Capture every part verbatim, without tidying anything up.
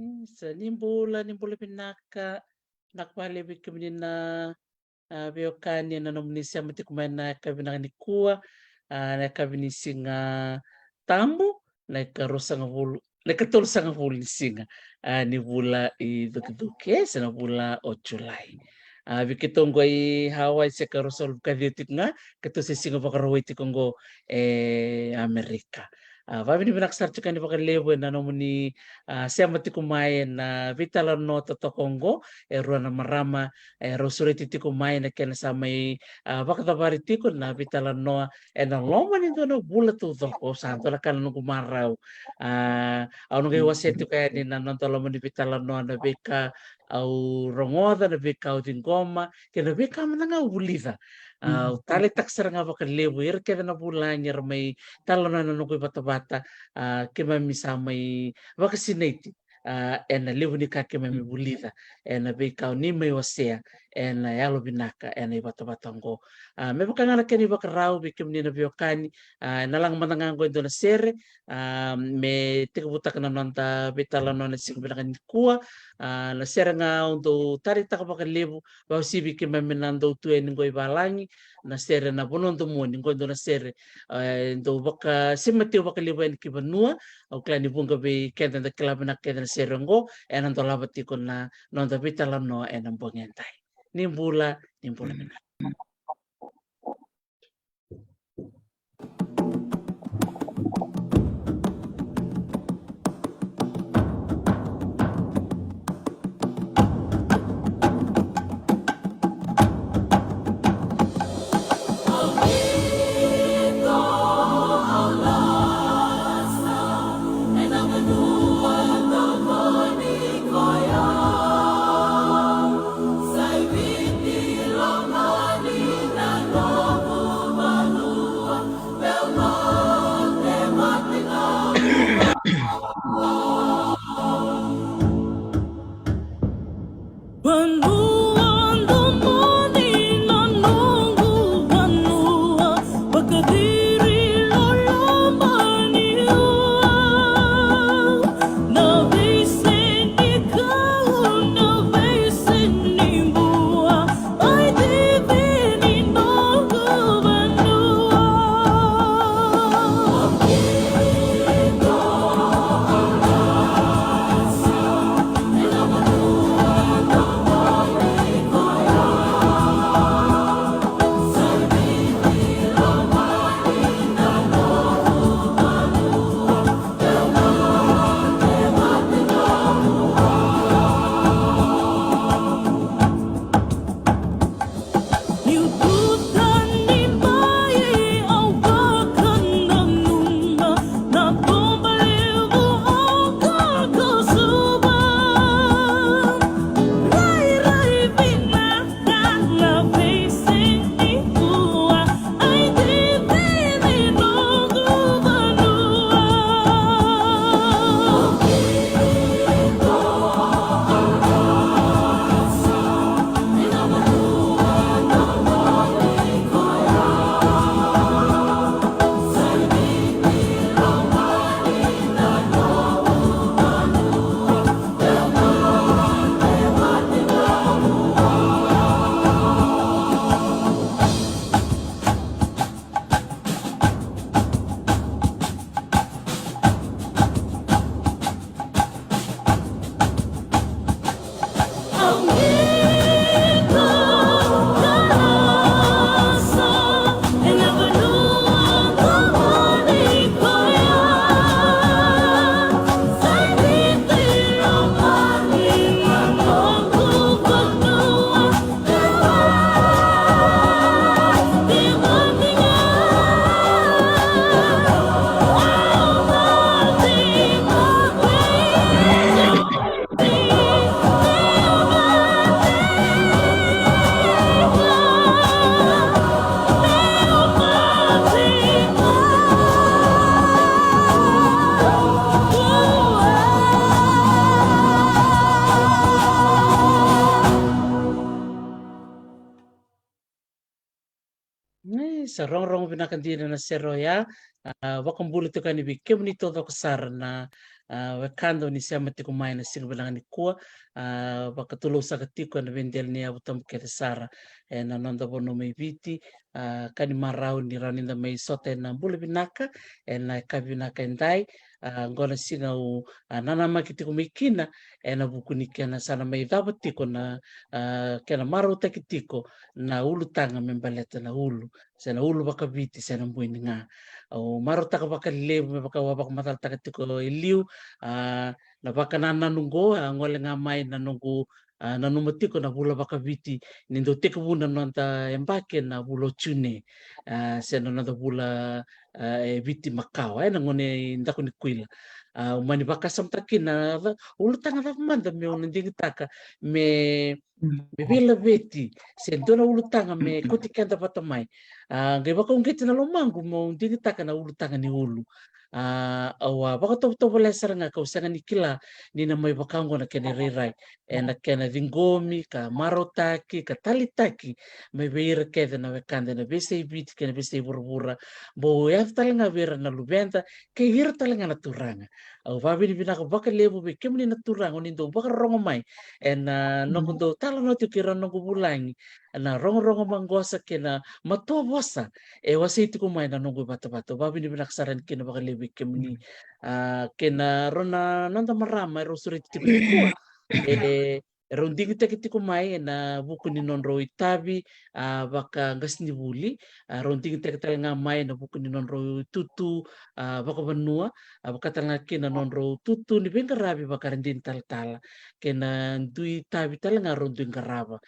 Sa ni bula, ni bula vinaka. Vinaka vakalevu vei kemuni na, a, veiwekani ena nomuni sema tiko mai na yakavi vinaka nikua, a, na yakavi ni Siga Tabu, na ikaruasagavulu, na ikatolusagavulu ni siga, a, ni vula i Cukicuki, e, se na vula o Julai. A, vei keitou qo i Hawaii se ikaruasagavulu ka ciwa tiko ga, keitou se Siga Vakarauwai tiko qo e Amerika. A, vakavinavinaka sara tiko yani vakalevu ena nomuni, a, sema tiko mai ena veitalanoa totoka oqo, e rua na marama, e rau sureti tiko mai na kena sa mai, a, vakacavari tiko na veitalanoa ena loma ni dua na vula taucoko, sa dua na ka na noqu marau. A, au na qai wasea tiko yani na noda loma ni veitalanoa na veika au rogoca, na veika au ciqoma, kei na veika mada ga au vulica. A, au taleitaka sara ga vakalevu ira kece na vulagi era mai talanoa ena noqu ivatavata, a, keimami sa mai vakasinaiti, a, ena levu ni ka keimami vulica, ena veika o ni mai wasea ena yalovinaka ena ivatavata oqo. A, me vaka ga na kena ivakarau vei kemuni na veiwekani, a, ena laga mada ga oqo e dua na sere, a, me tekivutaka na noda veitalanoa na siga vinaka nikua. A, na sere ga au dau taleitaka vakalevu, vakauasivi keimami na dau tu yani qo i valagi, na sere Na Vanua Domoni, qo e dua na sere, e, dau vakasemati au vakalevu yani ki vanua. Au kila ni vuqa vei keda eda kila vinaka kece na sere oqo, ena dolava tiko na noda veitalanoa ena bogi edai. Ni bula, ni bula vinaka. Vanua domoni na noqu vanua, vakaciri loloma ni ua. Na veise ni kau, na veise ni bua, ai cici ni noqu vanua. E, sa rogorogo vinaka dina na sere oya. A, vakabula tiko yani vei kemuni taucoko sara na, a, wekada o ni sema tiko mai na siga vinaka nikua, a, vakatulousaka tiko ena veidela ni yavu tabu kece sara ena noda vanua mai Viti, a, ka ni marau ni rawa ni da mai sota ena bula vinaka ena yakavi vinaka edai. A, qo na siga au, a, nanamaki tiko mai kina ena vuku ni kena sa na mai cava tiko na, a, kena marautaki tiko na ulutaga me baleta na ulu, se na ulu vakaviti, se na buini ga. Au marautaka vakalevu me vaka au a vakamacalataka tiko e liu, a, na vakanananu qo a gole ga mai na noqu, a, nanuma tiko na vula vakaviti ni dau tekivuna na noda yabaki ena vula o June, a, se na noda vula, a, e Viti makawa, ena gauna e daku ni kuila. A, au mani vakasamataka kina na ca-, ulutaga cava mada meu na digitaka me, me veilaveti, se dua na ulutaga me kauti keda vata mai. A, qai vakauqeti na lomaqu meu digitaka na ulutaga ni ulu. A, au a vakatovotovolea sara ga kau sega ni kila ni na mai vaka oqo na kena irairai ena kena ciqomi ka marautaki ka taleitaki mai vei ira kece na wekada ena veiyasai Viti kei na veiyasai vuravura. Bau yaco tale ga vei ira na luveda kei ira tale ga na turaga. Au vakavinavinaka vakalevu vei kemuni na turaga o ni dau vakarorogo mai ena noqu dau talanoa tiko kei ira na noqu vulagi, na rogorogo maqosa kei na matua vosa e wasei tiko mai na noqu ivatavata. Au vakavinavinaka sara yani kina vakalevu vei kemuni. A, kei na rau na noda marama e rau sureti tiko nikua, e rau digitaki tiko mai ena vuku ni nodrau itavi, a, vakaqasenivuli. A, rau digitaki tale ga mai ena vuku ni nodrau itutu, a, vakavanua, a, vaka tale ga kina nodrau itutu ni veiqaravi vakaridini talatala kei na dui itavi tale ga rau dui qarava.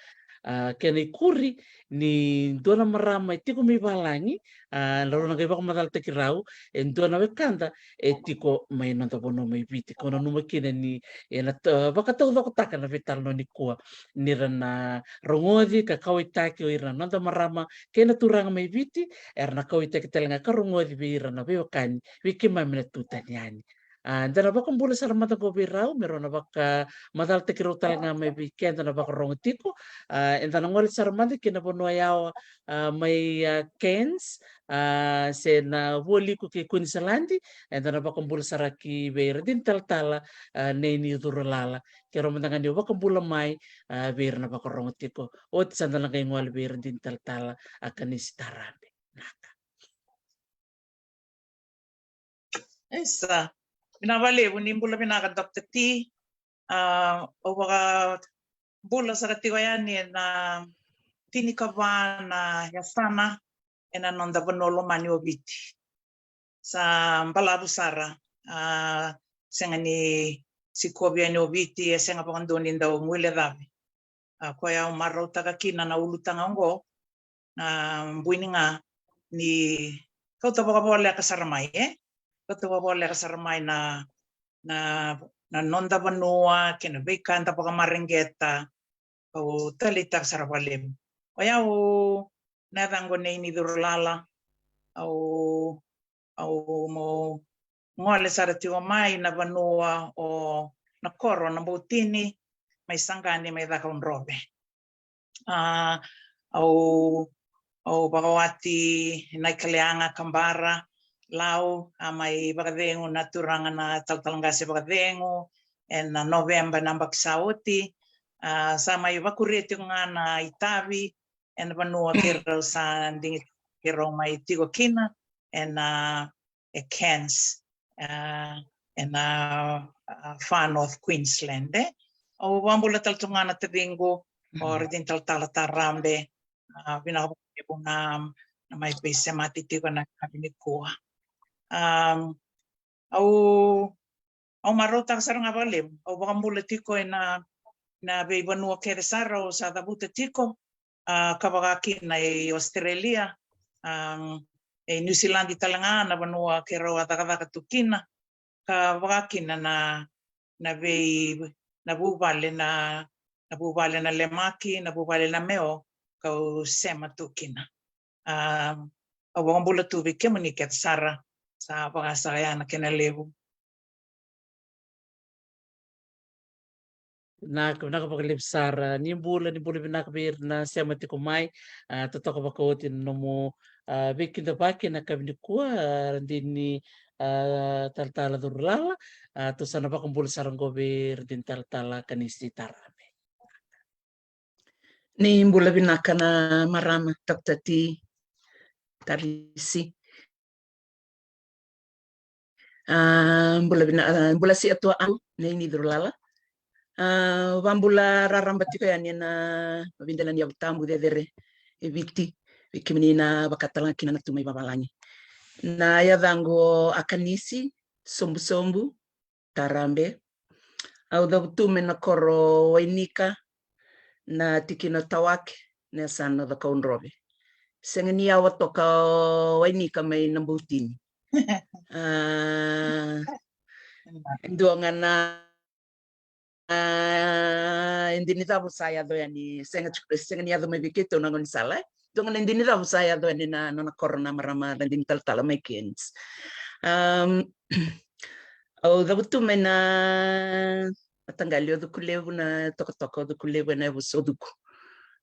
A, kena ikuri ni dua na marama e tiko mai valagi, a, na rau na qai vakamacalataki rau e dua na wekada e tiko mai noda vanua mai Viti. Kau nanuma kina ni ena ta-, vakataucokotaka na veitalanoa nikua ni ra na rogoci ka kauwaitaki o ira na noda marama kei na turaga mai Viti, era na kauwaitaki tale ga ka rogoci vei ira na veiwekani vei keimami na tu tani yani. A, eda na vakabula sara mada qo vei rau me rau na vakamacalataki rau tale ga mai vei keda na vakarogo tiko. A, eda na gole sara mada ki na vanua yawa, a, mai, a, Cairns, a, se na Vualiku kei Queensland. Eda na vakabula sara ki vei ira dina talatala, a, nei ni curu lala. Ke rau mada ga ni vakabula mai, a, vei ira na vakarogo tiko. Oti sa da na qai gole vei ira dina talatala, a, Kanisi Tarabe. Naka. Isa, vinaka vakalevu, ni bula vinaka Doctor T. A, au vakabula sara tiko yani ena tinikava na yasana ena noda vanua lomani o Viti. Sa balavu sara, a, sega ni sikovi yani o Viti, e sega vakadua ni dau guilecavi. A, koya au marautaka kina na ulutaga oqo, na buini ga ni kauta vakavoleka sara mai, e? Kauta vakavoleka sara mai na, na, na noda vanua kei na veika eda vakamareqeta. Au taleitaka sara vakalevu. O yau na yacaqu nei ni curu lala. Au, au mo gole sara tiko mai na vanua o na koro na Boutini, mai Saqani, mai Cakaudrove. A, au, au vakawati na i Kaleaga, Kabara, Lau, a mai vakacegu na turaga na talatala qase vakacegu ena Noveba na yabaki sa oti. A, sa mai vakuria tiko ga na itavi ena vanua keirau sa digi keirau mai tiko kina ena e Cairns, a, ena, a, Far North Queensland, e. Au vakabula tale tu ga na taciqu o Radini Talatala Tarabe, a, vinaka vakalevu na, na mai veisemati tiko na yakavi nikua. A, au, au marautaka sara ga vakalevu, au vakabula tiko ena, na veivanua kece sara au sa cavuta tiko, a, ka vaka kina e Australia, a, e New Zealand tale ga na vanua keirau a cakacaka tu kina, ka vaka kina na, na vei, na vuvale na, na vuvale na Lemaki, na vuvale na Meo, kau sema tu kina. A, au vakabula tu vei kemuni kece sara, sa vaka sa ya na kena levu. Vinaka, vinaka vakalevu sara. Ni bula, ni bula vinaka vei ira na sema tiko mai. A, totoka vakaoti na nomu, a, veikidavaki ena yakavi nikua, a, Radini, a, talatala Curulala. A, tou sa na vakabula sara qo vei Radini talatala Kanisi Tarabe. Ni bula vinaka na marama, Doctor T, Tarisi. A, bula vina, a, bula si atua au, nei ni Curulala. A, vabula raraba tiko yani ena vida na ni yavu tabu cecere e Viti, vei kemuni na vakatalega kina na tu mai vavalagi. Na yacaqu o Akanisi Sobusobu Tarabe. Au cavutu mai na koro Wainika, na tikina o Tawake, na yasana o Cakaudrove. Sega ni yawa toka o Wainika mai na Boutini. A, e dua ga na, a, e dina ni cavu sa yaco yani, sega, sega ni yaco mai vei keitou na gaunisala, e. Dua ga na dina ni cavu sa yaco yani na, na, na koro na marama Radini talatala mai Cairns. Am, au cavutu mai na mataqali o Cukulevu, na tokatoka o Cukulevu ena yavusa o Cuku.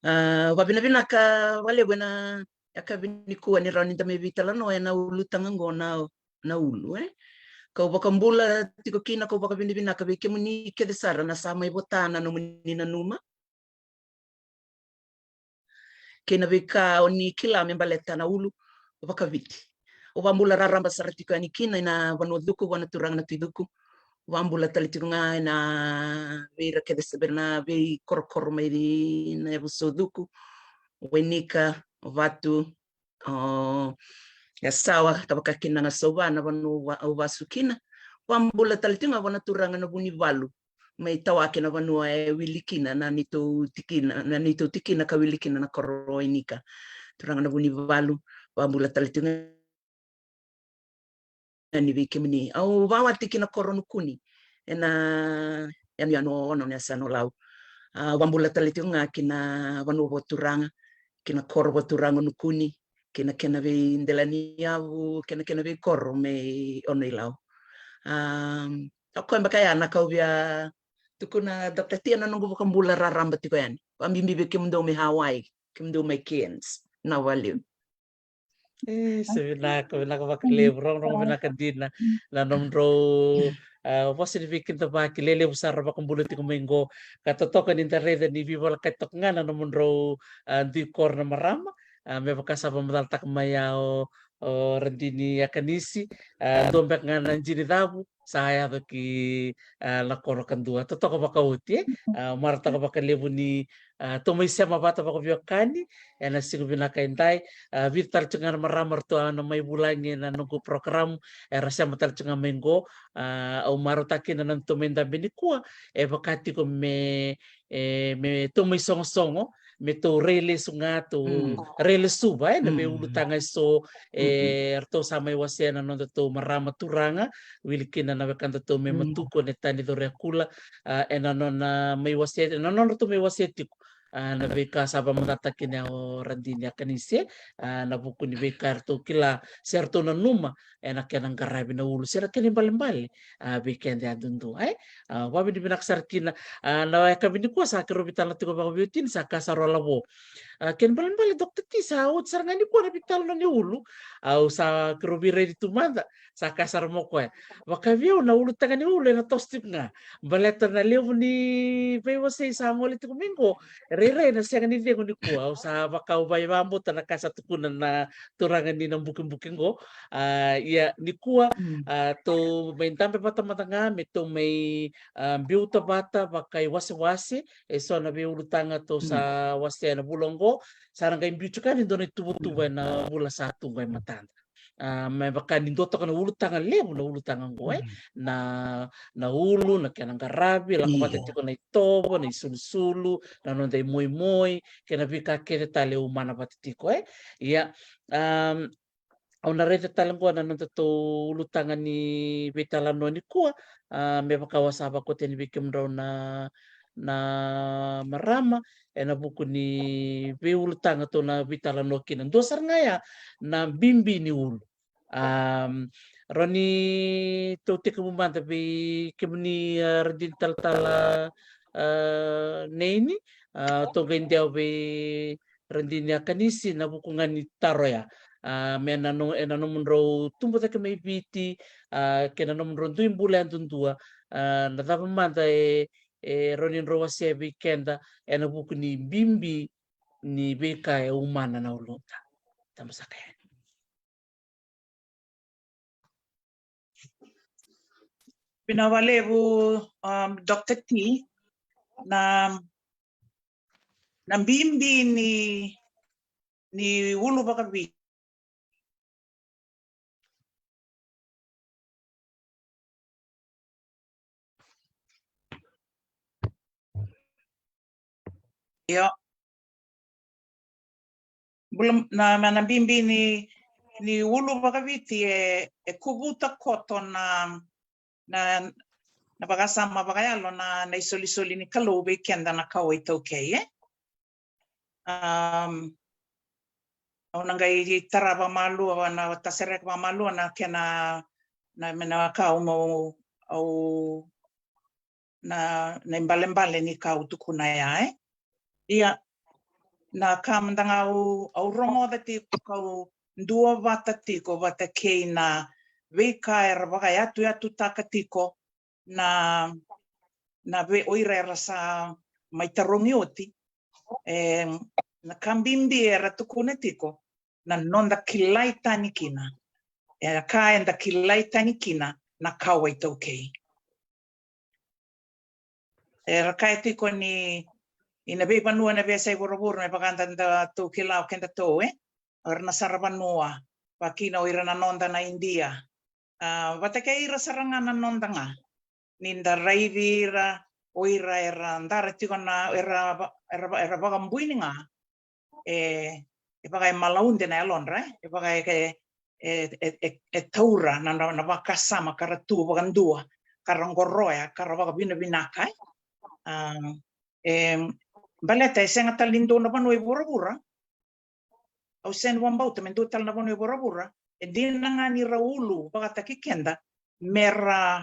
A, vavinavinaka vakalevu ena yakavi nikua ni rawa ni da mai veitalanoa ena ulutaga qo na, na ulu, e. Kau vakabula tiko kina, kau vakavinavinaka vei kemuni kece sara na sa mai vota na nomuni nanuma kei na veika o ni kila me baleta na ulu vakaviti. Au vabula raraba sara tiko yani kina ena vanua o Cuku, vua na turaga na Tui Cuku. Vabula tale tiko ga ena vei ira kece sa, vei ira na veikorokoro mai na yavusa o Cuku, Wainika, Vatu, o Yasawa, ka vaka kina ga Sauvā na vanua au va-, au vasu kina. Vabula tale tiko ga vua na turaga na Vunivalu mai Tawake, na vanua e wili kina na neitou tikina, na neitou tikina ka wili kina na koro o Wainika. Turaga na Vunivalu, vabula tale tiko ga yani vei kemuni. Au vawati ki na koro Nukuni ena yanuyanu o Ono, na yasana o Lau. A, vabula tale tiko ga ki na vanua vakaturaga, ki na koro vakaturaga o Nukuni, ki na kena veidela ni yavu, kei na kena veikoro mai Ono-i-Lau. A, o koya beka ya na kau via tukuna, Doctor T, na noqu vakabula raraba tiko yani. Vabibi vei kemudou mai Hawaii, kemudou mai Cairns. Na valiu. E, sa vinaka, vinaka vakalevu, rogorogo vinaka dina na nomudrau, a, vosa ni veikidavaki lelevu sara vakabula tiko mai qo. Ka totoka ni da raica ni veivolekati toka ga na nomudrau, a, dui koro na marama, a, me vaka sa vakamacalataka mai ya o, o Radini Akanisi, a, dua beka ga na dina ni cavu sa yaco ki, a, na koro kadua. Totoka vakaoti, e. A, marautaka vakalevu ni, a, tou mai sema vata vakaveiwekani ena siga vinaka edai. A, vica tale tiko ga na marama ratou a na mai vulagi ena noqu program, era sema tale tiko ga mai qo. A, au marautaka kina na nodatou mai dabe nikua, e vaka tiko me, e, me tou mai sogosogo, me tou rai lesu ga, tou rai lesuva, e, na veiulutaga eso, e, ratou sa mai wasea na nodatou marama turaga, wili kina na wekadatou mai Matuku, o Netani Coriakula, a, ena nona mai wasea, ena nodratou mai wasea tiko, a, na veika sa vakamacalataka kina o Radini Akanisi, a, na vuku ni veika eratou kila se ratou nanuma ena kena qaravi na ulu, se na kena ibalebale, a, vei keda yadudua, e. A, vakavinavinaka sara kina, a, na yakavi nikua sa keirau veitalanoa tiko vakaveiwatini, sa kaya sara o Lavo. A, kena ibalebale, Doctor T, sa oti sara ga nikua na veitalanoa ni ulu. Au sa keirau veiraici tu mada, sa kaya sara mai o koya, vaka vei au na ulutaga ni ulu ena toso tiko ga. Baleta na levu ni veiwasei sa gole tiko mai qo, rairai na sega ni cegu nikua. Au sa vaka au via vakabauta na ka sa tukuna na turaga ni na bukibuki qo. A, ia nikua, a, tou mai dabe vata mada ga me tou mai, a, biuta vata vakaiwasewase eso na veiulutaga tou sa wasea ena vula oqo. Sa na qai biu tiko yani e dua na ituvatuva ena vula sa tu qo e matada. A, me vaka ni dua toka na ulutaga levu na ulutaga oqo, e. Na, na ulu, na kena qaravi, lako vata tiko na itovo, na isulusulu, na noda imoimoi, kei na veika kece tale e umana vata tiko, e. Ia, a, au na raica tale oqo na nodatou ulutaga ni veitalanoa nikua, a, me vaka au sa vakauta yani vei kemudrau na, na marama, ena vuku ni veiulutaga tou na veitalanoa kina. Dua sara ga ya na bibi ni ulu. A, rawa ni tou tekivu mada vei kemuni, a, Radini talatala a, Neini, a, tou qai dewa vei Radini Akanisi na vuku ga ni taro ya. A, me na no, e na nomudrau tubu cake mai Viti, a, kei na nomudrau dui bula yadudua, a, na cava mada e, e rawa ni drau wasea vei keda e na vuku ni bibi ni veika e umana na uluda. Tamusaka yani. Vinaka vakalevu, um, Doctor T, na, na bibi ni, ni ulu vakaviti. Io. Bula, na, na, na bibi ni, ni ulu vakaviti e, e kuvuta koto na, na, na vakasama vakayalo na, na isolisoli ni Kalou vei keda na kawa iTaukei, e? Um, au na qai tara vakamalua, na tasereka vakamalua na kena, na, me na ka au, au, na, na ibalebale ni ka au tukuna ya, e? Ia, na ka mada ga au, au rogoca tiko, kau duavata tiko vata kei na veika era vakayatuyatutaka tiko na, na vei, o ira era sa mai tarogi oti. E, na ka bibi era tukuna tiko, na noda kilai tani kina. E, ka eda kilai tani kina na kawa iTaukei. Era kaya tiko ni, i na veivanua na veiyasai vuravura, me vaka da, da tou kila o kedatou, e? O ira na saravanua, vakakina o ira na noda na Idia. A, vata kei ira sara ga na noda ga. Ni da raici ira, o ira era dara tiko na, era va-, era va-, era vakabuini ga. E, e vaka e malaude na yalodra, e vaka e, e, e, e, e taura na, na, na vakasama ka ra tu vakadua, ka ra qoroya, ka ra vakavinavinaka, e. A, e, baleta e sega tale ni dua na vanua e vuravura, au sega ni vakabauta me dua tale na vanua e vuravura e dina ga ni ra ulu vakataki keda me ra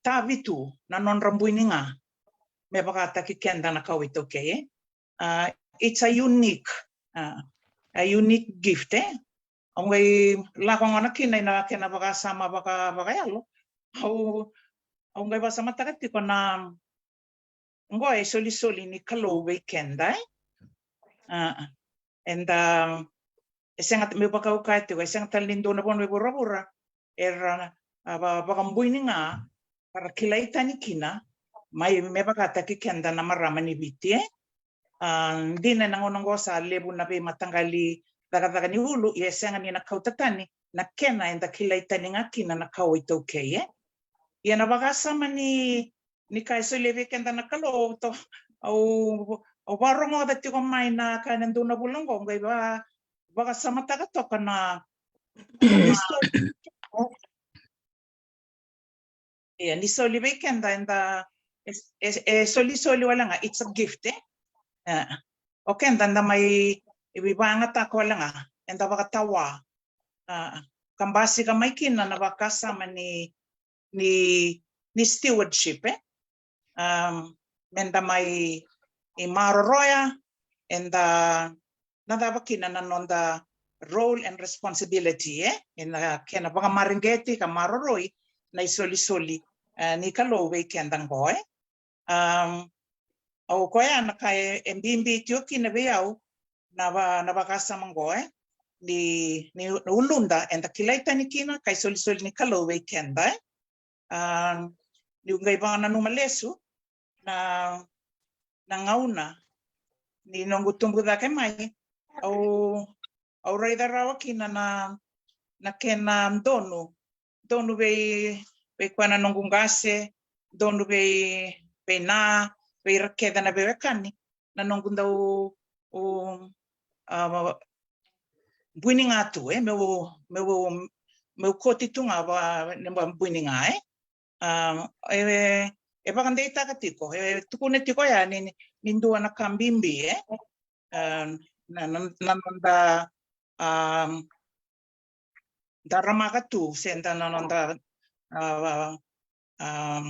tavi tu na nodra buini ga me vakataki keda na kawa iTaukei, e. A, it's a unique, a, a unique gift, e. Au qai lako gona kina i na kena vakasama vaka, vakayalo. Au, au qai vakasamataka tiko na, oqo e solisoli ni Kalou vei keda, e. A, eda, e sega, meu vakaukauataka tiko, e sega tale ni dua na vanua e vuravura era, a, va-, vakabuini ga, ka ra kilai tani kina, mai me vakataki keda na marama ni Viti, e. A, dina na gauna oqo sa levu na veimataqali cakacaka ni ulu, ia e sega ni na kauta tani na kena eda kilai tani ga kina na kawa iTaukei, e. Ia na vakasama ni, ni ka e solia vei keda na Kalou, au, au varogoca tiko mai na ka ena dua na vula oqo, qai va-, vakasamataka toka na, ia, ni soli vei keda, eda, e, e, e solisoli wale ga, it's a gift, e? E, o keda da mai, e, vakayagataka wale ga, eda vakatawa. A, ka basika mai kina na vakasama ni, ni, ni stewardship, e? Um, meda mai, e, maroroya, eda na cava kina na noda role and responsibility, e? Ena kena vakamareqeti ka maroroi na isolisoli, e, ni Kalou vei keda qo, e? Um, o koya na ka e, e bibi tiko kina vei au na va-, na vakasama qo, e? Ni, ni uluda eda kilai tani kina ka isolisoli ni Kalou vei keda, e? A, niu qai vakananuma lesu na, na gauna ni noqu tubu cake mai, au, au raica rawa kina na, na kena donu, donu vei, vei koya na noqu qase, donu vei, vei na, vei ira kece na veiwekani, na noqu dau, u, a, buini ga tu, e, meu, meu, meu koti tu ga va, ne va buini ga, e. A, e, e vakadeitaka tiko, e tukuna tiko ya ni, ni, ni dua na ka bibi, e. A, na, na, na noda, a, daramaka tu, se da na noda, a, a,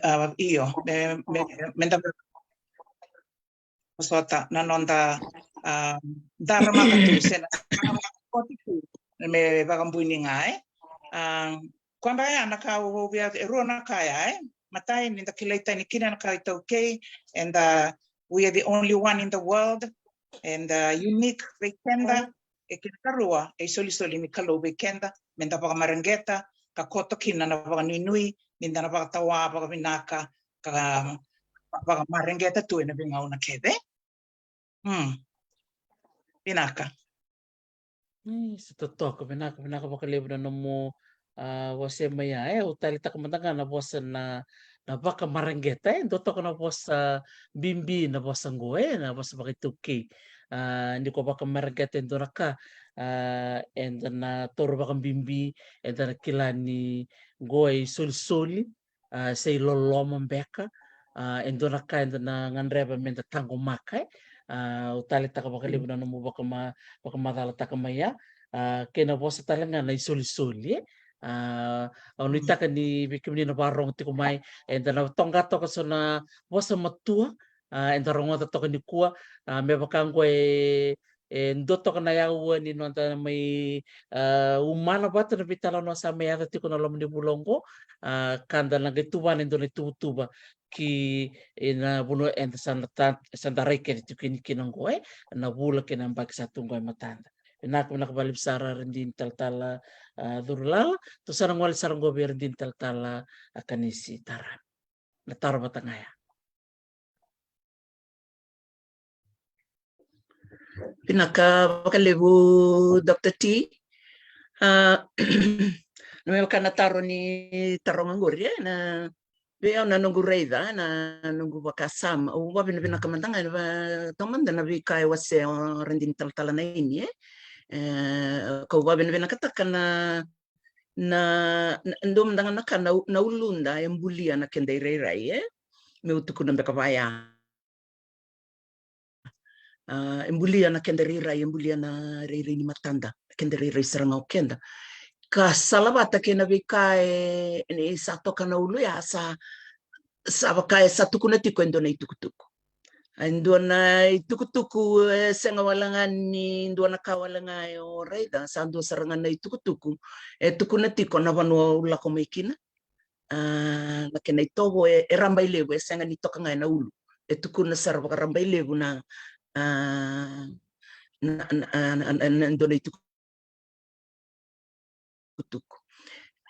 ah, io, me, me, me da vosota na noda, ah, daramaka tu se na, me vakabuni ga, e. Ah, koya beka ya na ka au via, e rua na ka ya, e. Matai, ni da kilai tani kina na ka iTaukei, and, ah, we are the only one in the world, and, ah, unique vei keda, e kena karua, e isolisoli ni Kalou vei keda, me da vakamareqeta, ka koto kina na vakanuinui, ni da na vakatawa vakavinaka, ka vakamareqeta tu ena veigauna kece. Hmm. Vinaka. Ni sa totoka, vinaka, vinaka vakalevu na nomu, ah, vosa mai ya, e, au taleitaka mada ga na vosa na, na vakamareqeta, e, dua toka na vosa bibi na vosa qo, e, na vosa vakaitaukei. Ah, ni ko vakamareqeta e dua na ka, ah, eda na taura vakabibi, eda na kila ni qo e isolisoli, ah, se iloloma beka, ah, e dua na ka eda na gadreva me da taqomaka, e. Ah, au taleitaka vakalevu na nomu vakama-, vakamacalataka mai ya. Ah, kei na vosa tale ga na isolisoli, e. Ah, au nuitaka ni vei kemuni na vakarorogo tiko mai, eda na toqa toka so na vosa matua, ah, eda rogoca toka nikua, ah, me vaka qo e, e dua toka na yaua ni noda mai, ah, umana vata na veitalanoa sa mai yaco tiko na loma ni vula oqo, ah, ka da na qai tuvana e dua na ituvatuva ki, e, na vanua eda sa na ta-, sa da rai kece tiko kina, kina oqo, e, na vula kei na yabaki sa tu oqo e matada. Vinaka, vinaka vakalevu sara Radini Talatala, ah, Curulala. Tou sa na gole sara oqo vei Radini Talatala, ah, Kanisi Tarami. Na taro vata ga ya. Vinaka vakalevu, Doctor T. Ah, na me vaka na taro ni taroga qori, e, na vei au na noqu raica, na noqu vakasama, au vavinavinaka mada ga, e, va-, taumada na veika e wasea o Radini Talatala Naini, e. E, kau vavinavinakataka na, na, na, dua mada ga na ka na u-, na uluda e bulia na keda irairai, e. Meu tukuna beka vaya. Ah, e bulia na keda irairai, e bulia na irairai ni matada, na keda irairai sara ga o keda. Ka salavata kei na veika e, ni sa toka na ulu ya, sa, sa vaka e sa tukuna tiko e dua na itukutuku. E dua na itukutuku, e sega wale ga ni dua na ka wale ga e o raica, sa dua sara ga na itukutuku e tukuna tiko na vanua au lako mai kina. Ah, na kena itovo e, e rabailevu, e sega ni toka ga ena ulu. E tukuna sara vakarabailevu na, ah, na, na, ah, na, na, na dua na itukutuku.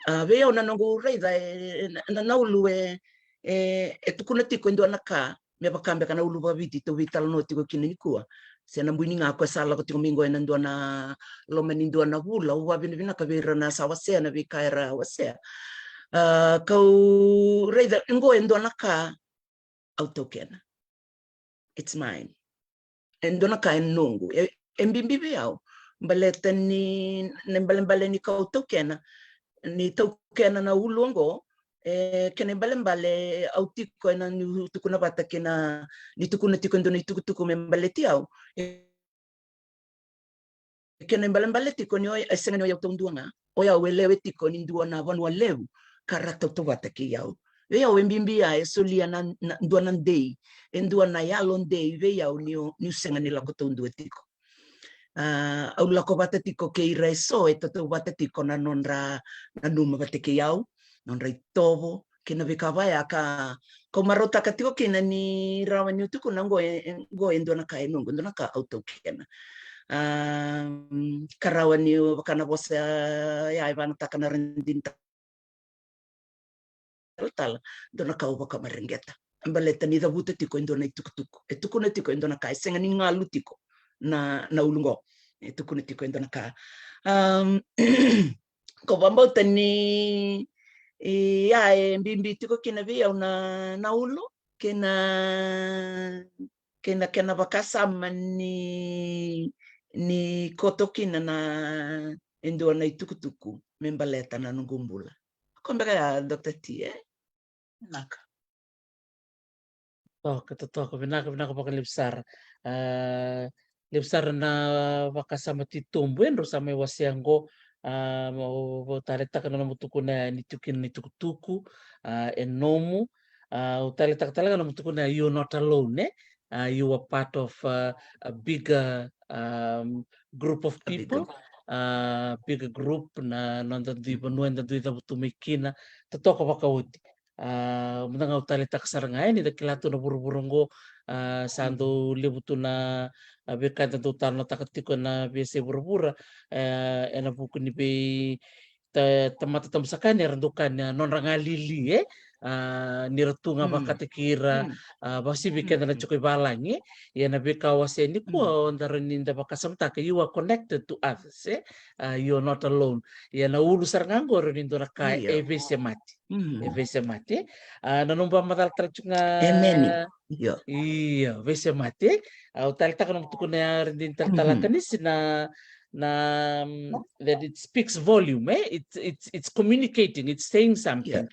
Ah, vei au na noqu raica, e, na, na, na ulu e, e, e tukuna tiko e dua na ka, me vaka beka na ulu vakaviti tou veitalanoa tiko kina nikua. Se na bui ni ga koya sa lako tiko mai qo ena dua na loma ni dua na vula, au vavinavinaka vei ira na sa wasea na veika era wasea. Ah, kau raica qo e dua na ka au taukena. It's mine. E dua na ka e noqu. E, e bibi vei au. Baleta ni, na ibalebale ni kau taukena. Ni taukena na ulu oqo, e, kena ibalebale au tiko ena niu tukuna vata kei na, ni tukuna tiko e dua na itukutuku me baleti au. E, kena ibalebale tiko ni o, e sega ni o yau taudua ga. O yau e lewe tiko ni dua na vanua levu ka ra tautauvata kei au. Vei au e bibi ya e solia na, na dua na dei, e dua na yalo dei vei au niu, niu sega ni lako taudua tiko. Ah, au lako vata tiko kei ira eso e tautauvata tiko na nodra nanuma vata kei au, nodra itovo, kei na veika vaya ka, kau marautaka tiko kina ni rawa niu tukuna qo e, e, qo e dua na ka e noqu, dua na ka au taukena. Ah, ka rawa niu vaka na vosa ya e vanataka na Radini Talatala, dua na ka au vakamareqeta. Baleta ni cavuta tiko e dua na itukutuku. E tukuna tiko e dua na ka, e sega ni galu tiko na, na ulu qo. E tukuna tiko e dua na ka. Am, kau vakabauta ni, e, ya e bibi tiko kina vei au na, na ulu, kei na, kei na kena vakasama ni, ni koto kina na, e dua na itukutuku me baleta na noqu bula. Ko beka ya, Doctor T, e? Vinaka. Toka, totoka, vinaka, vinaka vakalevu sara. Ah, levu sara na vakasama titobu e drau sa mai wasea qo. Ah, mo, mo taleitaka na nomu tukuna ni tukuna ni tukutuku, ah, e nomu, A, au taleitaka tale ga nomu tukuna, you're not alone, e? A, you are part of, a, a bigger, um, group of people, a bigger group, na noda dui vanua eda dui cavutu mai kina, totoka vakaoti. A, mada ga au taleitaka sara ga, e, ni da kila tu na vuravura oqo, a, sa dau levu tu na, a, veika eda dau talanoataka tiko ena veiyasai vuravura, e, ena vuku ni vei ta, tamata tabu saka ni era dau kaya na nodra ga lili, e? A, ni ra tu ga vakataki ira, a, vakasivia keda na tiko i valagi, e? Ia na veika au wasea nikua, o da rawa ni da vakasamataka, you are connected to others, e? A, you are not alone. Ia na ulu sara ga oqo e rawa ni dua na ka e veisemati. E veisemati. A, na nomu vakamacalataka tiko ga. Io, veisemati. Au taleitaka nomu tukuna ya, Radini, talatala Kanisi, na, na, mm, that it speaks volume, e? It's, it's, it's communicating, it's saying something.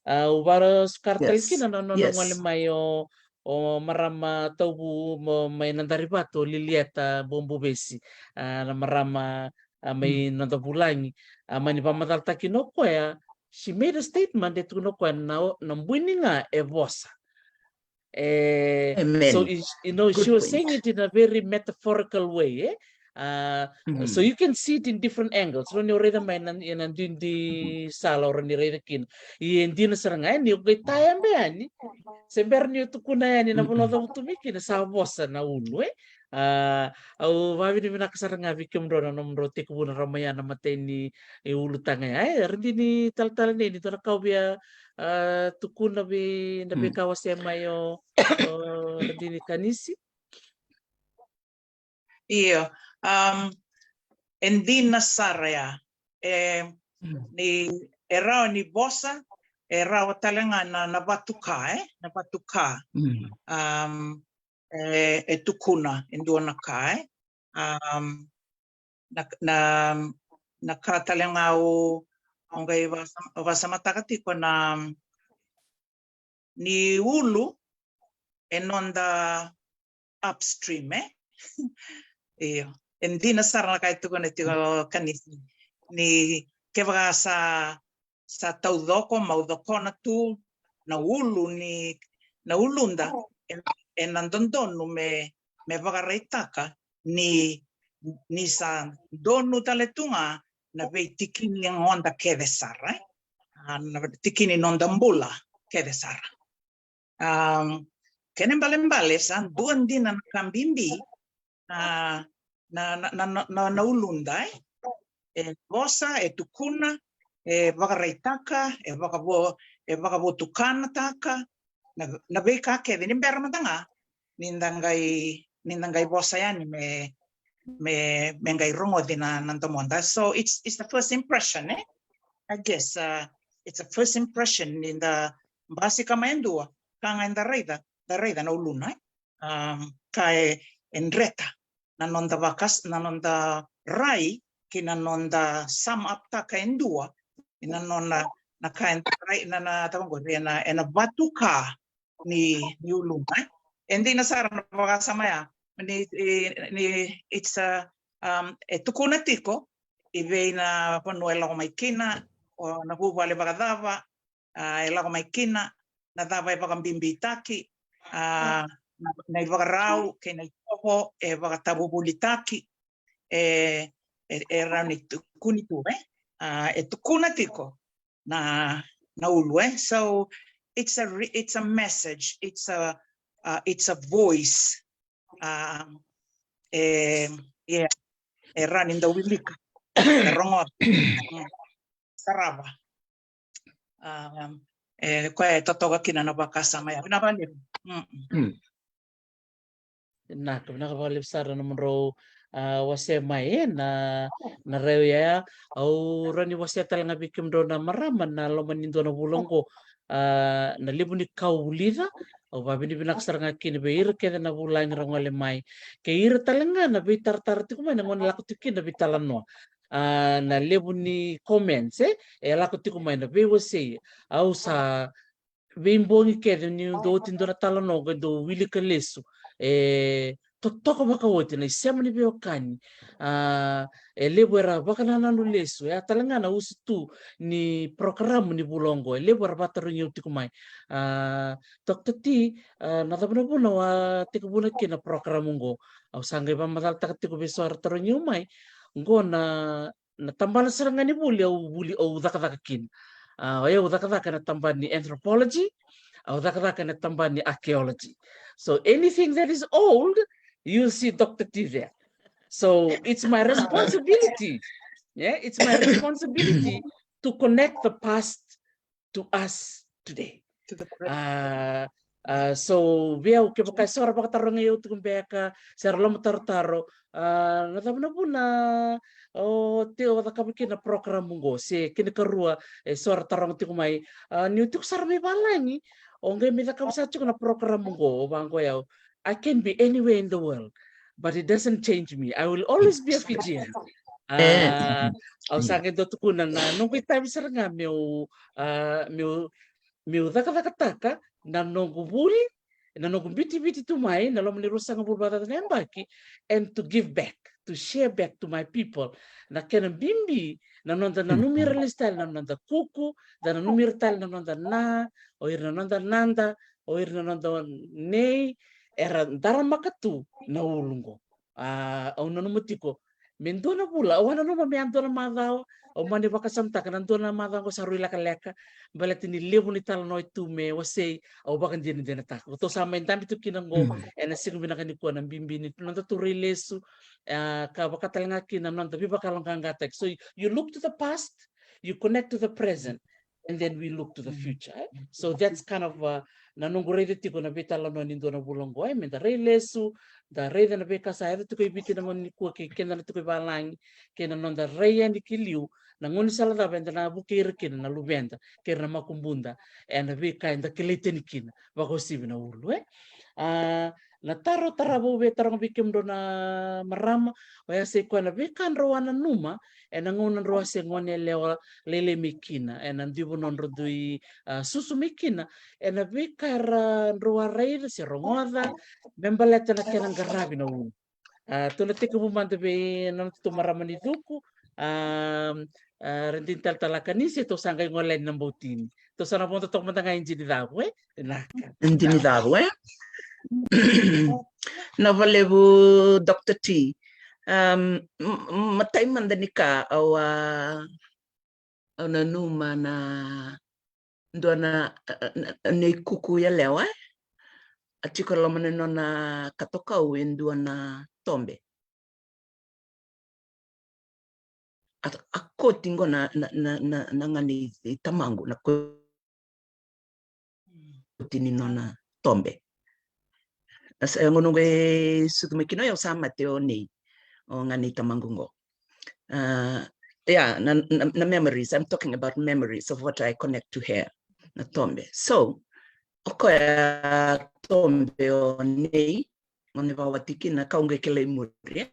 A, au vakasukara tale kina na nona gole mai o, o marama tauvu mai Nadarivatu, o Lilieta Bobuvesi. A, na marama, a, mai noda vulagi. A, mani vakamacalataka kina o koya, she made a statement, e tukuna o koya na, na bui ni ga e vosa. E, so, you know, she was saying it in a very metaphorical way, e? A, so you can see it in different angles. Rawa ni o raica mai ena, ena duidui sala o rawa ni raica kina. Ia e dina sara ga, e, ni o qai taya beka yani, se bera ni o tukuna yani na vanua o cavutu mai kina, sa vosa na ulu, e? A, au vakavinavinaka sara ga vei kemudrau na nomudrau tekivu na rawa mai ya na imatai ni, e, ulutaga ya. E, Radini, talatala nei, ni dua na ka o via, a, tukuna vei na veika wasea mai o, o Radini Kanisi? Io, um, e dina sara ya. E, ni, e rawa ni vosa, e rawa tale ga na, na vatuka, e? Na vatuka. Um, e, e tukuna e dua na ka, e? Um, na, na, na ka tale ga o, o qai vasa-, vasamataka tiko na, ni ulu e noda upstream, e? Io. E dina sara na ka e tukuna tiko o Kanisi. Ni kevaka sa, sa taucoko, maucokona tu na ulu ni, na uluda, e, ena dodonu me, me vakaraitaka ni, ni sa donu tale tu ga na veitikini yagoda kece sara, e? A, na tikini noda bula kece sara. Um, kena ibalebale sa dua dina na ka bibi, a, na, na, na, na, na, na uluda, e? E vosa, e tukuna, e vakaraitaka, e vakavo-, e vakavotukanataka na, na veika kece ni bera mada ga ni da qai, ni da qai vosa yani me, me, me qai rogoci na, na domoda. So it's, it's the first impression, e? I guess, uh, it's a first impression ni da basika mai e dua, ka ga eda raica, da raica na uluna, e? Um, ka e, e dreta na noda vakas-, na noda rai, kei na noda sum up taka e dua, na nona, na ka eda rai, na, na, cava qori, ena, ena vatuka ni, ni uluna, e? E dina sara na vakasama ya, ni, ni, it's a, um, e tukuna tiko i vei na vanua e lako mai kina, o na vuvale vakacava, a, e lako mai kina, na cava e vakabibitaki, a, na, na ivakarau kei na itovo e vakatavuvulitaki, e, e, e rawa ni tukuni tu, e? A, e tukuna tiko na, na ulu, e? So it's a re-, it's a message, it's a, uh, it's a voice. A, e, yeah, e rawa ni da wilika, e rogoca, mm, sarava. A, e, koya e totoka kina na vakasama ya. Vinaka vakalevu. Mm. Vinaka, vinaka vakalevu sara na nomudrau, a, wasea mai, e, na, na rairai ya. Au rawa ni wasea tale ga vei kemudrau na marama na loma ni dua na vula oqo, a, na levu ni ka au vulica. Au vakavinavinaka sara ga kina vei ira kece na vulagi ra gole mai, kei ira tale ga na veitaratara tiko mai na gauna lako tiko kina na veitalanoa. A, na levu ni comments, e, e lako tiko mai na veiwasei. Au sa veibogi kece niu dau oti dua na talanoa qai dau wilika lesu, e, totoka vakaoti na isema ni veiwekani. A, e levu era vakanananu lesu, e a tale ga na usutu ni porokaramu ni vula oqo, e levu era vakatarogi au tiko mai. A, Doctor T, a, na cava na vuna au a tekivuna kina na porokaramu oqo? Au sa qai vakamacalataka tiko vei so era tarogi au mai. Oqo na na tabana sara ga ni vuli au vuli au cakacaka kina. A, o yau cakacaka na tabana ni anthropology, au cakacaka na tabana ni archaeology. So anything that is old, you'll see Doctor T there. So it's my responsibility. Yeah, it's my responsibility to connect the past to us today. To the present. A, a, so vei au, kevaka e so era vakatarogi au tiko beka, se ra lomatarotaro, a, na cava na vuna o tiko cakava kina na porokaramu oqo, se kena ikarua e so era taroga tiko mai, a, niu tiko sara mai valagi, o qai mai cakava sara tiko na porokaramu oqo, o vaqo yau. I can be anywhere in the world, but it doesn't change me. I will always be a Fijian. A, au sa qai dau tukuna na noqu itavi sara ga meu, a, meu, meu cakacakataka na noqu vuli, na noqu bitiviti tu mai na loma ni ruasagavulu vakacaca na yabaki, and to give back, to share back to my people. Na kena bibi na noda nanumi ira lesu tale na noda kuku, da nanumi ira tale na noda na, o ira na noda nada, o ira na noda nei, era daramaka tu na ulu oqo. A, au nanuma tiko me dua na vula, au a nanuma me a dua na macawa, au mani vakasamataka na dua na macawa oqo sa rui lekaleka, baleta ni levu ni talanoa e tu me wasei, au vakadinadinataka. Kotou sa mai dabe tu kina oqo ena siga vinaka nikua, na bibi ni noda tu rai lesu, a, ka vaka tale ga kina na noda veivakayaloqaqataki. So you look to the past, you connect to the present, and then we look to the future, eh? So that's kind of, uh, na noqu raica tiko na veitalanoa ni dua na vula oqo, eh? Me da rai lesu, da raica na veika sa yaco tiko i Viti na gauna nikua kei keda na tiko i valagi, kei na noda rai yani ki liu, na gaunisala cava eda na vukei ira kina na luveda kei ira na makubuda ena veika eda kilai tani kina vakauasivi na ulu, eh? A, na taro tarava au via taroga vei kemudrau na marama, oya sa i koya na veika drau a nanuma ena gauna drau a se gone yalewa lailai mai kina, ena dui vanua drau dui, a, susu mai kina, ena veika era drau a raica se rogoca me baleta na kena qaravi na ulu. A, tou na tekivu mada vei na nodatou marama ni cuku, a, a, Radini Talatala Kanisi, tou sa qai gole yani na Bautini. Tou sa na vodo toka mada ga i Dinicavu, eh? Vinaka. Dinicavu, eh? Na valevu, Doctor T. Um, m-, m-, matai mada ni ka au a, au nanuma na dua na, a, a, na, na ikuku yalewa, eh? A tiko e loma ni nona katokau e dua na tobe. A, a koti qo na, na, na, na, na gane i, i tamaqu, na ko-, koti ni nona tobe. Na sa, e gauna qo e sucu mai kina o yau sa mate o nei, o gane i tamaqu qo. A, yeah, na, na, na memories, I'm talking about memories of what I connect to her, na tobe. So, o koya tobe o nei, gone vakawati kina, kau qai kilai muri, eh?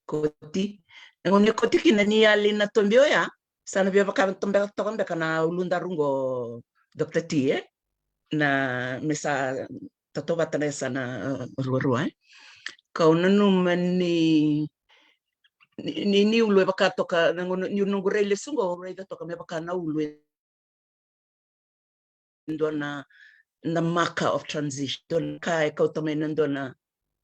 Koti. Na gauna e koti kina ni yali na tobe oya, sa na via vaka tobe toka beka na uludaru qo, Doctor T, eh? Na me sa tautauvata na yasana, uh, ruarua, eh? Kau nanuma ni, ni, ni, ni ulu e vaka toka, na gauna ni noqu rai lesu qo, au raica toka me vaka na ulu e dua na, na marker of transition, dua na ka e kauta mai na dua na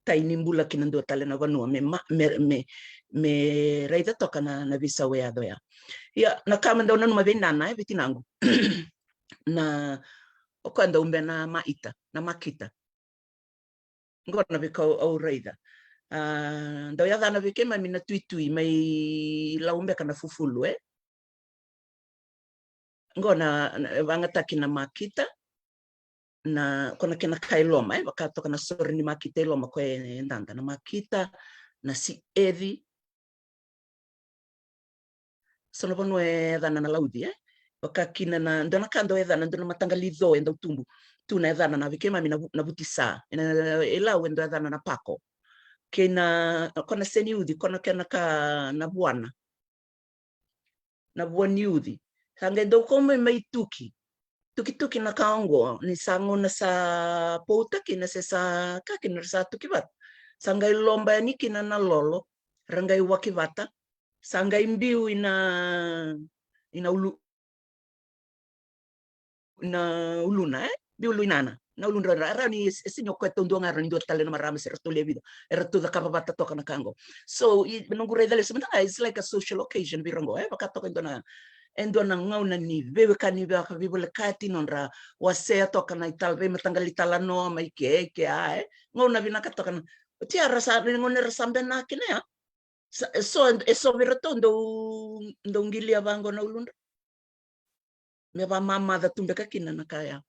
tai ni bula ki na dua tale na vanua, me ma-, me, me, me raica toka na, na veisau e yaco ya. Ia, na ka mada au nanuma vei nana, e, vei tinaqu. Na, o koya dau bea na maita, na makita. Qo na veika au raica. A, dau yacana vei keimami na tuitui mai Lau beka na fufulu, e. Qo na, na, e vagataki na makita, na, ko na kena ka e loma, e, vaka toka na sore ni makita e loma ko e dada, na makita, na sieci. So na vanua e yacana na lauci, e? Vaka kina na, dua na ka dau yacana, dua na mataqali co e dau tubu. Tu na yacana na vei keimami na vu-, na vutisa. E na, e Lau e dau yacana na pako. Kei na, ko na seniuci, ko na kena ka na vuana. Na vua ni uci. Sa qai dau kau mai mai tuki. Tukituki na ka oqo, ni sa gauna sa pouta kina se sa ka kina ra sa tuki vata. Sa qai loba yani kina na lolo, ra qai waki vata, sa qai biu ina, ina ulu, na uluna, e? Biu ulu inana. Na uludra, ra, ra ni e, e sini o koya taudua ga, ra ni dua tale na marama se ratou lewe vica. Eratou cakava vata toka na ka qo. So, i, noqu raica lesu mada ga, it's like a social occasion vei ira qo, e? Vaka toka e dua na, e dua na gauna ni veiwekani, vaka veivolekati, nodra wasea toka na itala, veimataqali talanoa mai ke, ke, a, e? Gauna vinaka toka na. Oti ya ra sa, ni gauna era sa bena kina ya. Sa, e so, e so vei iratou dau, dau qilia vaqo na uludra. Me vamamaca tu beka kina na ka ya.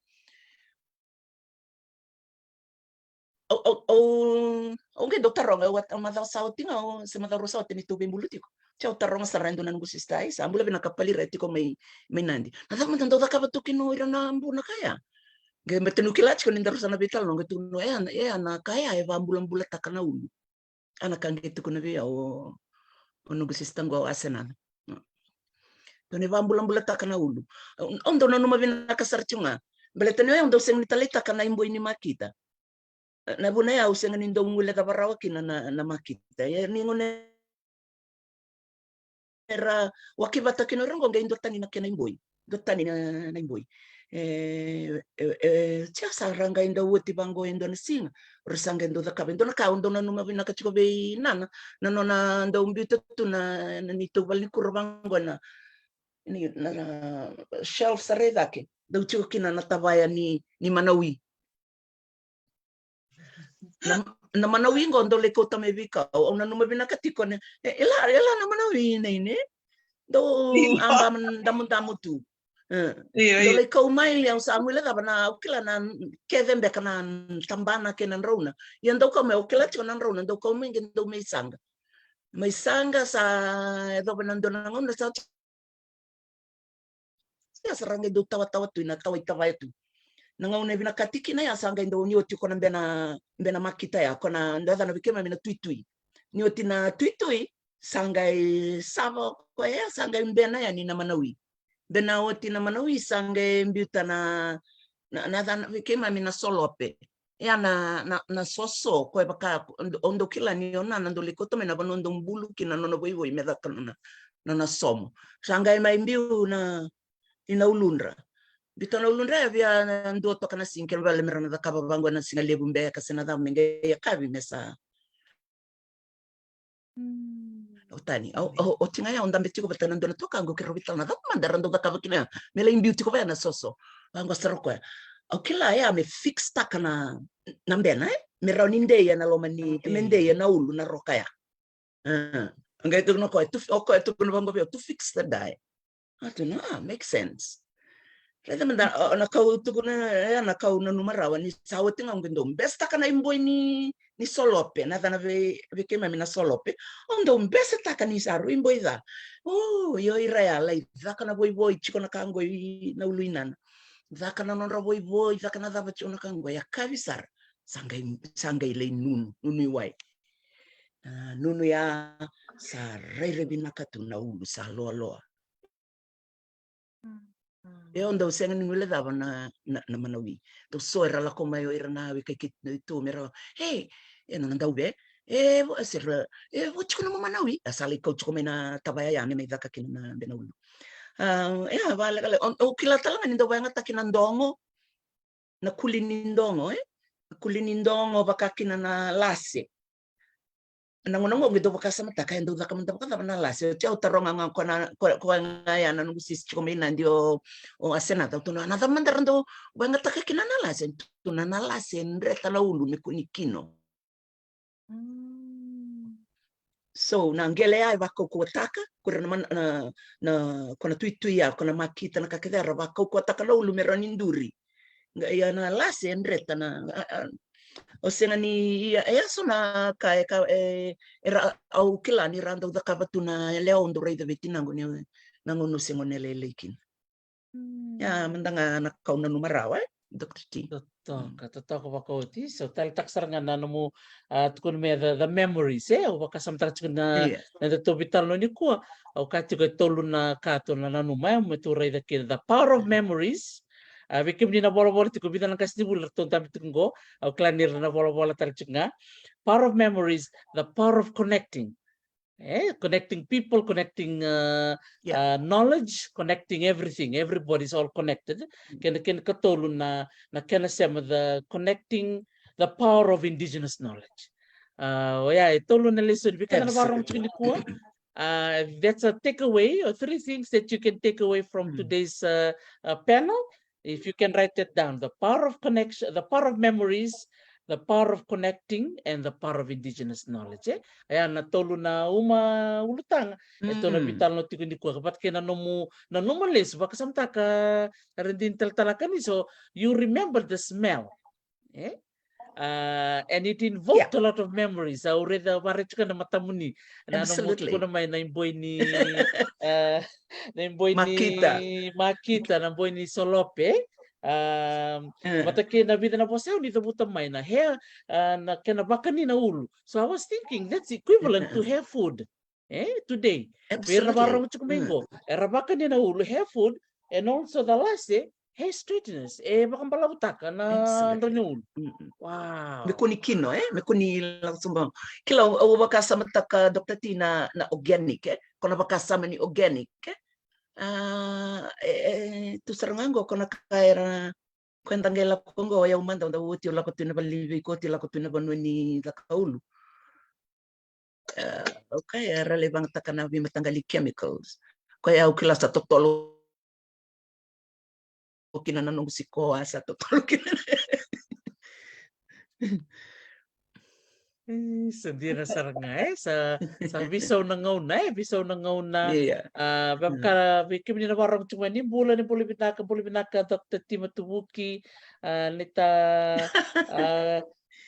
Au, au, au, au qai dau taroga, au, au macawa sa oti ga, au, se macawa rua sa oti ni tou veibulu tiko. Oti au taroga sara e dua na noqu sister, ai, sa bula vinaka, Palira, e tiko mai, mai Nadi. Na cava mada dau cakava tu kina o ira na bu na ka ya? Qai baleta niu kila tiko ni daru sa na veitalanoa, qai tukuna, e, e, na ka ya e vabulabulataka na ulu. A na ka qai tukuna vei au o, o noqu sister qo, o Asenana. Dau ni vabulabulataka na ulu. Au, au dau nanuma vinaka sara tiko ga. Baleta ni au dau sega ni taleitaka na iboi ni makita. Na vuna ya au sega ni dau guilecava rawa kina na, na makita. Ia ni gauna era waki vata kina o ira qo, qai dua tani na kena iboi. Dua tani na, na iboi. E, e, e, tia sa ra qai dau oti vaqo e dua na siga. Ra sa qai dau cakava e dua na ka au dau nanuma vinaka tiko vei Nana. Na nona dau biuta tu na, na neitou valenikuro vaqo na, ni, na, na shelf sa rai cake. Dau tiko kina na tavaya ni, ni manawi. Na, na manawi qo dau lai kauta mai vei kau, au nanuma vinaka tiko ne. E, e la, e la na manawi nei ne. Dau aba damudamu tu. E. Io, dau lai kau mai, au sa guilecava na, au kila na kece beka na tabana kei na drauna. Ia dau kau mai, au kila tiko na drauna, dau kau mai qai dau mai saqa. Mai saqa sa yacova na dua na gauna sa Ia sa ra qai dau tawatawa tu, ina tawa i tavaya tu. Na gauna e vinakati kina ya sa qai dau ni oti ko na bena, bena makita ya, ko na dau yacana vei keimami na tuitui. Ni oti na tuitui, sa qai sava ko ya, sa qai bena yani na manawi. Bena oti na manawi, sa qai biuta na, na, na yacana vei keimami na solope. Ia na, na, na soso, ko e vaka, o dau kila ni o na, na dau lai kauta mai na vanua dau bulu kina na nona voivoi me caka nona, nona somo. Sa qai mai biu na, ina uludra. Biuta na uludra, e via dua toka na siga, kena vale me ra na cakava vaqo na siga levu beka se na cava me qai yakavi me sa. Au tani, au, au, oti ga ya au dabe tiko vata na dua na tuakaqu, keirau veitalanoa na cava mada era dau cakava kina ya me lai biu tiko vaya na soso. Vaqo sara o koya. Au kila ya me fix taka na, na bena, e? Me rawa ni dei ena loma ni, me dei ena ulu na roka ya. A. Qai tukuna o koya, tu, o koya tukuna vaqo vei au, to fix the dye. A tukuna, ah, make sense. Raica mada, o, na kau tukuna, e, na kau nanuma rawa ni sa oti ga au qai dau besetaka na iboi ni, ni solope, na yacana vei, vei keimami na solope. Au dau besetaka ni sa rui boi ca. O, io ira ya lai caka na voivoi tiko na ka qo i na ulu i Nana. Caka na nodra voivoi, caka na cava tiko na ka qo, yakavi sara. Sa qai, sa qai lai nunu, nunu i wai. A, nunu ya sa rairai vinaka tu na ulu sa loaloa. E, au dau sega ni guilecava na, na, na manawi. Dau so era lako mai o ira na weka i keitou me ra, e, e nona dau ve, e, vo, se ra, e, vo tiko na mo manawi. A sa lai kau tiko mai na tavaya ya me mai caka kina na bena ulu. A, e, a, valekaleka, au kila tale ga ni dau vayagataki na dogo. Na kuli ni dogo, e? Na kuli ni dogo vaka kina na lase. Na gauna qo qai dau vakasamataka, e dau caka mada vakacava na lase. Oti au taroga ga ko na, ko, ko ga ya na noqu sisi tiko mai Nadi o, o Asenata, au tukuna, na cava mada ra dau vayagataka kina na lase? Tukuna na lase e dreta na ulu me kua ni kino. So na qele ya e vakaukauwataka, ko ira na, na, na, ko na tuitui ya, ko na makita, na ka kece ya ra vakaukauwataka na ulu me rawa ni duri. Qai ia na lase e dreta na, a, a, o sega ni, ia, e so na ka e ka, e, era, au kila ni ra dau cakava tu na yalewa, au dau raica vei tinaqu ni na gauna au se gone lailai kina. Ia, mada ga na kau nanuma rawa, e, Doctor T. Totoka, totoka vakaoti. So, taleitaka sara ga na nomu, a, tukuna me the, the memories, e? Au vakasamataka tiko na, na nodatou veitalanoa nikua. Au kaya tiko e tolu na ka tou na nanuma, e, me tou raica kina the power of memories. A, vei kemuni na volavola tiko, vica na qasenivuli ratou dabe tiko qo, au kila ni ra na volavola tale tiko ga. Power of memories, the power of connecting. Eh, connecting people, connecting, uh, Yeah. uh, knowledge, connecting everything. Everybody's all connected. Mm. Kena, kena katolu na, na kena sema, the connecting, the power of indigenous knowledge. Uh, oya e tolu na lesoni vei keda na vakarorogo tiko nikua. Uh, that's a takeaway, or three things that you can take away from Mm. today's, uh, uh, panel. If you can write that down, the power of connection, the power of memories, the power of connecting, and the power of indigenous knowledge. Eh? Oya na tolu na uma ulutaga e tou na Mm. veitalanoa tiko nikua, vata kei na nomu, na nomu lesu, vakasamataka, Radini Talatala Kanise, so you remember the smell. Eh? Uh, and it invoked Yeah. a lot of memories. Au raica, vakaraica tiko na matamuni na nomu Absolutely. tukuna mai na iboi ni, uh, na iboi Makita. ni makita, na boi ni solope. Um, Eh, vata kei na vica na vosa au ni cavuta mai, na hair, uh, na kena vakani na ulu. So I was thinking that's equivalent to hair food. Eh, today. Vei ira na Absolutely. vakarorogo tiko mai Mm. qo, era vakani na ulu, hair food, and also the lace, hair straighteners. E vakabalavutaka na Absolutely. drau ni ulu. Mm-mm. Wow. Me kua ni kino, eh? Me kua ni lako sobu. Kila, au, au vakasamataka, Doctor T, na, na organic, eh? Ko na vakasama ni organic, eh? Ah, e, e, tu sara ga qo, ko na ka era, ko eda qai lako qo, o yau mada, au da oti, au lako tu na vale ni veikoti, lako tu na vanua ni caka ulu. Ah, okay, era lai vagataka na veimataqali chemicals. Ko yau kila sa totolo kina na noqu sikoa, sa totolo kina. E, sa dina sara ga, e, sa, sa veisau na gauna, e, veisau na gauna. Ia. A, vaka, vei kemuni na vakarorogo tiko mai, ni bula, ni bula vinaka, bula vinaka, Doctor Tima Tuvuki, a, ni ta, a,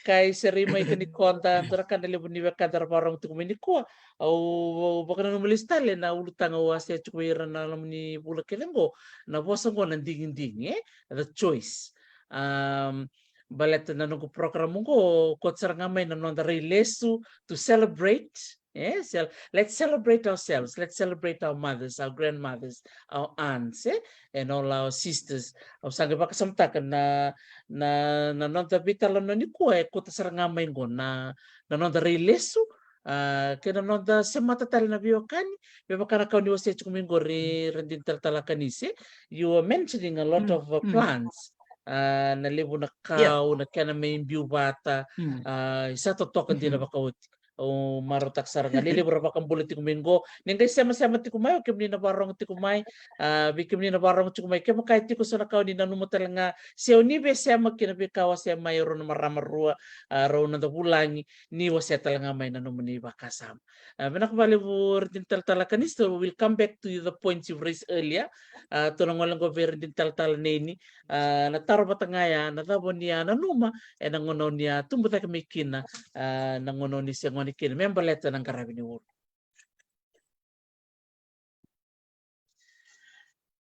kai sere mai ka ni koda, dua na ka na levu ni wekada ra vakarorogo tiko mai nikua. Au, au vakananuma lesu tale na ulutaga au wasea tiko vei ira na loma ni vula kece qo, na vosa qo na digidigi, e? The choice. Um, baleta na noqu program qo, koto sara ga mai na noda rai lesu, to celebrate, e? Cel-, let's celebrate ourselves, let's celebrate our mothers, our grandmothers, our aunts, e? And all our sisters. Au sa qai vakasamataka na, na, na noda veitalanoa nikua e koto sara ga mai qo na, na noda rai lesu, a, kei na noda semata tale na veiwekani, me vaka na ka o ni wasea tiko mai qori, Radini Talatala Kanise. You were mentioning a lot of, uh, plants. A, na levu na kau, na kena mai biu vata, a, sa totoka dina vakaoti. Au marautaka sara ga, levu era vakabula tiko mai qo. Ni qai semasema tiko mai, o kemuni na vakarorogo tiko mai, a, vei kemuni na vakarorogo tiko mai, kevaka e tiko so na ka o ni nanuma tale ga, se o ni via sema kina, vei ka wasea mai e rau na marama rua, a, rau na da vulagi, ni wasea tale ga mai na nomuni vakasama. A, vinaka vakalevu Radini Talatala Kanise, we'll come back to you, the points you've raised earlier. A, tou na gole qo vei Radini Talatala Neini. A, na taro vata ga ya, na cava o ni a nanuma ena gauna o ni a tubu cake mai kina, a, na gauna o ni se gone kina, me baleta na qaravi ni ulu.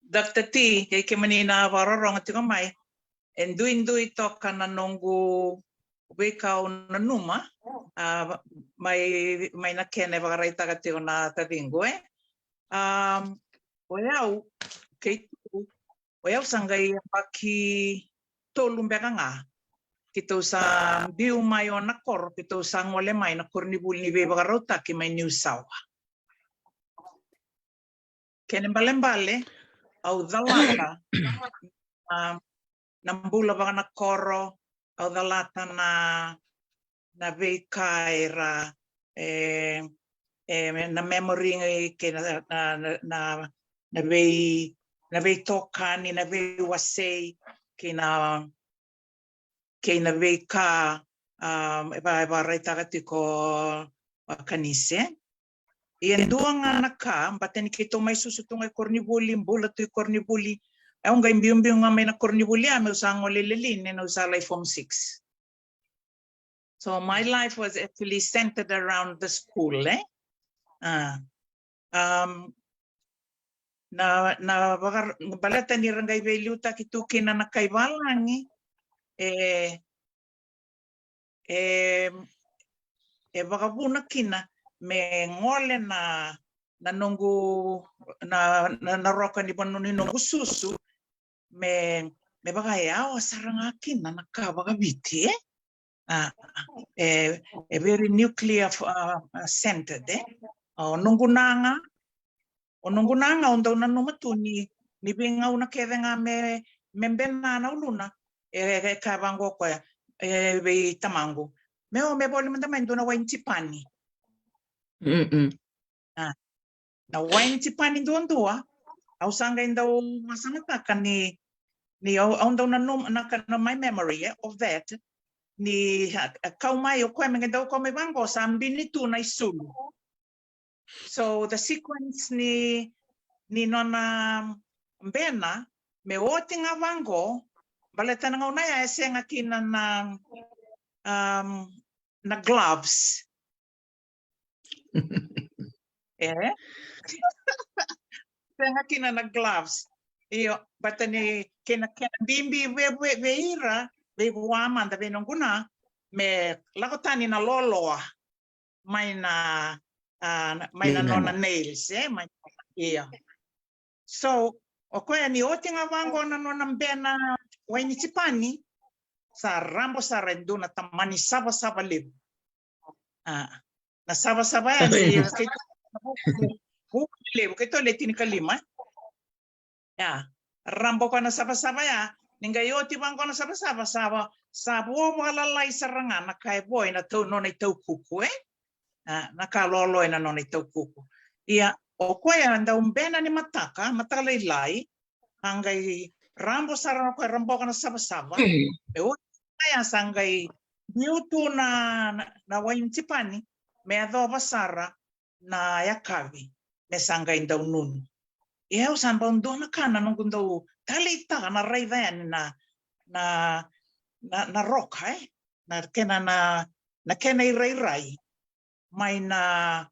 Doctor T, kei kemuni na vakarorogo tiko mai, e duidui toka na noqu veika au nanuma, a, mai, mai na kena e vakaraitaka tiko na taciqu, e. Um, o yau, keitou, o yau sa qai yabaki tolu beka ga keitou sa biu mai o na koro, keitou sa gole mai na koronivuli ni veivakarautaki mai Niusawa. Kena ibalebale, au calata na, na bula vakanakoro, au calata na, na veika era, e, e, na memory kei na, na, na, na, na vei, na veitokani, na veiwasei, kei na, kei na veika, um, e va-, e vakaraitaka tiko, a, Kanise. Ia e dua ga na ka, baleta ni keitou mai susu tu ga i koronivuli, bula tu i koronivuli. Au qai biubiu ga mai na koronivuli, a, meu sa gole lelei, ne, ne au sa lai form six. So my life was actually centered around the school, e? A. Um, na, na vaka, baleta ni ra qai veiliutaki tu kina na kai valagi, e, e, e vakavuna kina me gole na, na noqu, na, na, na roka ni vanua ni noqu susu, me, me vaka e yawa sara ga kina na ka vakaviti, e? A, e, e very nuclear, a, a, centered, e? O noqu na ga, o noqu na ga, au dau nanuma tu ni, ni veigauna kece ga me, me bena na uluna, e, e kaya vaqo o koya, e, vei tamaqu. Me o, me voli mada mai dua na waini Jipani. A, na waini Jipani duadua, au sa qai dau vakasamataka ni, ni au, au dau nanuma, na ka, na my memory, e, of that, ni, a, a kau mai o koya, me qai dau kau mai vaqo, sa bini tu na isulu. So the sequence ni, ni nona bena, me oti ga vaqo, baleta na gauna ya e sega kina na, um, na gloves. E? Sega kina na gloves. Io, baleta ni kena, kena bibi vei, vei, vei ira, vei vua mada, vei noqu na, me lako tani na loloa mai na, a, na, mai na nona nails, e? Mai, io. So, o koya ni oti ga vaqo na nona bena waini Jipani, sa rabo sara e dua na tamani savasava levu. A, na savasava ya, ni keitou, vuku levu, keitou le tinikalima, e? Ia, rabo koya na savasava ya, ni qai oti vaqo na savasava, sa va, sa vo vakalalai sara ga na ka e vo ena tau, nona itaukuku, e? A, na ka lolo ena nona itaukuku. Ia, o koya dau bena ni mataka, mataka lailai, a qai rabo sara na koya, raboka na savasava. Mm. E oti ya sa qai biu tu na, na, na waini Jipani, me yacova sara na yakavi, me sa qai dau nunu. Ia au sa bau dua na ka na noqu dau taleitaka na raica yani na, na, na, na roka, e? Na kena, na, na kena irairai. Mai na,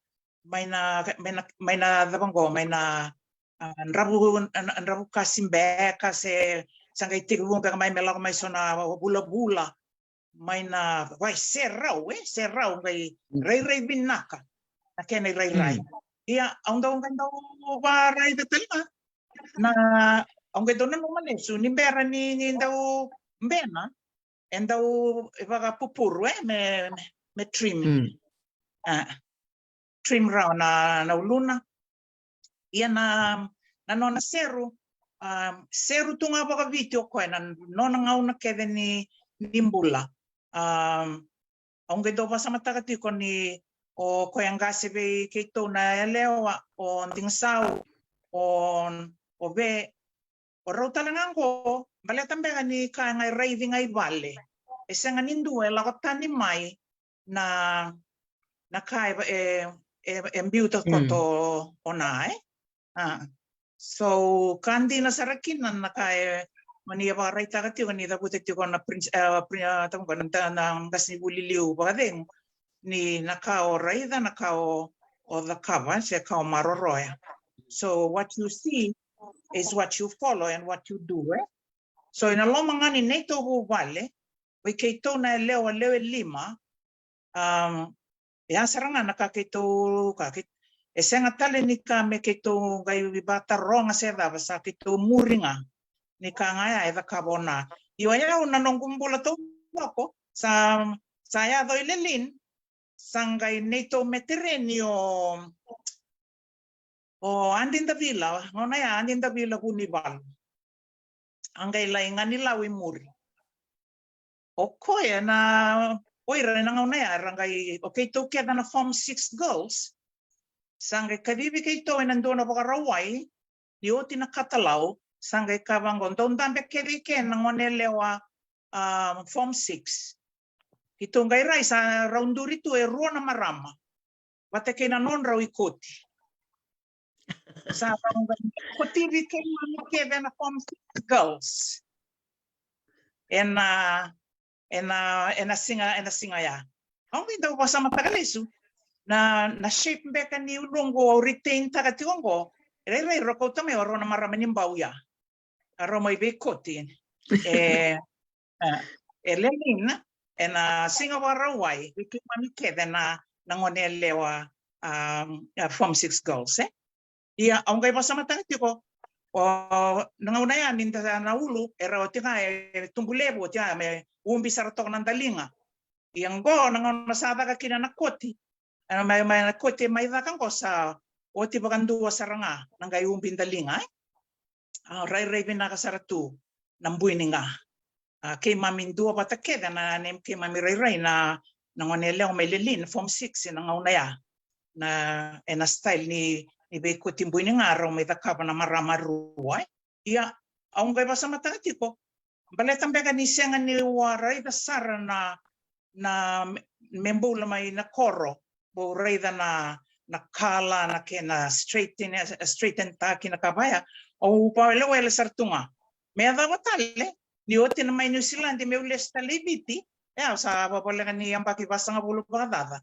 mai na, mai na, mai na cava qo, mai na, a, dravu, a, dravu kasi beka se, sa qai tekivu beka mai me lako mai so na vulavula. Mai na, wai, serau, e? Serau qai rairai vinaka na kena irairai. Mm. Ia, au dau qai dau varaica tale ga. Na, au qai dau nanuma lesu, ni bera ni, ni dau bena, e dau, e vakapupuru, e? Me, me, me trim. Mm. A, trim rawa na, na uluna. Ia na, na nona seru, um, seru tu ga vakaviti o koya na nona gauna kece ni, ni bula. Um, au qai dau vakasamataka tiko ni o koya qase vei keitou na yalewa, o Digasau, o, o Ve, o rau tale ga qo, baleta beka ni ka ga e raici ga i vale. E sega ni dua e lako tani mai na, na ka e, e, e, e biuta koto o na, e? A. So, ka dina sara kina na ka e, mani e vakaraitaka tiko, ni cavuta tiko na prince, e, prin-, e, tavuka na, na, na qasenivuli liu vakacegu, ni na ka o raica, na ka o, o cakava, se ka o maroroya. So, what you see is what you follow and what you do, e? So, ina loma ga ni neitou vuvale, vei keitou na yalewa lewe lima, um, e a sara ga na ka keitou, ka kei-, e sega tale ni ka me keitou qai vakataroga se cava, sa keitou muri ga. Ni ka ga ya e cakava o na. Io, o yau na noqu bula taucoko, sa, sa yaco i Lelean, sa qai neitou metereni o, o Adi Davila, gauna ya Adi Davila Vunivalu. A qai lai Ganilau i muri. O koya na, o ira na gauna ya, era qai, o keitou kece na Form Six girls, sa qai kacivi keitou ena dua na Vakarauwai, ni oti na katalau, sa qai kaya vaqo, dou dabe kece i ke na gone yalewa, a, Form Six. Keitou qai rai, sa rau duri tu e rua na marama vata kei na nodrau ikoti. Sa rau qai kotivi keimami kece na Form Six girls ena, ena, ena siga, ena siga ya. Au qai dau vakasamataka lesu na, na shape beka ni uluqu au retain taka tiko qo. Rairai rau kauta mai o rau na marama ni bau ya. A rau mai veikoti. E, e, e Lelean, ena siga Vakarauwai, vei keimami kece na, na gone yalewa, a, a Form Six girls, e? Ia, au qai vakasamataka tiko, O na gauna ya ni da na ulu, e rawa oti ga e tubu levu, oti ga me ubi sara toka na daliga. Ia qo na gauna sa caka kina na koti, e na mai, mai na koti e mai caka qo sa oti vakadua sara ga na qai ubi daliga, e. A, rairai vinaka sara tu na bui ni ga. A, keimami dua vata kece na, na keimami rairai na, na gone yalewa mai Lelean, form six na gauna ya. Na, e na style ni, ni veikoti bui ni ga rau mai cakava na marama rua, e. Ia, au qai vasamataka tiko, baleta beka ni sega niu a raica sara na, na me, me bula mai na koro, bau raica na, na kala, na kena straighten, straighten taki na ka vaya. Au vakawelewele sara tu ga. Me yacova tale, ni oti na mai Niusiladi meu lesu tale i Viti, e, au sa vavoleka ni yabaki vasagavulu vakacaca.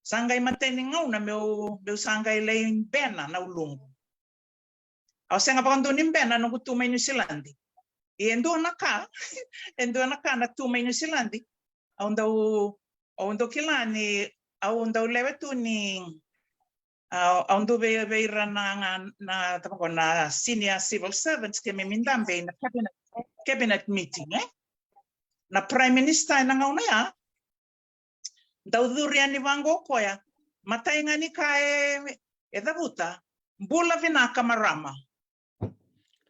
Sa qai matai ni gauna meu, meu sa qai lai bena na uluqu. Au sega vakadua ni bena noqu tu mai Niusiladi. Ia e dua na ka, e dua na ka na tu mai Niusiladi. Au dau, au dau kila ni, au dau lewe tu ni, au, au dau vei, vei ira na, na, na, tamaqo na senior civil servants keimami dabe i na cabinet, cabinet meeting, e? Na Prime Minister e na gauna ya, dau curu yani vaqo o koya, matai ga ni ka e, e cavuta, bula vinaka marama.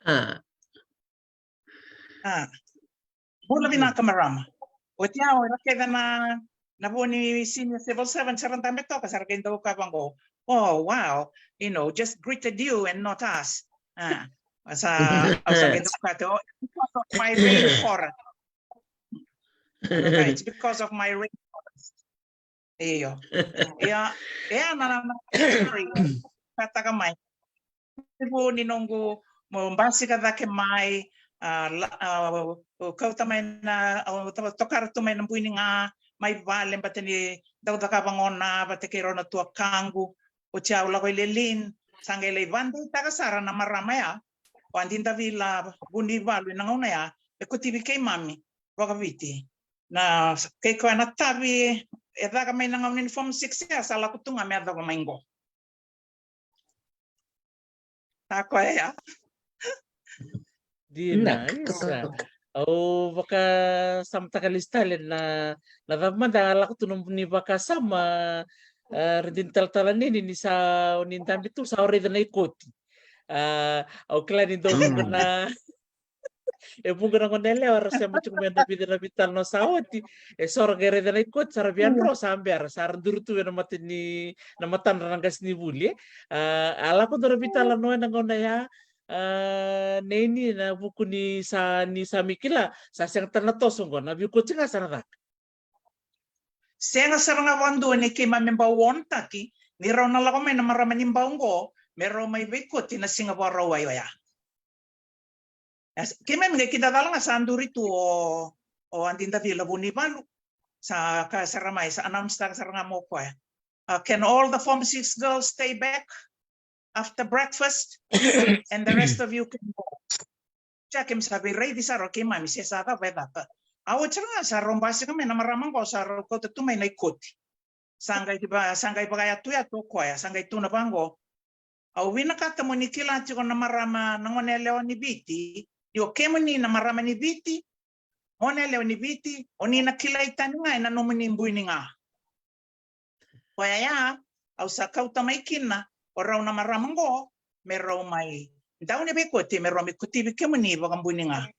A. A. Bula vinaka marama. Oti ya o ira kece na, na vo ni senior civil servants era dabe toka, sa ra qai dau kaya vaqo, "Oh, wow, you know, just greeted you and not us." A. Sa, au sa qai dau kaya, "Oh, because of my rainforest." Right, because of my rainforest. Io. Ia, e a na, na, na, sorry, kataka mai. Tekivu ni noqu, mo basika cake mai, a, la, a, o, o kauta mai na, o, to, tokara tu mai na bui ni ga, mai vale, baleta ni dau cakava gona vata kei rau na tuakaqu. Oti au lako i Lelean, sa qai lai vakadeitaka sara na marama ya, o Adi Davila Vunivalu, e na gauna ya, e kotivi keimami vakaviti. Na, kei koya na tavi e caka mai na gauna ni form six ya, sa lako tu ga me yacova mai qo. Na koya ya. Dina, na, isa. Au vakasamataka lesu tale na, na cava mada a lako tu nomuni vakasama, a, Radini Talatala Neni, ni sa, ni dabe tu sa o raica na ikoti. A, au kila ni dau vuqa na, e vuqa na gone yalewa era sema tiko mai na vica na veitalanoa sa oti. E so ra qai raica na ikoti, sa ra via dro, sa bera, sa ra duri tu ena mata ni, na matadra na qasenivuli, e. A, a lako dua na veitalanoa ena gauna ya, a, Neni, ena vuku ni sa, ni sa mai kila, sa sega tale na toso qo, na veikoti ga sa na caka. Sega sara ga vakadua ni keimami bau warn-taki ni rau na lako mai na marama ni Bau qo me rau mai veikoti na siga Vakarauwai oya. Keimami qai kidacala ga sa duri tu o, o Adi Davila Vunivalu. Sa kaya sara mai, sa announce-taka sara ga mai o koya, a, "Can all the form six girls stay back after breakfast and the rest of you can go." Sa keimami sa veiraici sara o keimami se sa cava e caka. A oti sara ga sa rau basika mai na marama qo, sa rau kauta tu mai na ikoti. Sa qai va, sa qai vakayatuyatu o koya, sa qai tukuna vaqo, "Au vinakata mo ni kila tiko na marama, na gone yalewa ni Viti, ni o kemuni na marama ni Viti, gone yalewa ni Viti, o ni na kilai tani ga ena nomuni bui ni ga." Koya ya, au sa kauta mai kina o rau na marama qo me rau mai dau ni veikoti, me rau mai kotivi kemuni vakabui ni ga.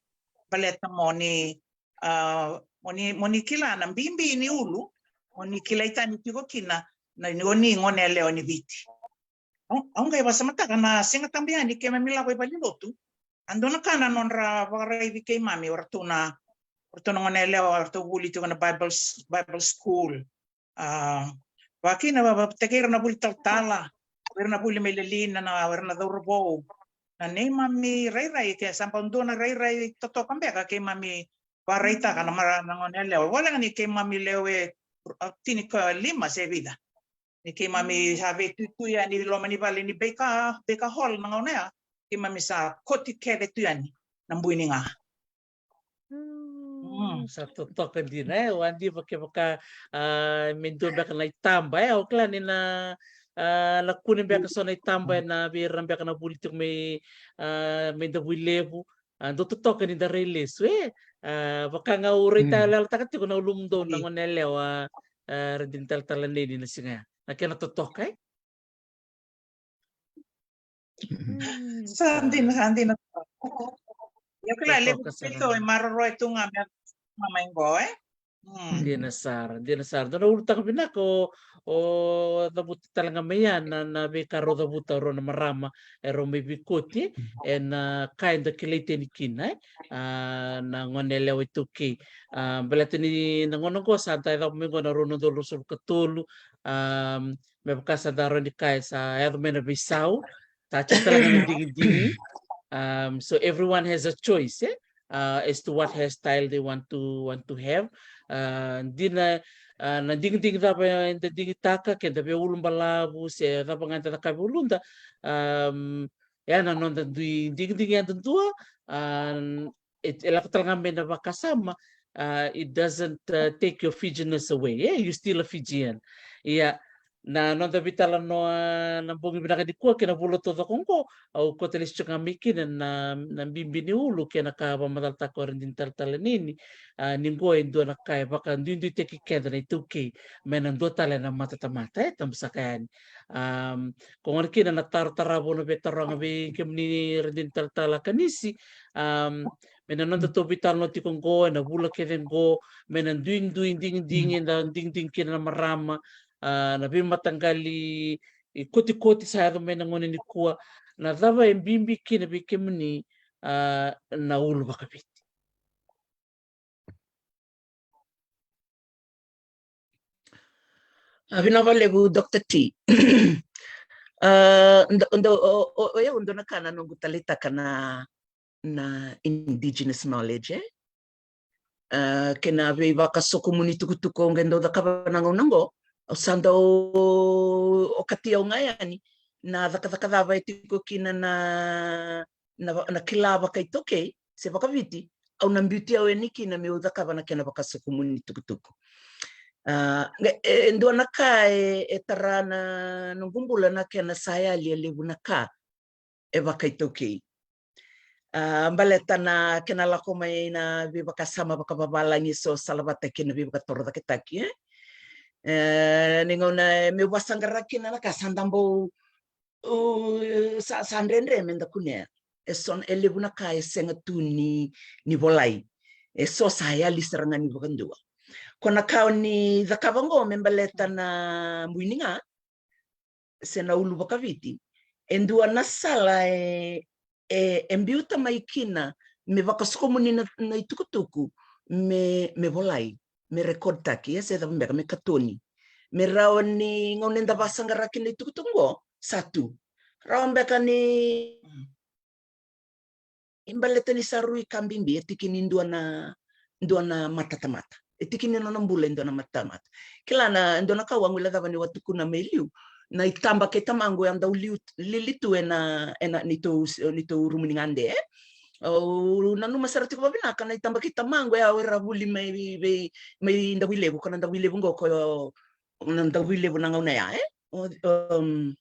Baleta mo ni, a, mo ni, mo ni kila na bibi ni ulu, mo ni kilai tani tiko kina na, ni o ni gone yalewa ni Viti. Au, au qai vasamataka na Siga Tabu yani keimami lako i valenilotu, a dua na ka na nodra vakaraici keimami o ratou na, o ratou na gone yalewa, o ratou vuli tiko na Bible s-, Bible school. A, vakakina, va, vata kei ira na vuli talatala, o ira na vuli mai Lelean, na, o ira na cauravou. Na neimami rairai, ke sa bau dua na rairai totoka beka keimami vakaraitaka na mara, na gone yalewa. Voleka ni keimami lewe, a, tinikalima se vica. Ni keimami sa veituitui yani i loma ni vale ni Baker, Baker Hall na gauna ya. Keimami sa koti kece tu yani na bui ni ga. Mm. Sa totoka dina, e, au a diva kevaka, a, me dua beka na itaba, e, au kila ni na, A, na kune beka so na itaba ena vei ira beka na vuli tiko mai, a, mai Davuilevu. A, dau totoka ni da rai lesu, e. A, vaka ga au raitayaloyalotaka tiko na ulumudou na gone yalewa, a, Radini Talatala Neni na siga ya. Na kena totoka, e. Sa dina, sa dina. Io, kila levu keitou e maroroya tu ga me mai qo, e? Dina sara, dina sara. Dua na ulutaga vinaka o, o cavuta tale ga mai ya na, na veika rau cavuta o rau na marama, e rau mai veikoti, ena ka eda kilai tani kina, e? A, na gone yalewa iTaukei. A, baleta ni na gauna qo sa da yacova mai qo na rua na udolu ruasagavulu ka tolu, a, me vaka sa da rawa ni kaya sa yaco mai na veisau, sa tiko tale ga na digidigi. Um, so everyone has a choice, e? Uh, as to what hairstyle they want to, want to have. Uh, dina, uh, na digidigi cava eda digitaka, ke da via ulubalavu, se cava ga eda cakava e uluda. Um, ya na noda dui digidigi yadudua, um, e, e lako tale ga mai na vakasama, uh, it doesn't, uh, take your Fijian-ness away, e? You still a Fijian. Ia, na noda veitalanoa na bogi vinaka nikua kei na vula taucoko oqo, au kauta lesu tiko ga mai kina na, na bibi ni ulu kei na ka vakamacalataka o Radini Talatala Neni, a, ni qo e dua na ka e vakaduiduitaki keda na iTaukei mai na dua tale na matatamata, e, tabusaka yani. Um, ko gona kina na taro tarava au na veitaroga vei kemuni Radini Talatala Kanisi, um, mai na noda tou veitalanoa tiko qo ena vula kece qo, mai na duidui digidigi eda digidigi kina na marama, a, na veimataqali ikotikoti sa yaco mai na gauna nikua, na cava e bibi kina vei kemuni, a, na ulu vakaviti? A, vinaka vakalevu, Doctor T. A, ndo, ndo, o, o, o yau dua na ka na noqu taleitaka na, na indigenous knowledge, e? A, kei na veivakasokomuni tukutuku au qai dau cakava na gauna oqo, au sa dau okati au ga yani na cakacaka cava e tiko kina na, na, na kila vakaitaukei se vakaviti, au na biuti au yani kina meu cakava na kena vakasokomuni tukutuku. A, qai, e, e dua na ka e, e tara na noqu bula na kena sa yali e levu na ka e vakaitaukei. A, baleta na kena lako mai na veivakasama vakavavalagi eso salavata kei na veivakatorocaketaki, e? E, ni gauna e meu vasaqara kina na ka sa da bau, u, sa, sa dredre me da kunea. E so na, e levu na ka e sega tu ni, ni volai. E so sa yali sara ga ni vakadua. Ko na ka o ni cakava oqo me baleta na buiniga, se na ulu vakaviti, e dua na sala e, e, e biuta mai kina me vakasokomuni na, na itukutuku me, me volai, me rekodtaki, e se cava beka, me katoni. Me rawa ni gauna eda vasaqara kina na itukutuku oqo, sa tu. Rawa beka ni i baleta ni sa rui ka bibi, e tiki ni dua na, dua na matatamata. E tiki ni nona bula e dua na matatamata. Kila na, dua na ka au a guilecava niu a tukuna mai liu. Na itaba kei tamaqu e a dau liu, lili tu ena, ena neitou, neitou rumu ni gade. Au nanuma sara tiko vavinaka na itaba kei tamaqu e a, o ira vuli mai vei, vei, mai Davuilevu, ko na Davuilevu qo ko na Davuilevu na gauna ya, e? O, um,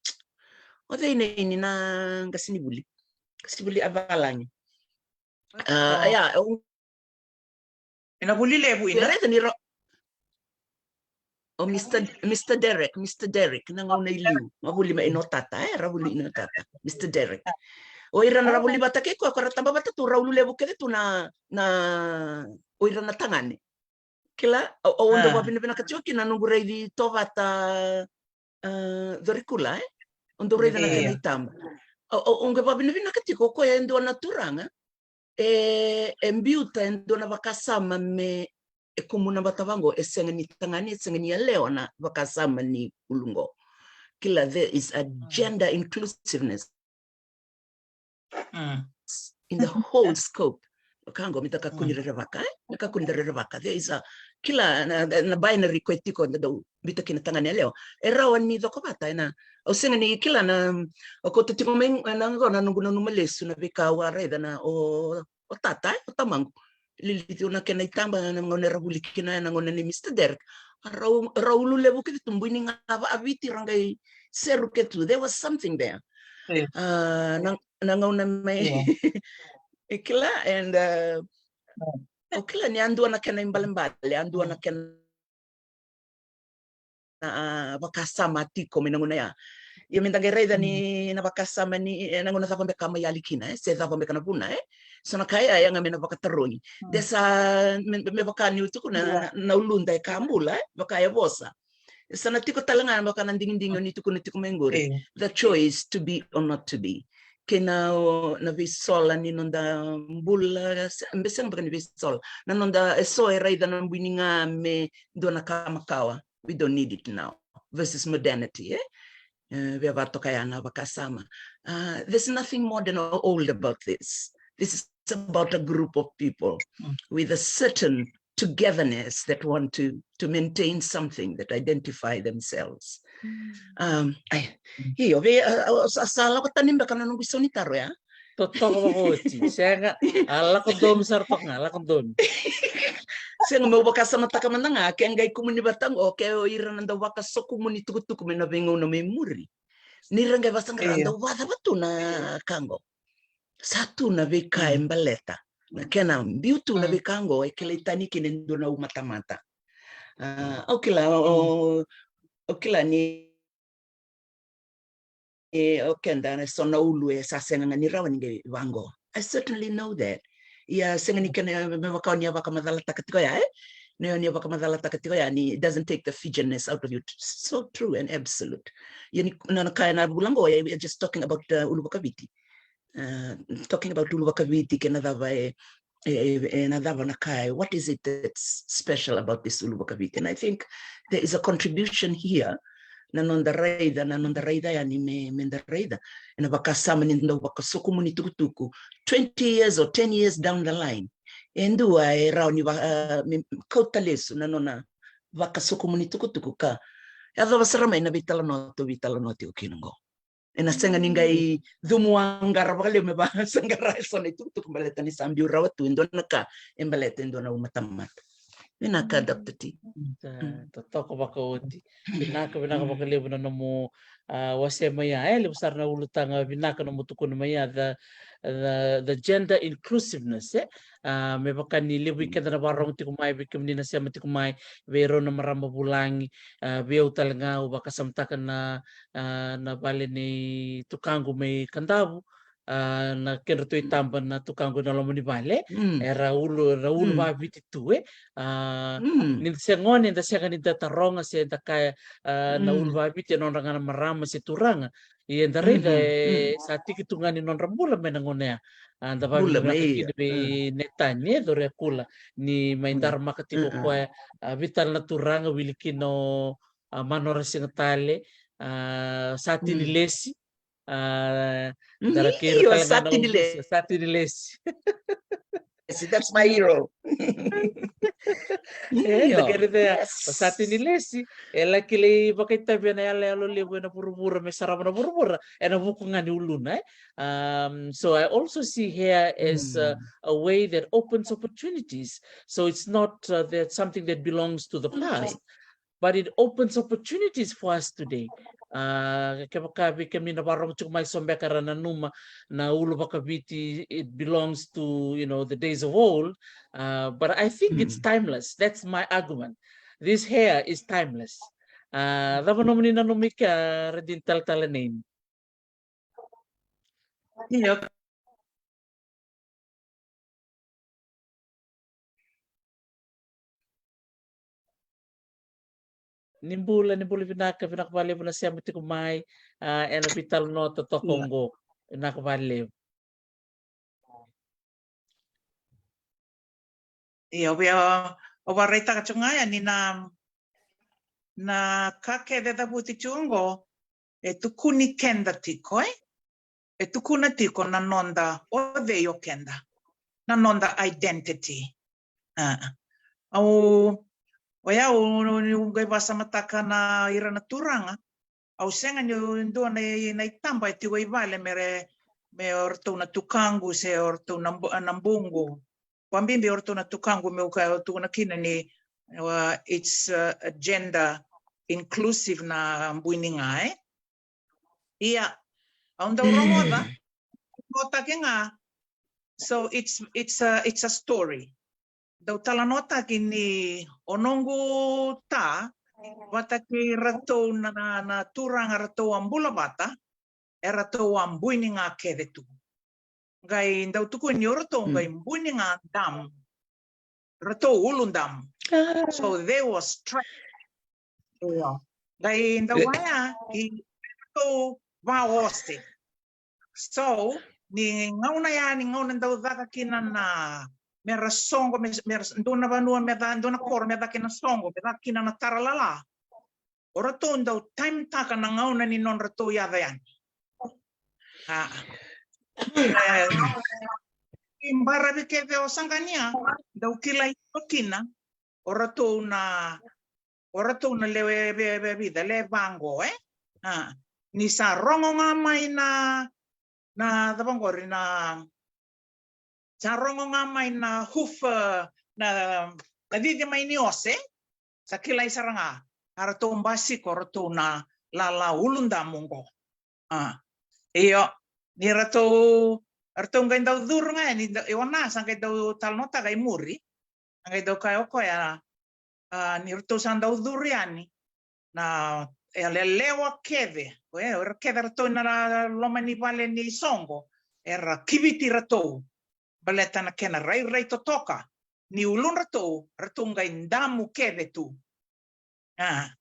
o cei na ini na qasenivuli? Qasenivuli a valagi. A, ia, o, ena vuli levu ina. Raica ni ra-, o Mister, Mister Derek, Mister Derek, na gauna i liu, ma vuli mai ina o tata, e, ra vuli ina o tata, Mister Derek. O ira na ra vuli vata kei koya, ko ra taba vata tu, ra ulu levu kece tu na, na, o ira na tagane. Kila, au, au dau vavinavinaka tiko kina noqu raici Tovata, a, Corikula, e? Au dau raica na kena itaba. Au, au, au qai vavinavinaka tiko, o koya e dua na turaga e, e biuta e dua na vakasama me, e kumuna vata vaqo, e sega ni tagane, e sega ni yalewa na vakasama ni ulu qo. Kila, there is a gender inclusiveness in the whole scope. Ka qo me da kakua ni rerevaka, e? Me kakua ni da rerevaka. There is a, kila na, na, na binary ko e tiko, da dau biuta kina tagane yalewa. E rawa ni coko vata, ena, au sega ni kila na, au kauta tiko mai na qo na noqu nanuma lesu na veika au a raica na o, o tata, e, o tamaqu. Lili tu na kena itaba na gauna era vuli kina, na gauna nei Mister Derek. A rau, rau ulu levu kece tu, buiniga vakaviti, ra qai Seru ke tu, there was something there. Io. Ah, na, na gauna mai Io. e kila, and uh, o kila ni a dua na kena ibalebale, a dua na kena a vakasama tiko mai na gauna ya. Ia me da qai raica ni na vakasama ni e, na gauna cava beka mai yali kina, e, se cava beka na vuna, e. So na ka ya e yaga me na vakatarogi. De sa me, me vaka ni u tukuna na, na uluda e ka bula, e, vaka e vosa. E sa na tiko tale ga vaka na digidigi o ni tukuna tiko mai qori. The choice to be or not to be. Kei na, o, na veisola ni noda bula, se, be sega beka ni veisola. Na noda e so e raica na bui ni ga me dua na ka makawa. We don't need it now. Versus modernity, e? E, via vakatoka ya na vakasama. Uh, there's nothing modern or old about this. This is about a group of people with a certain togetherness that want to, to maintain something that identify themselves. Um, ai, io, vei, a, a, sa, sa lako tani beka na noqu isau ni taro ya. Totoka vakaoti, sega, a lako domi sara toka ga, lako domi. Sega, meu vakasamataka mada ga, ke qai kumuni vata qo, ke o ira na dau vakasokumuni tukutuku mai na veigauna mai muri. Ni ra qai vasaqara dau vacava tu na ka qo. Sa tu na veika e baleta. Na kena biu tu na veika qo, e kilai tani kina e dua na umatamata. Ah, au kila, o, au kila ni e, o keda na so na ulu e sa sega ga ni rawa ni qai vaqo. I certainly know that. Ia sega ni kena me vaka o ni a vakamacalataka tiko ya, e? Ni o ni a vakamacalataka tiko ya ni it doesn't take the Fijianness out of you. So true and absolute. Ia ni na, na ka e na vula qo, e, we are just talking about uh, ulu vakaviti. Uh, talking about ulu vakaviti kei na cava e, e, e, e na cava na ka e, what is it that's special about this ulu vakaviti? And I think there is a contribution here na noda raica, na noda raica yani me, me da raica. E na vakasama ni dau vakasokumuni tukutuku twenty years or ten years down the line. E dua e rawa ni va, uh, me, kauta lesu na nona vakasokumuni tukutuku ka yacova sara mai na veitalanoa tou veitalanoa tiko kina qo. E na sega ni qai cumu a qara vakalevu me vakasaqara e so na itukutuku baleta ni sa biu rawa tu e dua na ka e baleta e dua na umatamata. Vinaka Doctor T. Totoka vakaoti. Vinaka, vinaka vakalevu na nomu a, wasea mai ya, e levu sara na ulutaga vinaka nomu tukuna mai ya, the, the, the gender inclusiveness, e. A, me vaka ni levu i keda na varogo tiko mai, vei kemuni na sema tiko mai, vei rau na marama vulagi, a, vei au tale ga au vakasamataka na, a, na vale nei tukaqu mai Kadavu, a, na kedratou itaba na tukaqu ena loma ni vale, era ulu, era ulu vaviti tu, e. A, ni da se gone, da sega ni da taroga se da kaya, a, na ulu vaviti e nodra ga na marama se turaga. Ia da raica e sa tiki tu ga ni nodra bula mai na gauna ya. A, da vavinavinaka kina vei Netani e Coriakula ni mai daramaka tiko koya, a, vei tale na turaga, wili kina o, a, Manora Sigatale, a, Satini Lesi. A, dara kei ira tale ga na Satini Lesi. Satini Lesi. Yes, that's my hero. E, da kere tea o Satini Lesi e laki lai vakaitavi ena yaloyalo levu ena vuravura me sarava na vuravura ena vuku ga ni uluna, e. Um, so I also see hair as a, a way that opens opportunities. So it's not uh, that something that belongs to the past, but it opens opportunities for us today. A, kevaka vei kemuni na varogo tiko mai, so beka era nanuma na ulu vakaviti, it belongs to, you know, the days of old. A, but I think it's timeless. That's my argument. This hair is timeless. A, cava nomuni nanumi kea, Radini Talatala Neini? Io. Ni bula, ni bula vinaka, vinaka vakalevu na sema tiko mai, a, ena veitalanoa totoka oqo. Vinaka vakalevu. Io, via, au vakaraitaka tiko ga yani na, na ka kece e cavuti tiko oqo, e tukuni keda tiko, e? E tukuna tiko na noda o cei o keda, na noda identity. A, au, o yau niu qai vakasamataka na ira na turaga, au sega ni dua na, na itaba e tiko i vale me, me o ratou na tukaqu se o ratou na, na buqu. Vakabibi o ratou na tukaqu meu ka tukuna kina ni, uh, it's uh, a gender inclusive na bui ni ga, e. Ia, au dau rogoca, rogoca ke ga. So it's, it's a, it's a story. Dau talanoataki ni o noqu ta vata kei ratou na, na, na turaga ratou a bula vata, e ratou a bui ni ga kece tu. Qai dau tukuni o ratou qai bui ni ga damu. Ratou ulu damu. So they was trapped. Io. Qai dau vaya i ratou vaose. So ni gauna ya, ni gauna dau caka kina na, mera soqo, me, mera dua na vanua me ca, dua na koro me caka kina soqo, me caka kina na taralala. O ratou dau time taka na gauna ni nodratou yaco yani. A. E, baravi kece o saqania, dau kilai kina o ratou na, o ratou na lewe, ve, ve, vica, le vaqo, e? A, ni sa rogo ga mai na, na cava qori, na, sa rogo ga mai na hoof, e, na, na cici mai ni ose, sa kilai sara ga. A ratou basika o ratou na lala uludamu qo. A. Io, ni ratou, ratou qai dau curu ga, ni da, e, o na sa qai dau talanoataka i muri. A qai dau kaya o koya, a, ni ratou sa dau curu yani na, e, lelewa kece, e, era kece ratou na loma ni vale ni soqo, era kiviti ratou. Baleta na kena rairai totoka ni uludratou, ratou qai damu kece tu. A.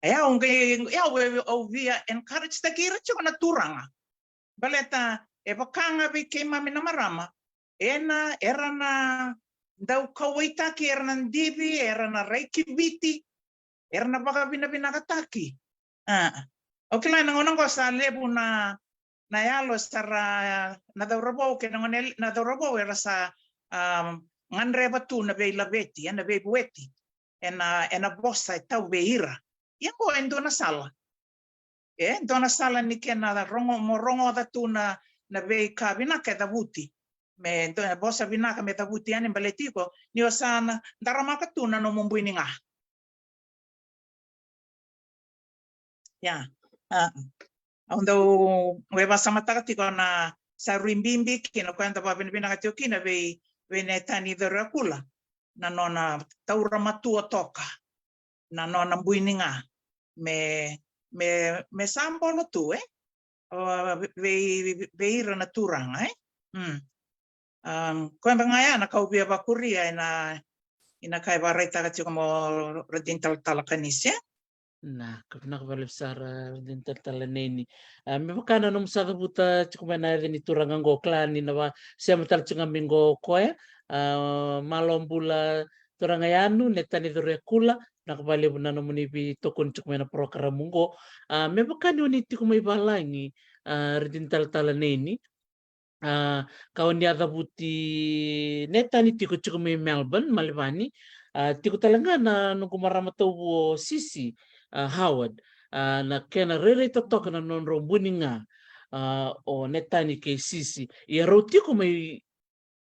E au qai, e au, e au via encourage taki ira tiko na turaga. Baleta e vaka ga vei keimami na marama, ena, era na dau kauwaitaki, era na divi, era na rai kiviti, era na vakavinavinakataki. A. Au kila na gauna qo sa levu na, na yalo sara, na cauravou kei na gone, na cauravou era sa, um, gadreva tu na veilaveti, ena veivueti, ena, ena vosa e tau vei ira. Ia qo e dua na sala. E dua na sala ni kena rogo, mo rogoca tu na, na veika vinaka e cavuti. Me dua na vosa vinaka me cavuti yani baleti iko, ni o sa na daramaka tu na nomu bui ni ga. Ia. A. Au dau, au vakasamataka tiko na sa rui bibi kina, koya da vakavinavinaka tiko kina vei, vei Netani Coriakula. Na nona taura matua toka na nona bui ni ga me, me, me sa bolo tu, e? O, vei, vei ira na turaga, e? Mm. Um, koya beka ga ya na ka au via vakuria ena, ena ka e vakaraitaka tiko mo Radini Talatala Kanisi, e? Na, ka vinaka vakalevu sara Radini Talatala Neini. A, me vaka na nomu sa cavuta tiko mai na yaca ni turaga qo, kila ni na vakasema tale tiko ga mai qo o koya. A, malo bula turaga yanu, Netani Coriakula, vinaka vakalevu na nomuni veitokoni tiko mai na porokaramu qo. A, me vaka ni o ni tiko mai valagi, a, Radini Talatala Neini. A, ka o ni a cavuti Netani tiko, tiko mai Melbourne, Malevani. A, tiko tale ga na noqu marama tauvu o Sisi, a, Howard. A, na kena rairai totoka na nodrau bui ni ga, a, o Netani kei Sisi. Ia rau tiko mai,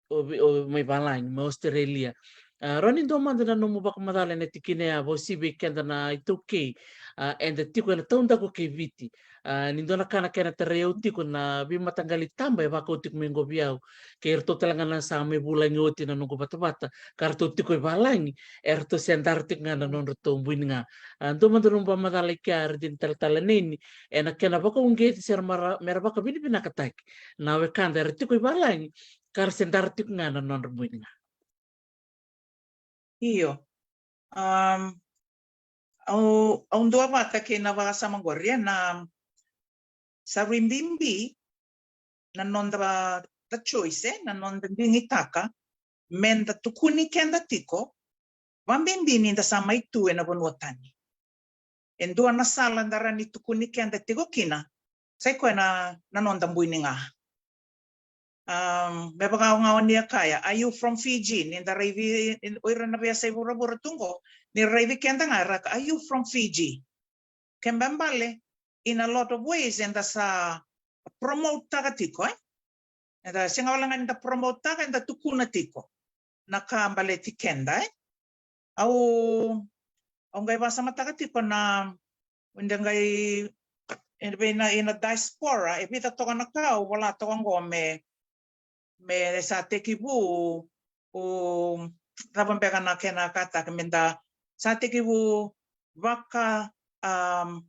o, o, mai valagi, mai Australia. A, rawa ni dua mada na nomu vakamacala ena tikina ya, vauci vei keda na iTaukei, a, eda tiko ena taudaku kei Viti. A, ni dua na ka na kena tarai au tiko na veimataqali taba e vakau tiko mai qo vei au. Kei iratou tale ga na sa mai vulagi oti na noqu vatavata, ka ratou tiko i valagi, eratou se dara tiko ga na nodratou bui ni ga. A, dua mada nomu vakamacala i kea Radini Talatala Neini, ena kena vakauqeti se ra mara, mera vakavinavinakataki na wekada era tiko i valagi, ka ra se dara tiko ga na nodra bui ni ga. Io. Um, au, au duavata kei na vakasama qori, ena sa rui bibi na noda, the choice, e, na noda digitaka meda tukuni keda tiko, vabibi ni da sa mai tu ena vanua tani. E dua na sala da rawa ni tukuni keda tiko kina, sai koya na, na noda bui ni ga. Um, me vaka ga o ni a kaya, are you from Fiji? Ni da raici, o ira na veiyasai vuravura tu qo, ni raici keda ga, ra kaya, are you from Fiji? Kena ibalebale, in a lot of ways, eda sa promote taka tiko, e? Eda sega wale ga ni da promote taka, eda tukuna tiko na ka baleti keda, e? Au, au qai vakasamataka tiko na, eda qai e vei na, ina diaspora, e vica toka na ka au vola toka qo me, me sa tekivu, u, cava beka na kena kataka, me da sa tekivu vaka, um,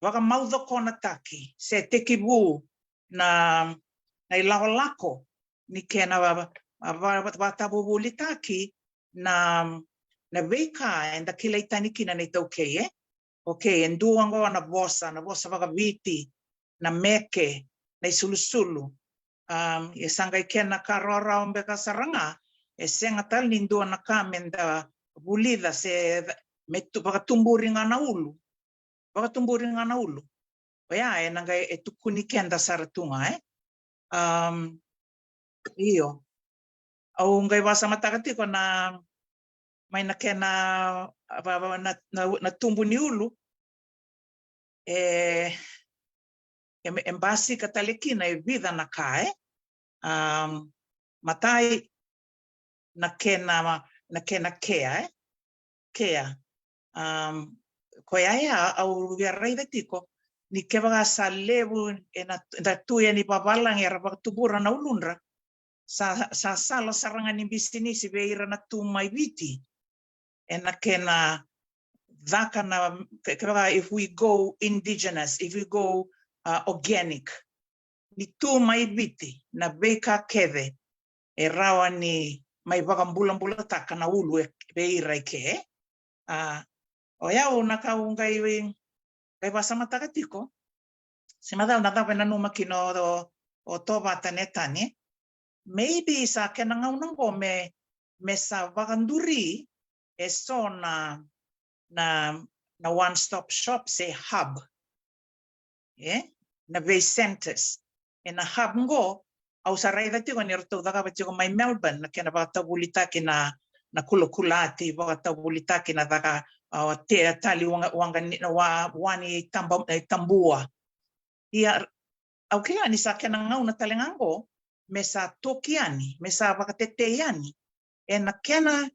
vakamaucokonataki, se tekivu na, na ilakolako ni kena va, va, va, vakatavuvulitaki na, na veika eda kilai tani kina na iTaukei, e? Okay, e dua qo na vosa, na vosa vakaviti, na meke, na isulusulu. Um, e sa qai kena ka rawarawa beka sara ga, e sega tale ni dua na ka me da vulica se me tu, vakatuburi ga na ulu. Vakatuburi ga na ulu. Oya, e na qai e tukuni keda sara tu ga, e? Um, io. Au qai vasamataka tiko na, mai na kena, va, va, na, na, na tubu ni ulu. E, e, e basika tale kina e vica na ka, e? Um, matai, na kena, na kena kea, e? Kea. Um, koya ya au via raica tiko ni kevaka sa levu e na, na tu yani vavalagi era vakatubura na uludra, sa, sa sala sara ga ni bisinisi vei ira na tu mai Viti. E na kena caka na, ke, kevaka if we go indigenous, if we go, uh, organic, ni tu mai Viti na veika kece e rawa ni mai vakabulabulataka na ulu e, vei ira e ke. A, o yau na ka au qai, qai vasamataka tiko. Se macala na cava e nanuma kina o, o, o Tovata Netani. Maybe sa kena gauna qo me, me sa vakaduri e so na, na, na one stop shop se hub. E? Na vei centers. E na hub qo, au sa raica tiko ni ratou cakava tiko mai Melbourne, na kena vakatavulitaki na, na kulakulati, vakatavulitaki na caka, a, te, tali waqa, waqa ni, na wa, wa ni taba, e, tabua. Ia, au kila ni sa kena gauna tale ga qo, me sa toki yani, me sa vakatetei yani. E na kena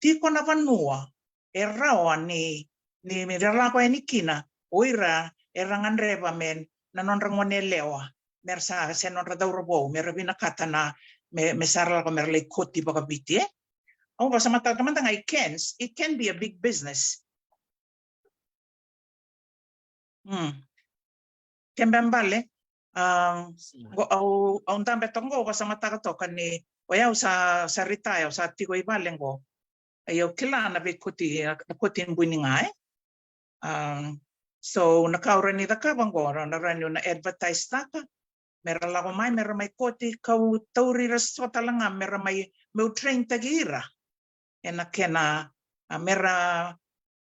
tiko na vanua e rawa ni, ni, ni ra lako yani kina o ira era gadreva me na nodra gone yalewa, me ra sa, se nodra cauravou, me ra vinakata na, me, me sa ra lako me ra lai koti vakaviti, e? Au vasamataka mada ga i Cairns, it can be a big business. Mm. Kena ibalebale, um, qo au, au dabe toka qo, au vasamataka toka ni, o yau sa, sa retire, au sa tiko i vale qo. Ia au kila na veikoti, na koti bui ni ga, e? Um, so, na ka au rawa ni cakava qo, na rawa niu na advertise taka, me ra lako mai, me ra mai koti, kau tauri ira so tale ga, me ra mai, meu train taki ira. E na kena, a, me ra,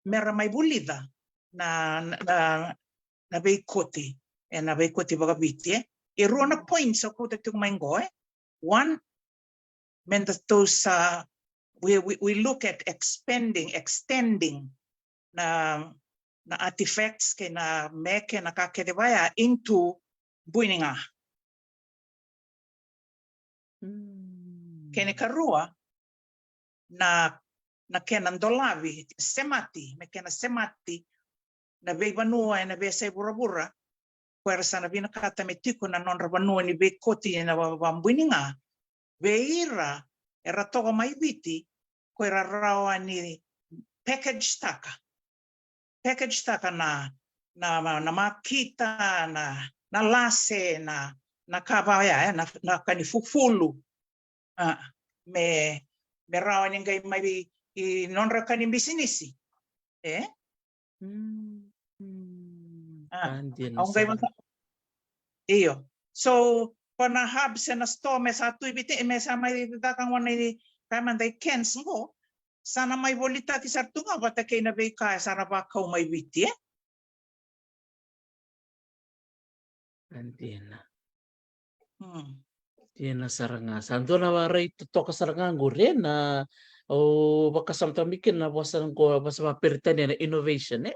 me ra mai vulica na, na, na, na veikoti, e na veikoti vakaviti, e. E rua na points au kauta tiko mai qo, e. One, me datou sa, we, we, we look at expanding, extending na, na artifacts kei na meke, na ka kece vaya into bui ni ga. Mm. Kena ikarua, na, na kena dolavi, semati, me kena semati na veivanua e na veiyasai vuravura, ko era sa na vinakata me tiko na nodra vanua ni veikoti e na va, va bui ni ga. Vei ira era toka mai Viti, ko era rawa ni package taka. Package taka na, na, na makita, na, na lase, na, na ka vaya, e, na, na ka ni fufulu. A, me, me rawa ni qai mai i, i nodra ka ni bisinisi. E? Mm, mm. A, au qai vaka, io. So, ko na hub se na store me sa tu i Viti, me sa mai caka gona i, ka mada i Cairns qo, sa na mai volitaki sara tu ga vata kei na veika e sa na vakau mai Viti, e? Dina. Hmm. Dina sara ga. Sa dua na rai totoka sara ga qori na, au vakasamataka mai kina na vosa qo, vosa vakaperitania na innovation, e?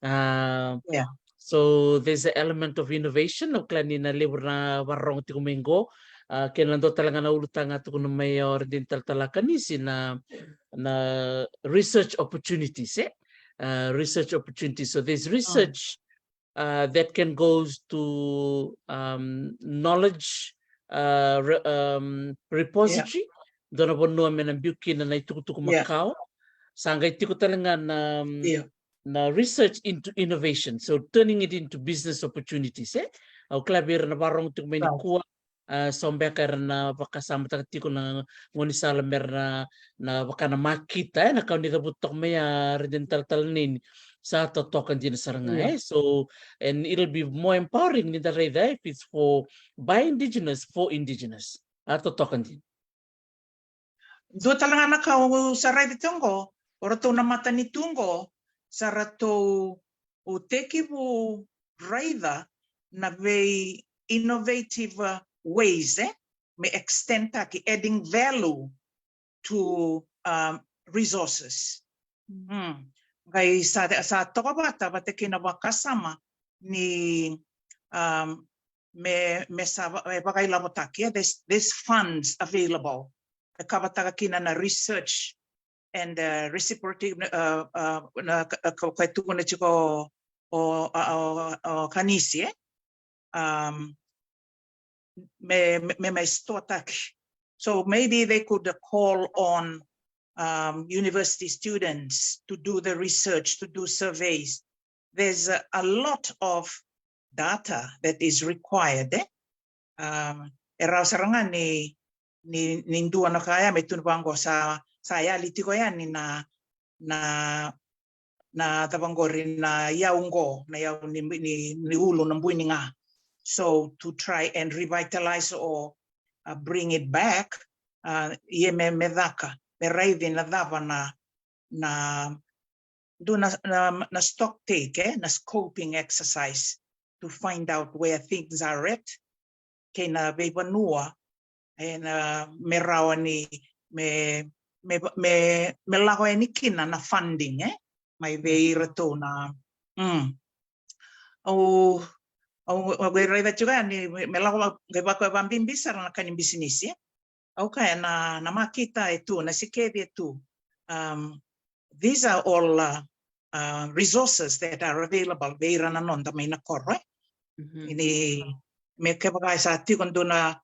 A, yeah. So there's an element of innovation, au kila ni na levu na vakarorogo tiko mai qo, a, kei na dua tale ga na ulutaga tukuna mai o Radini Talatala Kanisi na, na research opportunities, e? A, research opportunities. So there's research, uh, that can goes to, um, knowledge, uh, re- um, repository. Dua na vanua me na biu kina na itukutuku makawa. Sa qai tiko tale ga na, um, na research into innovation, so turning it into business opportunities, e. Au kila vei ira na vakarorogo tiko mai nikua, a, so beka era na vakasamataka tiko na gaunisala me ra na, na vaka na makita, e, na ka o ni cavuta toka mai, a, Radini Talatala Neini. Sa totoka dina sara ga, e. So, and it'll be more empowering ni da raica, e, if it's for, by indigenous, for indigenous. A totoka dina. Dua tale ga na ka au sa raica tiko qo, o ratou na matanitu qo, sa ratou tekivu raica na vei innovative, uh, ways, e, me extend taki, adding value to, um, resources. Mm. Qai sa, sa toka vata, vata kei na vakasama ni, um, me, me sa va- me vakailavotaki, e, there's, there's funds available. E kavataka kina na research and, uh, reciprocative, uh, uh, na ka- ka- ka- tukuna tiko o, o, o, o Kanisi, e. Um, me, me, me mai stoataki. So maybe they could, uh, call on, um, university students to do the research, to do surveys. There's a, a lot of data that is required, e? Um, e rawa sara ga ni, ni, ni dua na ka ya me tukuni vaqo, sa, sa yali tiko yani na, na, na cava qori, na iyau qo, na iyau ni, ni, ni ulu, na buiniga. So to try and revitalize or, uh, bring it back, uh, ia me, me caka, me raici na cava na, na, do na, na, na stock take, e, na scoping exercise to find out where things are at, kei na veivanua, e, na me rawa ni me, me, me, me lako yani kina na funding, e, mai vei iratou na, mm. Au, au, au qai raica tiko yani, me, me lako va- qai vaka e vabibi sara na ka ni bisinisi, e. Au kaya na, na makita e tu, na sikeci e tu. Um, these are all, uh, uh, resources that are available vei ira na noda mai na koro, e. Ni me kevaka e sa tiko dua na,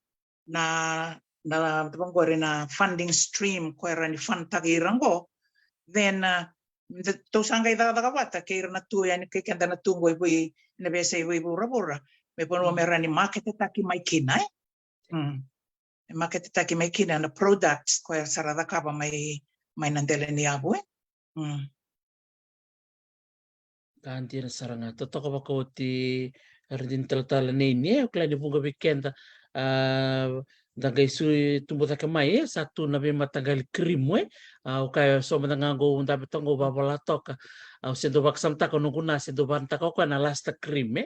na, na, cava qori, na funding stream ko era ni fund taki ira qo, then, uh, tou sa qai cakacaka vata kei ira na tu yani, kei keda na tu qo i Viti, na veiyasai Viti vuravura, me vanua me ra ni market taki mai kina, e. Mm. E market taki mai kina na products ko era sa ra cakava mai, mai na dela ni yavu, e. Mm. Ka dina sara ga, totoka vakaoti, Radini Talatala Neini, e. Au kila ni vuqa vei keda, a, da qai sui tubu cake mai, e, sa tu na veimataqali kirimu, e. A, au kaya so mada ga qo au dabe toka qo, au vavola toka. Au se dau vakasamataka o noqu na, se dau vakayagataka o koya na lasta cream, e.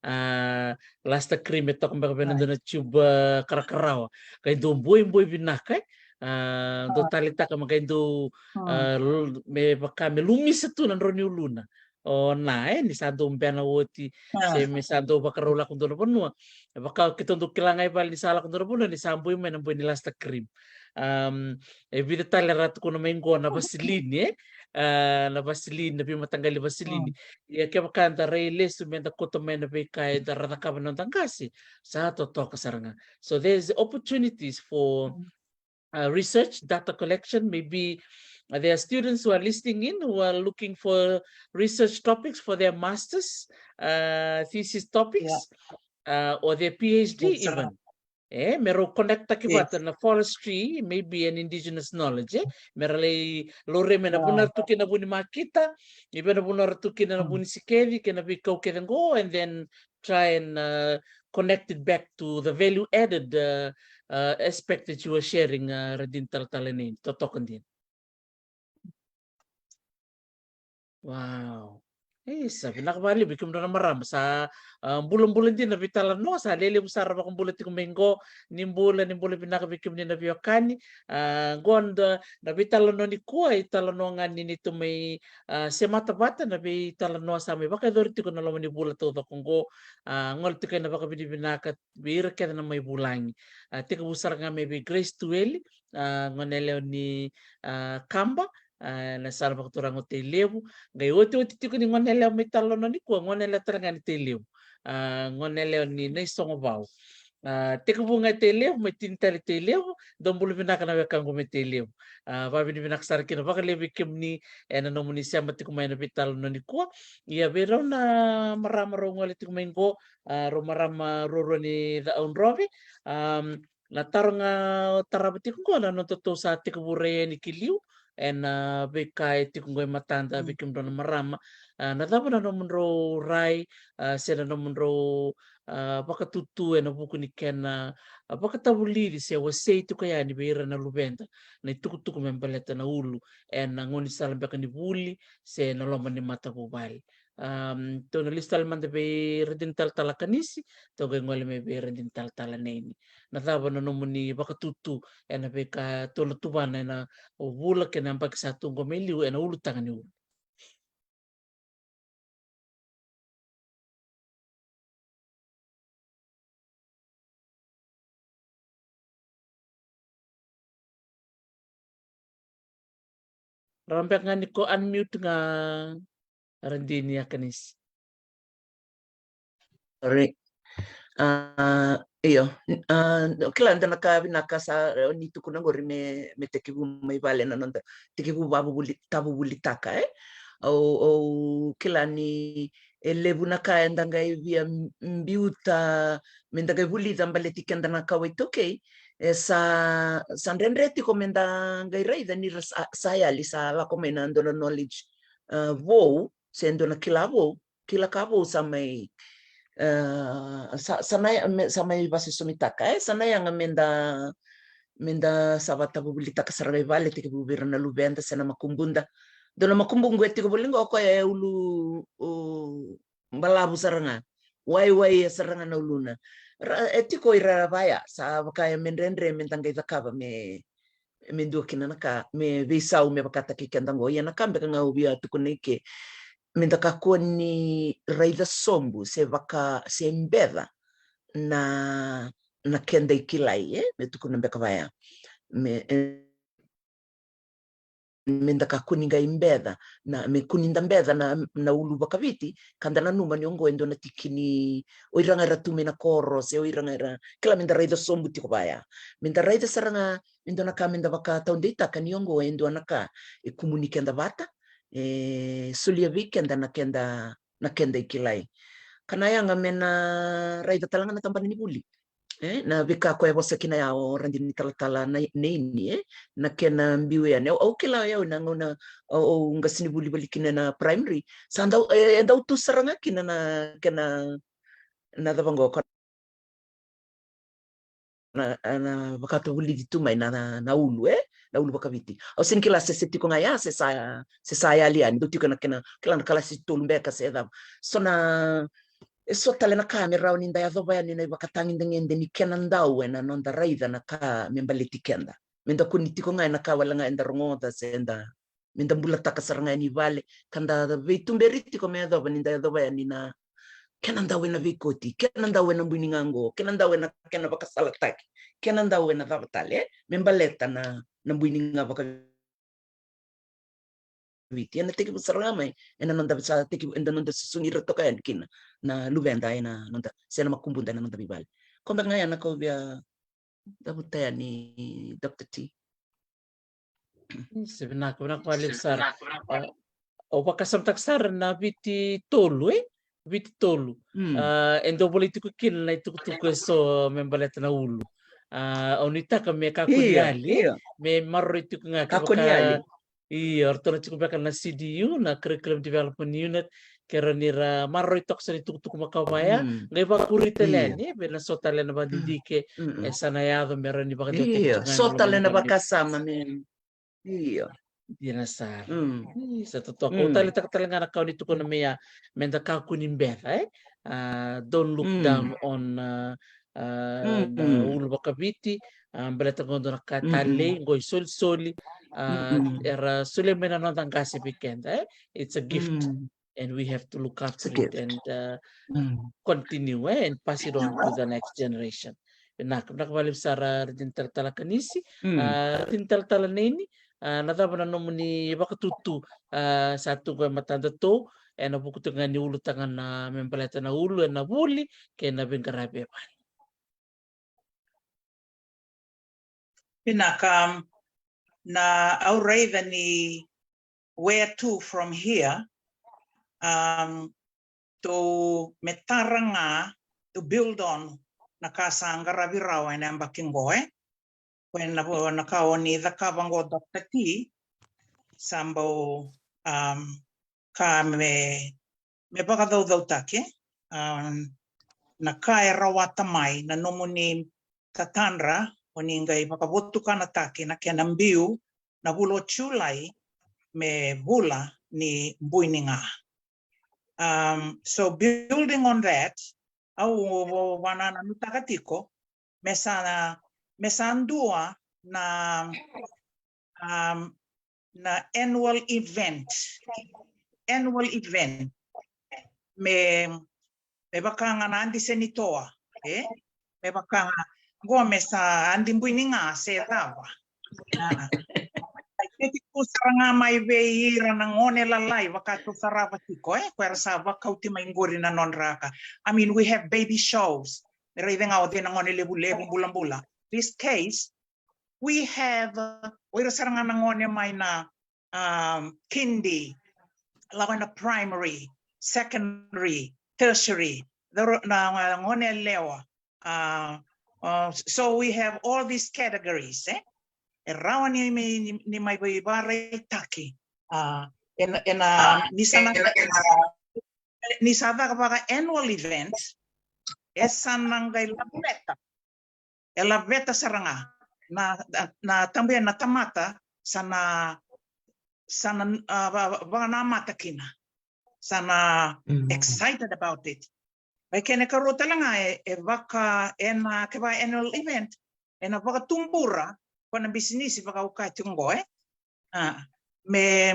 A, lasta cream e toka beka vei na dua na tube, a, karakarawa. Qai dau boiboi vinaka, e. A, dau taleitaka me qai dau, a, l- me vaka me lumisa tu na drau ni uluna. O na, e, ni sa dau bena oti, se me sa dau vakarau lako dua na vanua. E vaka keitou dau kila ga i vale ni sa lako dua na vanua, ni sa boi mai na boi ni lasta cream. Um, e vica tale ra tukuna mai qo na vasilini, e? A, na vasilini, na veimataqali vasilini. Ia kevaka da rai lesu me da kauta mai na veika eda ra cakava na noda qase, sa totoka sara ga. So there's opportunities for, uh, research, data collection. Maybe, uh, there are students who are listening in who are looking for research topics for their masters, uh, thesis topics, uh, or their PhD even. E, me rau connect taki vata na forestry, maybe an indigenous knowledge, e? Me ra lai laurai mai na vanua ra tu kina na vu ni makita, e vei na vanua ra tu kina na vu ni sikeci, kei na veikau kece qo, and then try and, uh, connect it back to the value added, uh, uh, aspect that you were sharing, uh, Radini Talatala Neini. Totoka dina. Wow. E, sa vinaka vakalevu vei kemudrou na marama. Sa, a, bulabula dina na veitalanoa, sa lelevu sara vakabula tiko mai qo. Ni bula, ni bula vinaka vei kemuni na veiwekani. A, qo na, na veitalanoa nikua, italanoa ga ni neitou mai, a, semata vata na veitalanoa sa mai vakayacori tiko na loma ni vula taucoko qo. A, gole tiko ena vakavinavinaka vei ira kece na mai vulagi. A, tekivu sara ga mai vei Grace Tueli, a, gone yalewa ni, a, Kaba, A, na sala vakaturaga o Tailevu. Qai otioti tiko ni gone yalewa mai Talanoa nikua, gone yalewa tale ga ni Tailevu. A, gone yalewa ni Naisogovau. A, tekivu ga e Tailevu, mai tini tale Tailevu. Dou bula vinaka na wekaqu mai Tailevu. A, vakavinavinaka sara kina vakalevu vei kemuni ena nomuni sema tiko mai ena veitalanoa nikua. Ia vei rau na marama rau gole tiko mai qo, a, rau marama ruarua ni Caaudrove. Am, na taro ga tarava tiko qo na nodatou sa tekivu rai yani ki liu ena veika e tiko qo e matada vei kemudrau na marama. A, na cava na nomudrau rai, a, se na nomudrau, a, vakatutu ena vuku ni kena, a, vakatavulici se wasei tiko yani vei ira na luveda na itukutuku me baleta na ulu ena gaunisala beka ni vuli se na loma ni matavuvale. Am, tou na lesu tale mada vei Radini Talatala Kanisi, tou qai gole mai vei Radini Talatala Neini. Na cava na nomuni vakatutu ena veika tou na tuvana ena vula kei na yabaki sa tu qo mai liu ena ulutaga ni ulu? Rawa beka ga ni ko unmute ga, Radini Kanisi. Sorry. A, io. A, kila, dua na ka vinaka sa, e, ni tukuna qori me, me tekivu mai vale na noda, tekivu vavuvuli, tavuvulitaka, e? Au, au kila ni e levu na ka eda qai via m-, biuta, meda qai vulica baleti keda na kawa iTaukei. E sa, sa dredre tiko meda qai raica ni ra sa, sa yali, sa lako mai na dua na knowledge, a, vou, se dua na kila vou, kila ka vou sa mai, a, sa, sa na ya-, me, sa mai vasosomitaka, e, sa na yaga meda, meda sa vatavuvulitaka sara ga i vale, tekivu vei ira na luveda se na makubuda. Dua na makubuqu e tiko voli qo, o koya e ulu, o, balavu sara ga. Waiwai e sara ga na uluna. Ra, e tiko ira vaya, sa vaka e me dredre, meda qai cakava me, me dua kina na ka, me veisau, me vakataki keda qo. Ia na ka beka ga au via tukuna i ke, meda kakua ni raica sobu, se vaka, se beca na, na keda ikilai, e? Me tukuna beka vaya. Me, e, meda kakua ni qai beca, na, me kua ni da beca na, na ulu vakaviti, ka da nanuma ni oqo e dua na tiki ni, o ira ga era tu mai na koro, se o ira ga era, kila, meda raica sobu tiko vaya. Meda raica sara ga, e dua na ka meda vakataudeitaka ni oqo e dua na ka e kumuni keda vata, e solia vei keda na keda, na keda ikilai. Ka na yaga me na raica tale ga na tabana ni vuli. E, na veika koya e vosa kina ya o Radini Talatala na, Neini, e, na kena biu yani. Au, au kila au na gauna au, au qasenivuli voli kina na primary. Sa dau, e, e dau tu sara ga kina na, kena, na cava qo, na, na vakatavulici tu mai na, na, na ulu, e? Na ulu vakaviti. Au sega ni kila se, se tiko ga ya, se sa, se sa yali yani, dau tiko na kena, kila na kalasi tolu beka se cava. So na, e so tale na ka me rawa ni da yacova yani na ivakatagedegede ni kena dau ena noda raica na ka me baleti keda. Meda kua ni tiko ga ena ka wale ga eda rogoca se da, meda bulataka sara ga yani i vale, ka da veituberi tiko me yacova ni da yacova yani na kena dau ena veikoti, kena dau ena bui ni ga qo, kena dau ena kena vakasalataki, kena dau ena cava tale, e? Me baleta na, na bui ni ga vakaviti. Ena tekivu sara ga mai ena noda sa tekivu, ena noda susugi ira toka yani kina na luveda ena noda, se na makubuda ena noda veivale. Ko beka ga ya na ka au via cavuta yani, Doctor T. Io, se vinaka, vinaka vakalevu sara. A, au vakasamataka sara na Viti tolu, e? Viti tolu. Mm. A, e dau volai tiko kina na itukutuku e so me baleta na ulu. A, au nuitaka me kakua ni yali, io, me maroroi tiko ga, kakua ni yali. Io, o ratou na tiko beka na C D U, na Curriculum Development Unit, ke rawa ni ra maroroi toka sara na itukutuku makawa ya, mm, qai vakuri tale yani, e, vei na so tale na vakadidike, mm, mm, e sa na yaco me rawa ni vakadewataki tiko ga na loma ni vakasama, me, io. Dina sara. Mm. Io, sa totoka. Mm. Au taleitaka tale ga na ka o ni tukuna mai ya, meda kakua ni beca, e? A, don't look, mm, down on, a, a, mm, na, mm, ulu vakaviti, a, baleta qo dua na ka, mm, mm, talei, qo isolisoli, a, mm, mm, era solia mai na noda qase vei keda, e? It's a gift. Mm. And we have to look after it and, uh, continue, eh, and pass it on to the next generation. Vinaka, vinaka vakalevu sara Radini Talatala Kanisi, uh, Radini Talatala Neini, A, na cava na nomuni vakatutu, a, sa tu qo e matadatou, ena vuku tiko ga ni ulutaga na me baleta na ulu ena vuli kei na veiqaravi e vale. Vinaka, na au raica ni where to from here, um, to me tara ga, to build on na ka sa qaravi rawa ena yabaki qo, e? Ko na, na ka o ni cakava qo, Doctor T, sa bau, um, ka me, me vakacaucautaki, um, na ka e rawata mai na nomuni tatadra, o ni qai vakavotukanataki na kena biu na vula o Julai me vula ni bui ni ga. Um, so building on that, au vanananutaka tiko me sa, me sa dua na, um, na annual event. Annual event. Me, me vaka ga na Adi Senitoa, e? Me vaka ga, qo me sa Adi Bui ni Ga se cava. A. Ai, teki tu sara ga mai vei ira na gone lalai vaka tou sarava tiko, e? Ko era sa vakauti mai qori na nodra ka. I mean, we have baby shows. Me raica ga o cei na gone levulevu bulabula. This case, we have, uh, o ira sara ga na gone mai na, um, kindi, lako ina primary, secondary, tertiary, na, na gone yalewa. Uh, uh, so we have all these categories, e? E rawa ni, ni, ni mai veivakaraitaki. Uh, ena, ena, ni sa na, ni sa caka vaka annual event, e sa na qai laveta. E laveta sara ga na, na, na tabu ya na tamata sa na, sa na, a, va, va, vakanamata kina. Sa na excited about it. Mai kena ikarua tale ga e, e vaka ena keva annual event, ena vakatubura ko na bisinisi vakaukati oqo, e? A, me,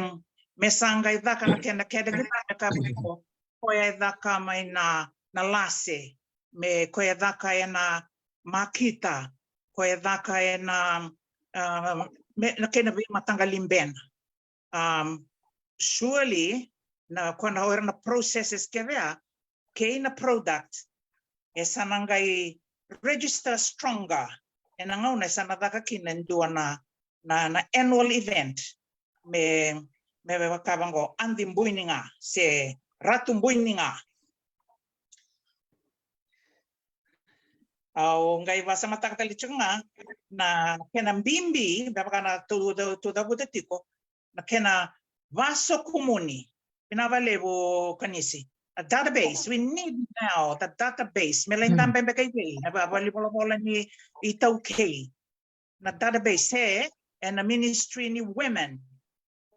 me sa qai caka na kena category, me ka vei ko, koya e caka mai na, na lase, me koya e caka ena makita, koya e caka ena, a, me, na kena veimataqali bena. Um, surely, na, ko na, o ira na processes kece ya, kei na product, e sa na qai register stronger ena gauna e sa na caka kina e dua na, na, na annual event. Me, me vaka vaqo, Adi Bui ni Ga se Ratu Bui ni Ga. Au qai vasamataka tale tiko ga na kena bibi, me vaka na tou, tou, tou cavuta tiko, na kena vasokumuni. Vinaka vakalevu Kanisi. A database, we need now the database. Me lai dabe beka i vei, na va, valenivolavola ni iTaukei. Na database, e, ena Ministry ni Women.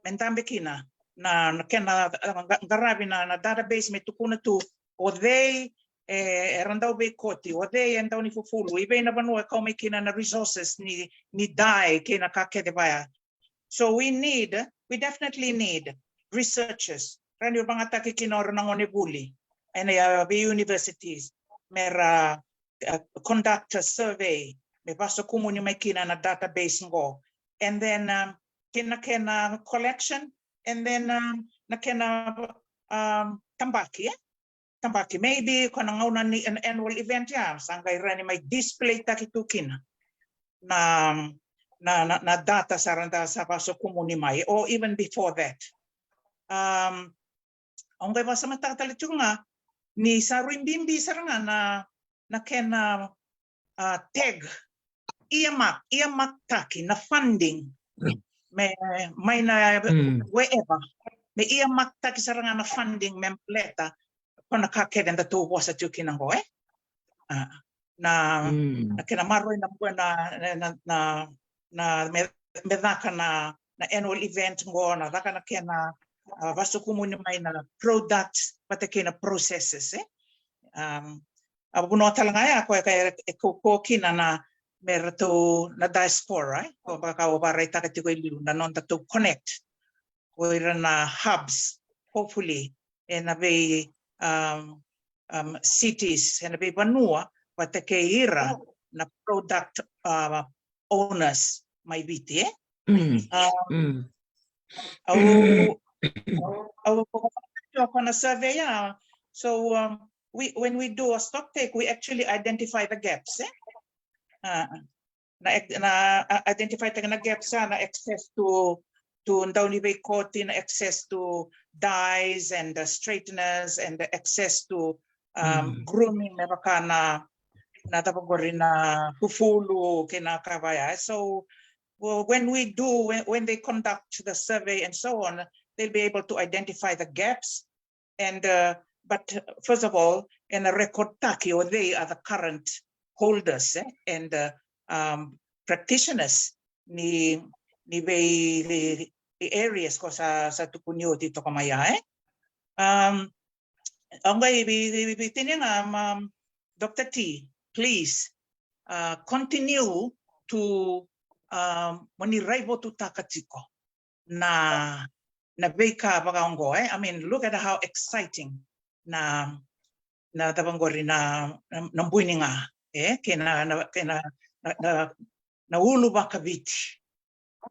Me dabe kina na, na kena, a, qa, qaravi na, na database me tukuna tu o cei, e, era dau veikoti, o cei e dau ni fufulu, i vei na vanua e kau mai kina na resources ni, ni dye kei na ka kece vaya. So we need, we definitely need researchers. Ra ni vagataki kina o ira na gone vuli ena, a, vei universities me ra, a, conduct a survey, me vasokumuni mai kina na database qo. And then, um, kina kena collection, and then, um, na kena, um, tabaki, e? Tabaki. Maybe ko na gauna ni an annual event ya, sa qai rawa ni mai display taki tu kina na, na, na, na data sa ra da sa vasokumuni mai, or even before that. Um, au qai vasamataka tale tiko ga ni sa rui bibi sara ga na, na kena, a, tag, earmark, earmark taki na funding. Me, mai na wherever. Me earmark taki sara ga na funding me baleta ko na ka kece datou vosa tiko kina qo, e? A, na, na kena maroroi na, na, na, na, na me, me caka na, na annual event qo, na caka na kena, a, vasokumuni mai na product vata kei na processes, e? Um, a vanua tale ga ya ko e, e, e ko, ko kina na me ratou na diaspora, e? Ko vaka au vakaraitaka tiko e liu na nodatou connect o ira na hubs, hopefully, ena vei, um, um, cities, ena vei vanua vata kei ira na product, uh, owners mai Viti, e? Mm. Um, Mm. au, au, au, au, on a survey, yeah. So, um, we, when we do a stock take, we actually identify the gaps, eh? Uh, na, ex- na, uh, identify the gaps, uh, na access to, to dauniveikoti, na access to dyes and the straighteners and the access to, um, Mm. grooming, me vaka na, na cava qori na fufulu, kei na ka vaya. So, well, when we do, when, when they conduct the survey and so on, they'll be able to identify the gaps. And, uh, but first of all, ena record taki, or they are the current holders, eh, and, uh, um, practitioners ni, ni vei, the, the areas ko sa, sa tukuni oti toka mai ya, eh? Um, au qai vi, vi, vi, vi tini ga, um, Doctor T, please, uh, continue to, um, mo ni raivotutaka tiko na, na veika vaka oqo, eh? I mean, look at how exciting na, na cava qori na, na, na bui ni ga, eh? Kei na, na, kei na, na, na, na ulu vakaviti.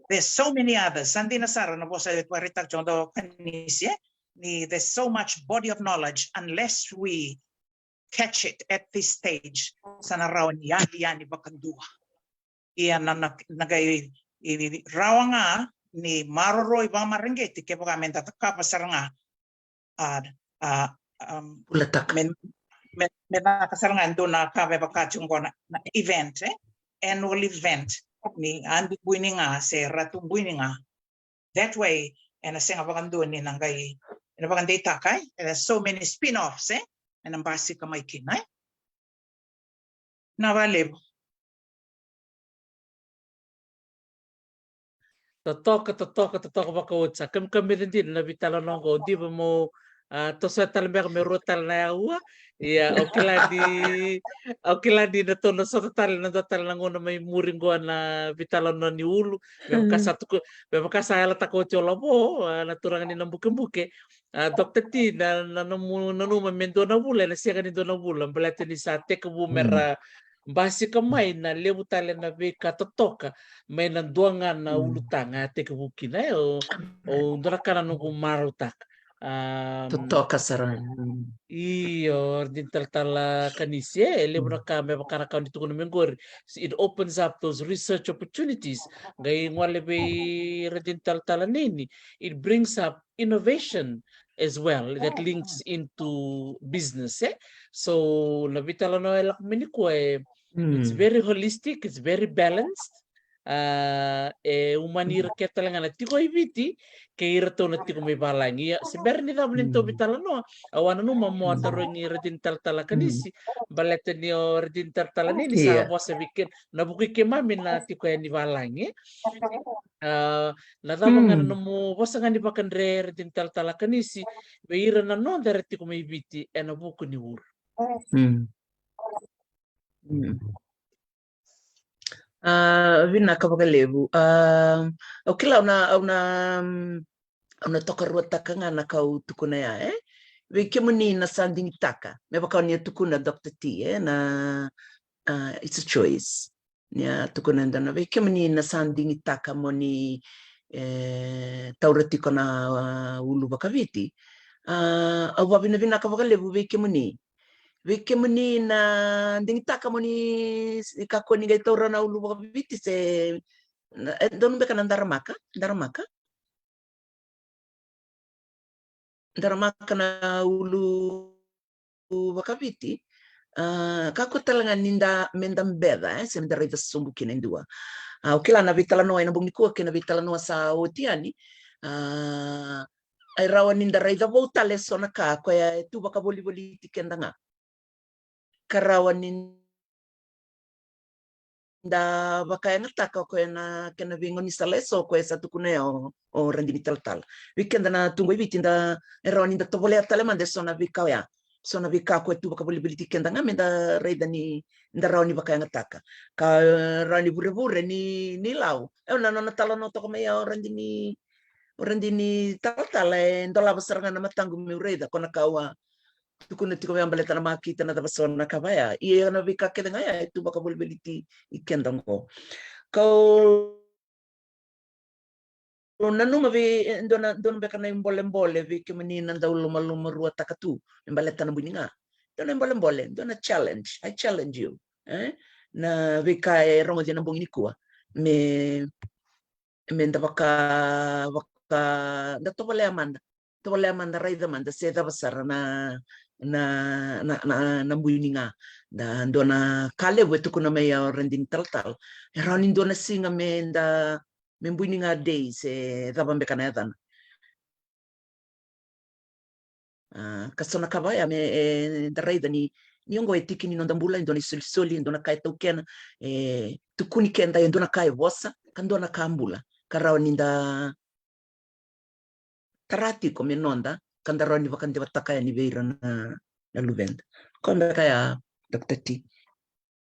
There's so many others. Sa dina sara na vosa e vakaraitaka tiko o Kanisi, eh? Ni there's so much body of knowledge, unless we catch it at this stage, sa na rawa ni yali yani vakadua. Ia na, na, na qai, i, i, rawa ga ni maroroi vakamareqeti kevaka me da cakava sara ga, a, a, um, Bulataka. me, me, me caka sara ga e dua na ka me vaka tiko qo na, na event, eh? Annual event ni Adi Bui ni Ga se Ratu Bui ni Ga. That way, ena sega vakadua ni na qai, ena vakadeitaka, eh? Ena so many spin-offs, eh? Ena basika mai kina, eh? Na valevu. Totoka, totoka, totoka vakaoti. Sa kamikamica dina na veitalanoa oqo, diva mo, a, tosoya tale beka me rua tale na aua. Ia, au kila ni, au kila ni na tou na sota tale na dua tale na gauna mai muri qo na veitalanoa ni ulu. Me vaka sa tuku, me vaka sa yalataka oti o Lavo, a, na turaga ni Nabukebuke. A, Doctor T, na, na nomu nanuma me dua na vula, ena sega ni dua na vula, baleta ni sa tekivu me ra basika mai na levu tale na veika totoka mai na dua ga na ulutaga a tekivu kina, eh, o, o dua na ka na noqu marautaka. Um, Totoka sara. Io, Radini Talatala Kanisi, e levu na ka me vaka na ka ni tukuna me qori. It opens up those research opportunities. Qai gole vei Radini Talatala Neini, it brings up innovation as well that links into business, eh? So na veitalanoa e lako mai nikua, e, it's very holistic, it's very balanced. A, e umani ira kece tale ga na tiko i Viti kei iratou na tiko mai valagi. Ia, se bera ni cava ni tou veitalanoa, au a nanuma mo a tarogi Radini Talatala Kanisi, baleta ni o Radini Talatala Neini sa vosa vei keda, na vuku i keimami na tiko yani valagi, eh? A, na cava ga na nomu vosa ga ni vakadre, Radini Talatala Kanisi, vei ira na noda era tiko mai Viti ena vuku ni ulu? A, vinaka vakalevu. A, au kila au na, au na, au na tokaruataka ga na ka au tukuna ya, eh? Vei kemuni na sa digitaka, me vaka o ni a tukuna, Doctor T, eh, na, a, it's a choice. Ni a tukuna e dua na, vei kemuni na sa digitaka mo ni, e, taura tiko na, a, ulu vakaviti. A, au vavinavinaka vakalevu vei kemuni. Vei kemuni na digitaka mo ni s-, kakua ni qai taura na ulu vakaviti se, na, e donu beka na daramaka, daramaka. Daramaka na ulu vakaviti. A, kakua tale ga ni da, me da beca, eh, se me da raica sobu kina e dua. A, au kila na veitalanoa ena bogi nikua kei na veitalanoa sa oti yani. A, e rawa ni da raica vou tale eso na ka koya e tu vakavolivoliti keda ga. Ka rawa ni da vakayagataka o koya na kena veigaunisala eso koya sa tukuna ya o, o Radini Talatala. Vei keda na tu qo i Viti, da, e rawa ni da tovolea tale mada eso na veika oya. So na veika koya tu vakavolivoliti keda ga me da raica ni da rawa ni vakayagataka. Ka, e, rawa ni vurevure ni, ni Lau. E, na nona talanoa toka mai ya o Radini, o Radini Talatala, e dolava sara ga na mataqu meu raica ko na ka au a tukuna tiko vei au baleta na makita, na cava so na ka vaya. Ia na veika kece ga ya e tu vakavolivoliti i keda qo. Kau nanuma vei, e, dua na, dua na beka na ibolebole vei kemuni na dau lomaloma ruataka tu me baleta na bui ni ga. Dua na ibolebole, dua na challenge, I challenge you. E? Na veika e rogoci ena bogi nikua. Me, me da vaka, vaka, da tovolea mada. Tovolea mada, raica mada se cava sara na, na, na, na, na bui ni ga. Da dua na ka levu e tukuna mai o Radini Talatala. E rawa ni dua na siga me da, me bui ni ga dei se cava beka na yacana. A, ka so na ka vaya me, e, da raica ni, ni oqo e tiki ni noda bula, e dua na isolisoli, e dua na ka e taukena, e tukuni keda, e dua na ka e vosa, ka dua na ka bula. Ka rawa ni da tara tiko me noda, ka da rawa ni vakadewataka yani vei ira na, na luveda. Koya beka ya, Doctor T.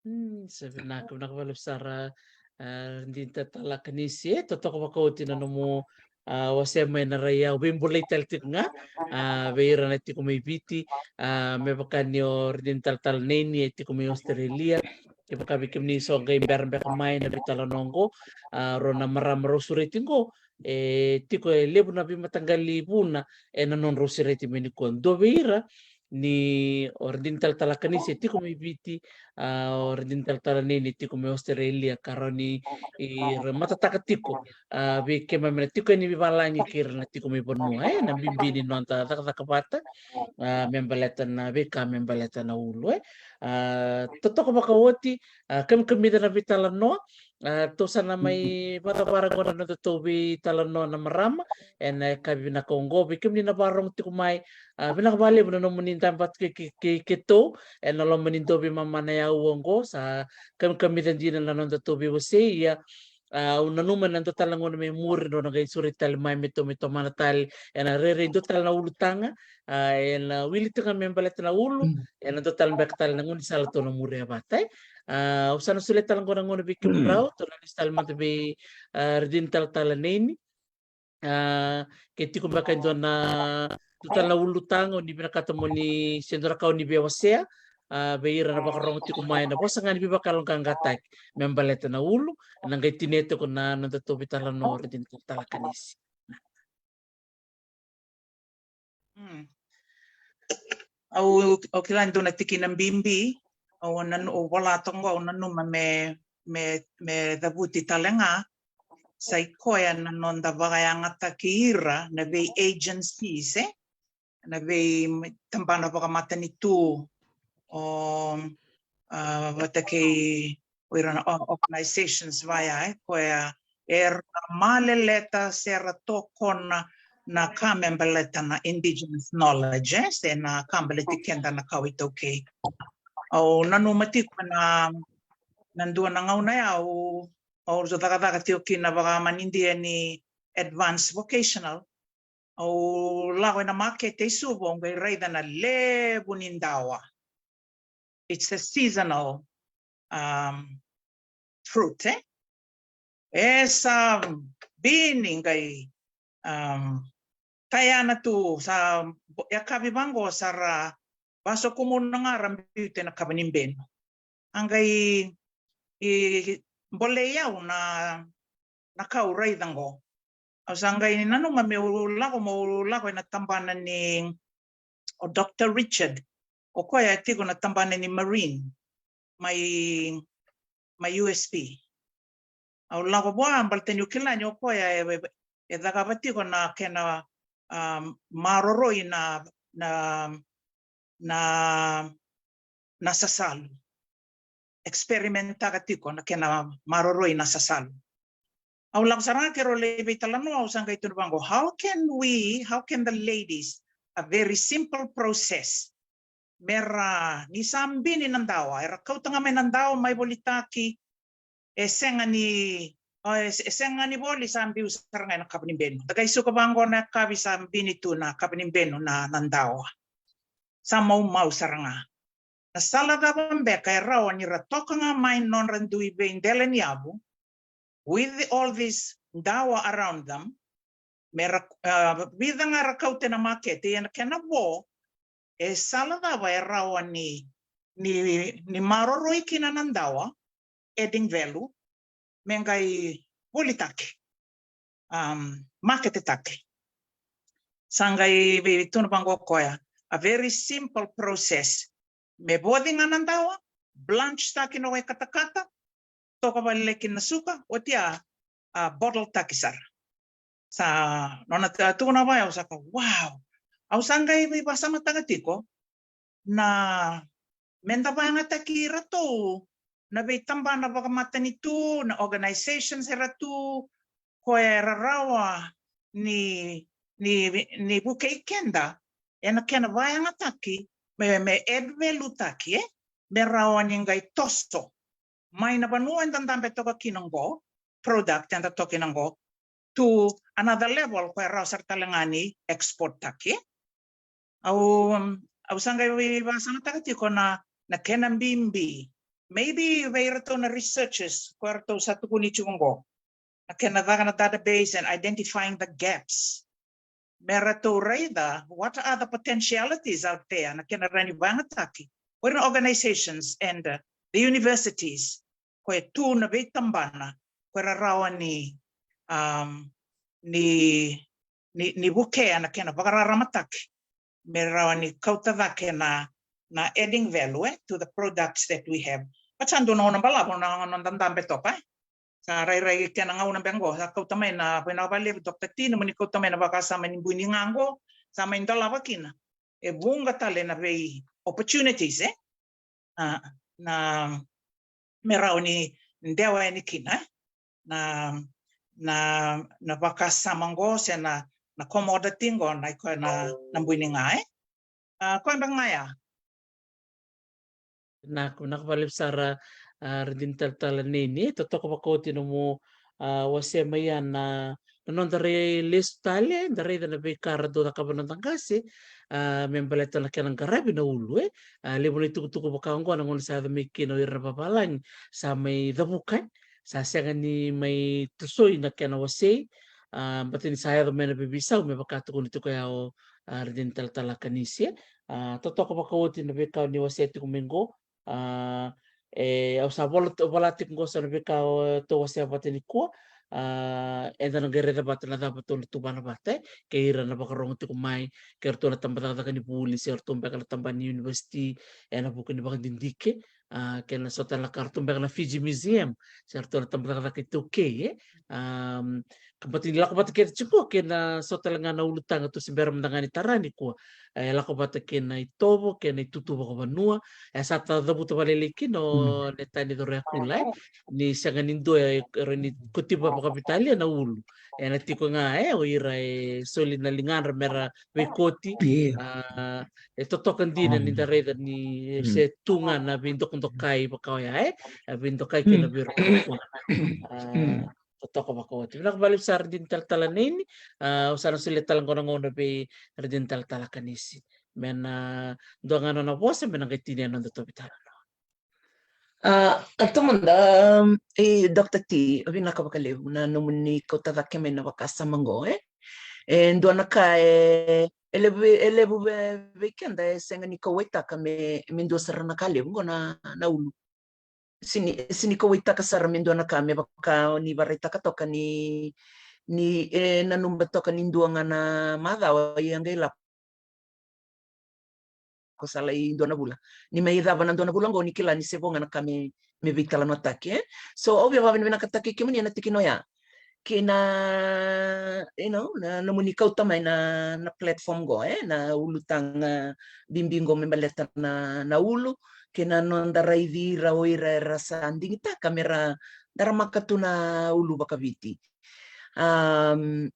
Mm, sa vinaka, vinaka vakalevu sara, a, Radini Talatala Kanisi, e, totoka vakaoti na nomu, a, wasea mai na rai yau, veibolei tale tiko ga, a, vei ira na tiko mai Viti, a, me vaka ni o Radini Talatala Neini e tiko mai Australia, kevaka vei kemuni so qai bera beka mai na veitalanoa oqo, a, rau na marama rau sureti oqo, e tiko e levu na veimataqali vuna ena nodrau sureti mai nikua. Dua vei ira ni o Radini Talatala Kanisi e tiko mai Viti, a, o Radini Talatala Neini e tiko mai Australia, ka rawa ni, i, ra matataka tiko, a, vei keimami na tiko yani veivalagi kei ira na tiko mai vanua, e, na bibi ni noda cakacaka vata, a, me baleta na veika me baleta na ulu, e. A, totoka vakaoti, a, kamikamica na veitalanoa, a, tou sa na mai vakacavara oqo na nodatou veitalanoa na marama ena yakavi vinaka oqo. Vei kemuni na vakarogo tiko mai, a, vinaka vakalevu na nomuni dabe vata kei, kei, kei keitou ena loma ni dau veimama na yau oqo. Sa kamikamica dina na nodatou veiwasei, ia, a, au nanuma ena dua tale na gauna mai muri drau na qai sureti tale mai me tou mai tomana tale ena rairai dua tale na ulutaga, a, ena wili tiko ga me baleta na ulu, ena dua tale beka tale na gaunisala tou na muria vata, e. A, au sa na solia tale oqo na gauna vei kemudrau, tou na lesu tale mada vei, a, Radini Talatala Neini. A, ke tiko beka e dua na, dua tale na ulutaga o ni vinakata mo ni, se dua na ka o ni via wasea, a, vei ira na vakarogo tiko mai ena vosa ga ni veivakayaloqaqataki me baleta na ulu, na qai tinia tiko na nodatou veitalanoa o Radini Talatala Kanisi. Mm. Au, au kila ni dua na tikina bibi, au nanu-, au vola toka qo, au nanuma me, me, me cavuti tale ga, sa i koya na noda vakayagataki ira na vei agencies, e? Na vei tabana vakamatanitu, o, a, vata kei o ira na o-, organizations vaya, e, koya era maleleta se ra tokona na ka me baleta na indigenous knowledge, e, se na ka baleti keda na kawa iTaukei. Au nanuma tiko na, na dua na gauna ya au, au cakacaka tiko kina vakamanidia ni advanced vocational. Au lako ena makete i Suva, au qai raica na levu ni dawa. It's a seasonal, um, fruit, e? E sa bini qai, um, tayana tu, sa bo-, yakavi vaqo sa ra vasokumuna ga ra biuta ena kava ni benu. A qai, i, bolei au na, na ka au raica qo. Au sa qai nanuma meu lako, meu lako ena tabana ni o Doctor Richard. O koya e tiko na tabana ni Marine mai, mai U S P. Au lako vua baleta niu kila ni o koya e, e, e cakava tiko na kena, um, maroroi na, na, na, na sasalu. Experimentaka tiko na kena maroroi na sasalu. Au lako sara ga keirau lai veitalanoa, au sa qai tukuna vaqo, how can we, how can the ladies, a very simple process. Me ra, ni sa bini na dawa, era kauta ga mai na dawa mai volitaki, e sega ni, o, e, e sega ni voli, sa biu sara ga ena kava ni benu. Da qai suka vaqo na yakavi sa bini tu na kava ni benu na, na dawa. Sa maumau sara ga. Na sala cava beka e rawa ni ra toka ga mai nodra dui veidela ni yavu, with all this dawa around them, me ra, a, vica ga ra kauta ena makete, ia na kena vo, e sala cava e rawa ni, ni, ni maroroi kina na dawa, adding value, me qai volitaki. um, maketetaki. Sa qai veitukuna vaqo o koya, a very simple process. Me voci ga na dawa, blanch taki na wai katakata, toka vale kina na suka, oti a, a bottle taki sara. Sa nona tukuna vaya, au sa ka, wow. Au sa qai veivasamataka tiko na me da vayagataki iratou na veitabana vakamatanitu, na organizations era tu, koya era rawa ni, ni, ni vukei keda ena kena vayagataki, me, me add value taki, e? Me rawa ni qai toso mai na vanua eda dabe toka kina qo, product eda toka kina qo, to another level, koya rawa sara tale ga ni export taki. Au, um, au sa qai veivasamataka tiko na, na kena bibi. Maybe vei iratou na researchers, koya ratou sa tukuni tiko qo. Na kena caka na database and identifying the gaps. Me ratou raica, what are the potentialities out there, na kena rawa ni vayagataki. Ko ira na organizations and, uh, the universities, koya tu na veitabana, koya rawa ni, um, ni, ni, ni vukea na kena vakararamataki. Me rawa ni kauta cake na, na adding value, e, to the products that we have. But sa dua na gauna balavu na, na, na dabe toka, e. Sa rairai kena gauna beka qo, sa kauta mai na, vei na vakalevu Doctor T, nomuni kauta mai na vakasama ni bui ni ga qo, sa mai dolava kina. E vuqa tale na vei opportunities, e? A, na me rawa ni dewa yani kina, e? Na, na, na vakasama qo, se na, na commodity qo, na iko na, na bui ni ga, e? A, koya beka ga ya. Vinaka, vinaka vakalevu sara, a, Radini Talatala Neini, totoka vakaoti nomu, a, wasea mai ya na, na noda rai lesu tale, da raica na veika ra dau cakava na noda qase, a, me baleta na kena qaravi na ulu, e. A, levu na itukutuku vaka oqo na gauna sa yaco mai kina o ira na vavalagi, sa mai cavuka, e. Sa sega ni mai tosoi na kena wasei, a, baleta ni sa yaco mai na veiveisau me vaka tukuna tiko ya o, a, Radini Talatala Kanisi, e. A, totoka vakaoti na veika ni wasea tiko mai qo. A, e, au sa vola, vola tiko qo sa na veika o tou wasea vata nikua. A, eda na qai raica vata na cava tou na tuvana vata, e, kei ira na vakarogo tiko mai, kei ratou na tabacakacaka ni vuli, se ratou beka na tabana ni university, ena vuku ni vakadidike, a, kei na so tale na ka ratou beka na Fiji Museum, se ratou na tabacakacaka iTaukei, e. A, ka baleta ni lako vata kece tiko kei na so tale ga na ulutaga tou se bera mada ga ni tara nikua. E lako vata kei na itovo, kei na itutu vakavanua. E sa ta cavuta vakalailai kina o Netani Coroyakula, e. Ni sega ni dua e rawa ni kotiva vakavitalia na ulu. Ena tiko ga, e, o ira e soli na ligadra mera veikoti. A, e totoka dina ni da raica ni se tu ga na veidokadokai vaka oya, e. A veidokai kei na veirokoroko. A, totoka vakaoti. Vinaka vakalevu sara Radini Talatala Neini, a, au sa na solia tale qo na gauna vei Radini Talatala Kanisi. Me na dua ga nona vosa, me na qai tinia na noda tovi tale. A, a, tomoda, um, e, Doctor T, vinaka vakalevu na nomuni kauta cake mai na vakasama qo, e. E dua na ka e, e levu, e levu vei, vei keda e sega ni kauwaitaka me, me dua sara na ka levu qo na, na ulu. Sini, sini kauwaitaka sara me dua na ka me vaka ni varaitaka toka ni, ni, e, nanuma toka ni dua ga na macawa ia qai lako sa lai dua na vula. Ni mai cava na dua na vula qo ni kila ni se vo ga na ka me, me veitalanoataki, e. So, au via vakavinavinakataki kemuni ena tikina oya. Kei na, you know, na, nomuni kauta mai na, na platform qo, e, na ulutaga bibi qo me baleta na, na ulu, kei na noda raici ira o ira era sa digitaka mera daramaka tu na ulu vakaviti. Um,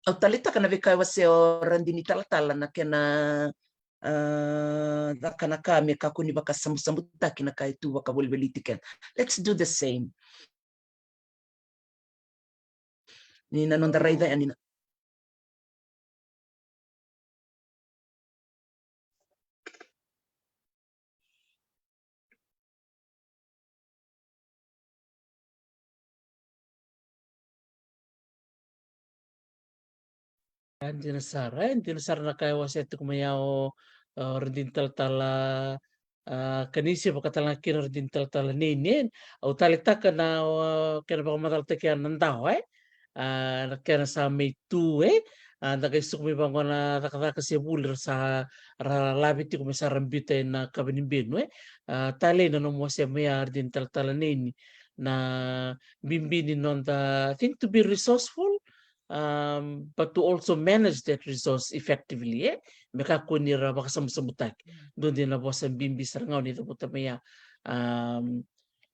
au taleitaka na veika e wasea o Radini Talatala na kena, a, caka na ka me kakua ni vakasabusabutaki na ka e tu vakavolivoliti keda. Let's do the same. Ni na noda raica yani na A, dina sara, e, dina sara na ka e wasea tiko mai ya o, o Radini Talatala, a, Kanisi, vakatalega kina Radini Talatala Neini. Au taleitaka na, o, kena vakamacalataki ya na dawa, e. a, na kena sa mai tu, e, a, da qai suka mai vaqo na cakacaka se vuli ra sa ra lave tiko me sa ra biuta ena kava ni benu, e. A, talei na nomu wasea mai ya, Ardini Talatala Neini, na bibi ni noda, I think, to be resourceful, um, but to also manage that resource effectively, e. Me kakua ni ra vakasabusabu taki. Dua dina na vosa bibi sara ga o ni cavuta mai ya. Um,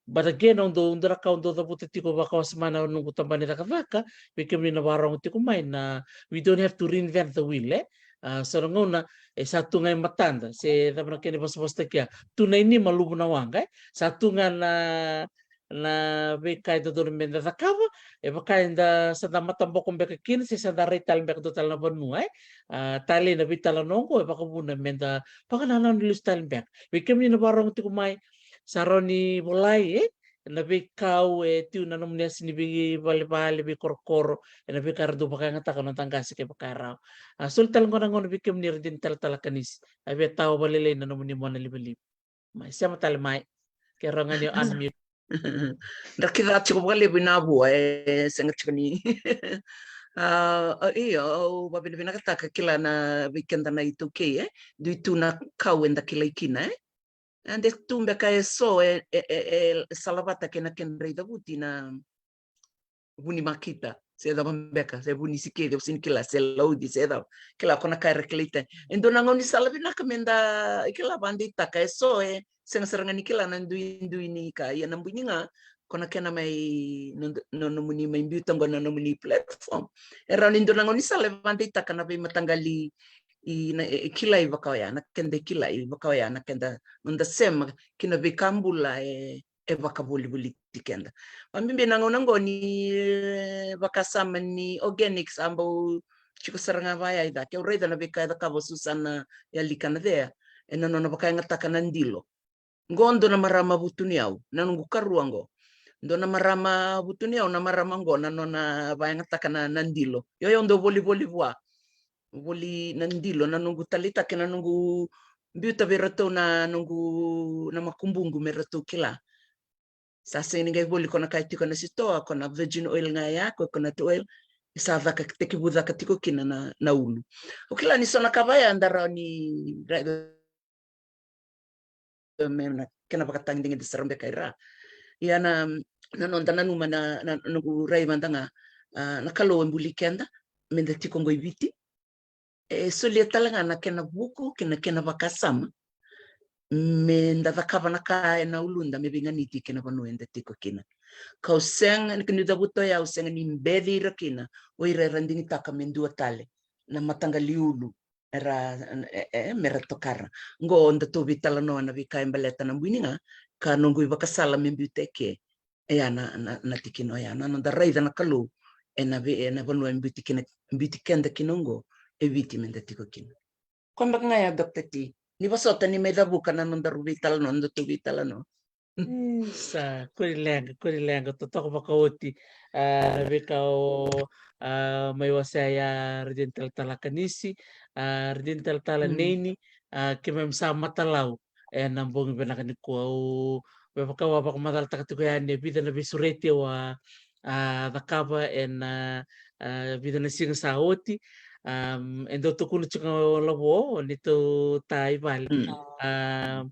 but again, au dau, dua na ka au dau cavuta tiko vakawasoma na noqu tabana ni cakacaka, vei kemuni na vakarogo tiko mai, na, we don't have to reinvent the wheel, e. A, so na gauna, e, sa tu ga e matada, se cava na kena ivosavosataki ya, tu na inima luvu na waqa, e. Sa tu ga na, na veika e dodonu me da cakava, e vaka eda sa da mataboko beka kina, se sa da rai tale beka dua tale na vanua, e. A, talei na veitalanoa oqo, e vakavuna me da vakanananu lesu tale beka. Vei kemuni na vakarogo tiko mai, sa rawa ni volai, e, na veikau e tu na nomuni yasa ni veivalevale, veikorokoro, ena veika era dau vakayagataka na noda qase kevaka e rawa. A, soli tale qo na gauna vei kemuni, Ardini Talatala Kanisi. A via tawa valelei na nomuni mona livaliva. Mai, sema tale mai. Ke rawa ga ni o unmute. Dra kica tiko vakalevu ina vua, e sega tiko ni. A, a, io, au vavinavinakataka kila na vei keda na iTaukei, e. Dui tu na kau eda kilai kina, e. A, de tu beka e so e, e, e, e salavata kei na kedra icavuti na vu ni makita, se cava beka, se vu ni sikeli, au sega ni kila, se lauti, se cava. Kila ko na ka era kilai tani. E dua na gaunisala vinaka me da kila vakadeitaka e so e sega sara ga ni kila na duidui ni ka, ia na bui ni ga ko na kena mai no, no nomuni mai biuta qo na nomuni platform. E rawa ni dua na gaunisala e vakadeitaka na veimataqali i na, e, e kilai vaka oya, na keda kilai vaka oya, na keda noda sema ki na veika bula e, e vakavolivoliti keda. Vakabibi na gauna qo ni, e, vakasama ni organics a bau tiko sara ga vaya i cake. Au raica na veika e cakava o Susana Yalikanacea ena nona vakayagataka na dilo. Qo dua na marama vutuniyau, na noqu karua qo. Dua na marama vutuniyau, na marama qo, na nona vakayagataka na, na dilo. Io, io, dau volivoli vua. Voli na dilo, na noqu taleitaka, na noqu biuta vei ratou na noqu, na makubuqu me ratou kila. Sa sega ni qai voli ko na ka e tiko na sitoa, ko na virgin oil ga ya, ko coconut oil, e sa caka, tekivu caka tiko kina na, na ulu. Au kila ni so na ka vaya da rawa ni ra-, me na kena vakatagedegede sara beka i ra. Ia na, na noda nanuma na, na, na noqu rai mada ga, a, na Kalou e buli keda, me da tiko qo i Viti. E solia tale ga na kena vuku kei na kena vakasama me da cakava na ka ena uluda me veiganiti kei na vanua eda tiko kina. Kau sega ni, kau ni cavuta oya, au sega ni beci ira kina o ira era digitaka me dua tale na mataqali ulu era, e, e, me ra tokara. Qo datou veitalanoa na veika e baleta na bui ni ga, ka noqu ivakasala me biuta eke. E ya na, na, na tikina oya, na noda raica na Kalou ena ve-, ena vanua e biuti kina, biuti keda kina oqo, e Viti me da tiko kina. Koya beka ga ya, Doctor T. Ni vosota ni mai cavuka na nodaru veitalanoa, nodatou veitalanoa. Mm, sa, kua ni leqa, kua ni leqa, totoka vakaoti. A, na veika o, a, mai wasea ya, Ardini Talatala Kanisi, a, Ardini Talatala Neini, a, keimami sa matalau ena bogi vinaka nikua. Au, me vaka au a vakamacalataka tiko yani e vica na veisureti au a, a, cakava ena, a, vica na siga sa oti. Am, e dau tukuna tiko o Lavo, o neitou ta i vale. A,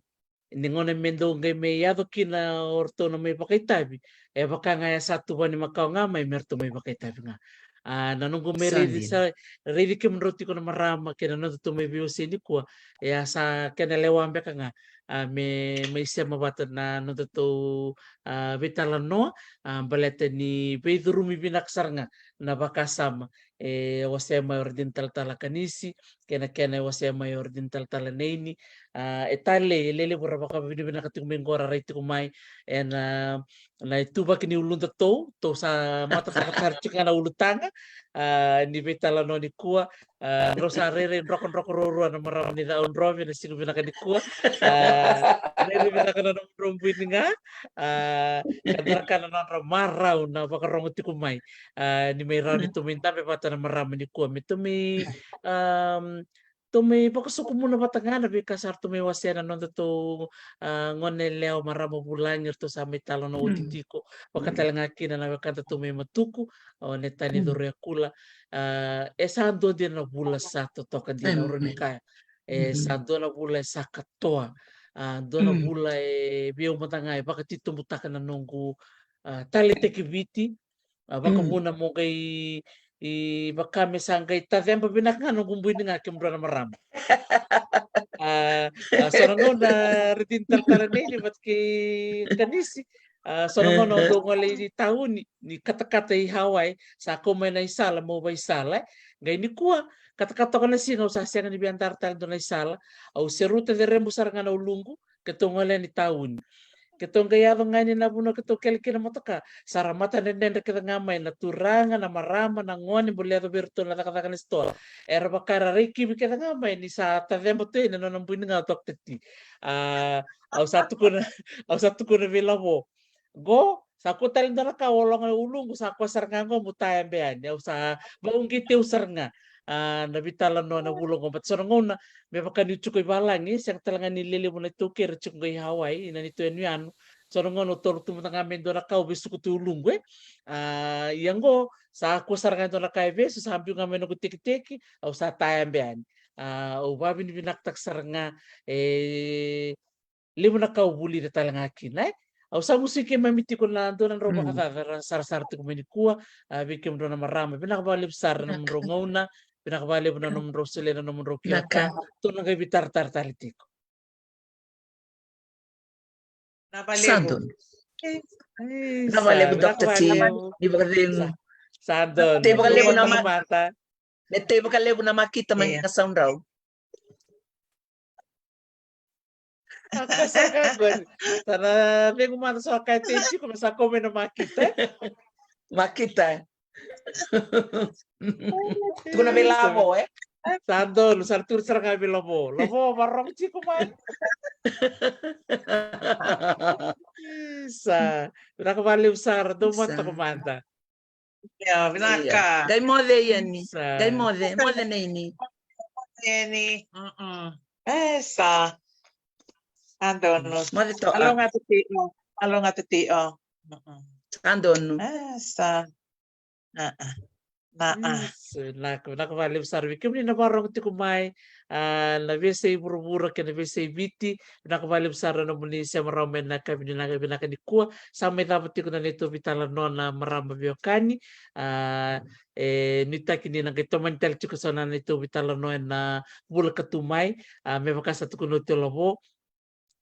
ni gauna me dau qai mai yaco kina o ratou na mai vakaitavi, e vaka ga e sa tuvani makawa ga mai me ratou mai vakaitavi ga. A, na noqu mai raici, sa raici kemudrau tiko na marama kei na nodatou mai veiwasei nikua, e a sa kena lewa beka ga, a, me mai sema vata na nodatou, a, veitalanoa, a, baleta ni veicurumi vinaka sara ga na vakasama e wasea mai o Ardini Talatala Kanisi, kei na kena e wasea mai o Ardini Talatala Neini. A, e talei, e lelevu ra vakavinavinaka tiko mai qo ra rai tiko mai ena, na ituvaki ni uludatou, tou sa matataka tara tiko ga na ulutaga, a, ni veitalanoa nikua. A, drau sa rairai drokadroka ruarua na marama ni Cakaudrove ena siga vinaka nikua. A, rairai vinaka na nomudrau bui ni ga. A, ka dua na ka na nodra marau na vakarogo tiko mai. A, ni mai rawa ni tou mai dabe vata na marama nikua, me tou mai, am, tou mai vakasokumuna vata ga na veika sa ratou mai wasea na nodatou, a, gone yalewa, marama vulagi, eratou sa mai talanoa oti tiko. Vaka tale ga kina na wekadatou mai Matuku, o Netani Coroiakula. A, e sa dua dina na vula sa totoka dina, au rawa ni kaya. E sa dua na vula e sa katoa. A, dua na vula e vei au mada ga e vakatitobutaka na noqu, a, taleitaki Viti. A, vakavuna mo qai, i, vaka me sa qai taceba vinaka ga noqu bui ni ga kemudrau na marama. A, a, so na gauna Ridini Talatala Nei Ni vata kei Kanisi. A, so na gauna au dau gole i tauni, ni katakata i Hawaii, sa kau mai na isala, mo vaisala, e. Qai nikua, katakata toka na siga, au sa sega ni via dara tale dua na isala, au seruta cerebu sara ga na uluqu, keitou gole yani tauni. Keitou qai yaco ga yani na vanua keitou kele kina motoka, sa ra matadredredre kece ga mai na turaga, na marama, na gone, bole yaco vei iratou na cakacaka na sitoa. Era vaka era rai kivi kece ga mai ni sa taceba tu yani na nona bui ni ga o Doctor T. A, au sa tukuna, au sa tukuna vei Lavo. Qo, sa kua tale dua na ka, au ologa na uluqu, sa kua sara ga qo meu tayabe yani, au sa vakauqeti au sara ga. A, na veitalanoa na vula qo, but so na gauna, me vaka niu tiko i valagi, sega tale ga ni lelevu na iTaukei era tiko qo i Hawaii, na neitou yanuyanu. So na gauna au toro tu mada ga me dua na ka, au vesuka tu uluqu, e. A, ia qo, sa kua sara ga dua na ka e vesu, sa biu ga mai noqu tekiteki, au sa tayabe yani. A, au vavinavinakataka sara ga, e, levu na ka au vulica tale ga kina, e. Au sa musuki keimami tiko na dua na drau vakacaca ra sarasara tiko mai nikua, a, vei kemudrau na marama. Vinaka vakalevu sara na nomudrau gauna, vinaka vakalevu na nomudrau solia na nomudrau kila ka. Tou na qai veitaratara tale tiko. Sa donu. Vinaka vakalevu, Doctor T. Ni vakacegu. Sa donu. Tei vakalevu na mata. Me tei vakalevu na makita mai na saudrau. Sa na cegu mada so a kaya tei tiko me sa kau mai na makita. Makita. Tukuna vei Lavo, e? Sa donu, sa tukuna sara ga vei Lavo. Lavo, vakarorogo tiko mai. Isa. Vinaka vakalevu sara, dou mata toka mada. Ia, vinaka. Qai moce yani. Qai moce, moce na ini. Moce yani. Mm-mm. E sa. Sa donu. Moce toka. Alo ga tati o. Alo ga tati o. Mm-mm. Sa donu. E sa. A-a. Na, a. Vinaka, vinaka vakalevu sara vei kemuni na vakarorogo tiko mai, a, na veiyasai vuravura kei na veiyasai Viti. Vinaka vakalevu sara na nomuni sema rawa mai na yakavi ni, na yakavi vinaka nikua. Sa mai cava tiko na neitou veitalanoa na marama veiwekani. A, e nuitaki ni na qai tomani tale tiko so na neitou veitalanoa ena vula ka tu mai. A, me vaka sa tukuna oti o Lavo,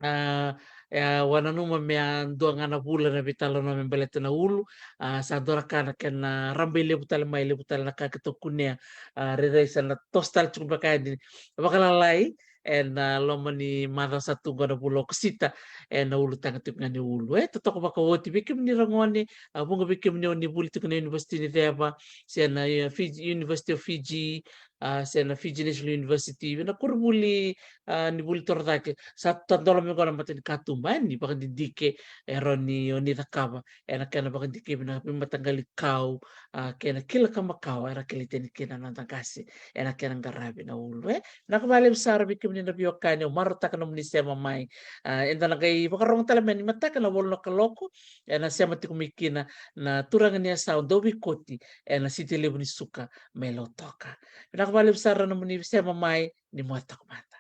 a, e, au a nanuma me a dua ga na vula na veitalanoa me baleta na ulu. A, sa dua na ka na kena rabailevu tale mai, levu tale na ka keitou kunea. A, rairai sa na toso tale tiko beka yani vakalalai ena loma ni macawa sa tu qo na vula o Okosita, ena ulutaga tiko ga ni ulu. E totoka vakaoti vei kemuni ra gone, a, vuqa vei kemuni oni vuli tiko na University ni Ceva, se na, e, Fiji, University of Fiji, a, se na Fiji National University, vei na koronivuli, a, ni vuli torocake, sa tadola mai qo na matanikatuba, e, ni vakadidike e rawa ni oni cakava ena kena vakadikevi na veimataqalikau, a, kei na kila ka makawa era kilai tani kina na noda qase ena kena qaravi na ulu, e. Vinaka vakalevu sara vei kemuni na veiwekani, au marautaka nomuni sema mai. A, eda na qai vakarorogo tale mai ni mataka na walu na kaloko, ena sema tiko mai kina na turaga ni Asau Dauveikoti, ena siti levu ni Suka mai Lautoka. Vinaka vakalevu sara nomuni sema mai, ni moce toka mada.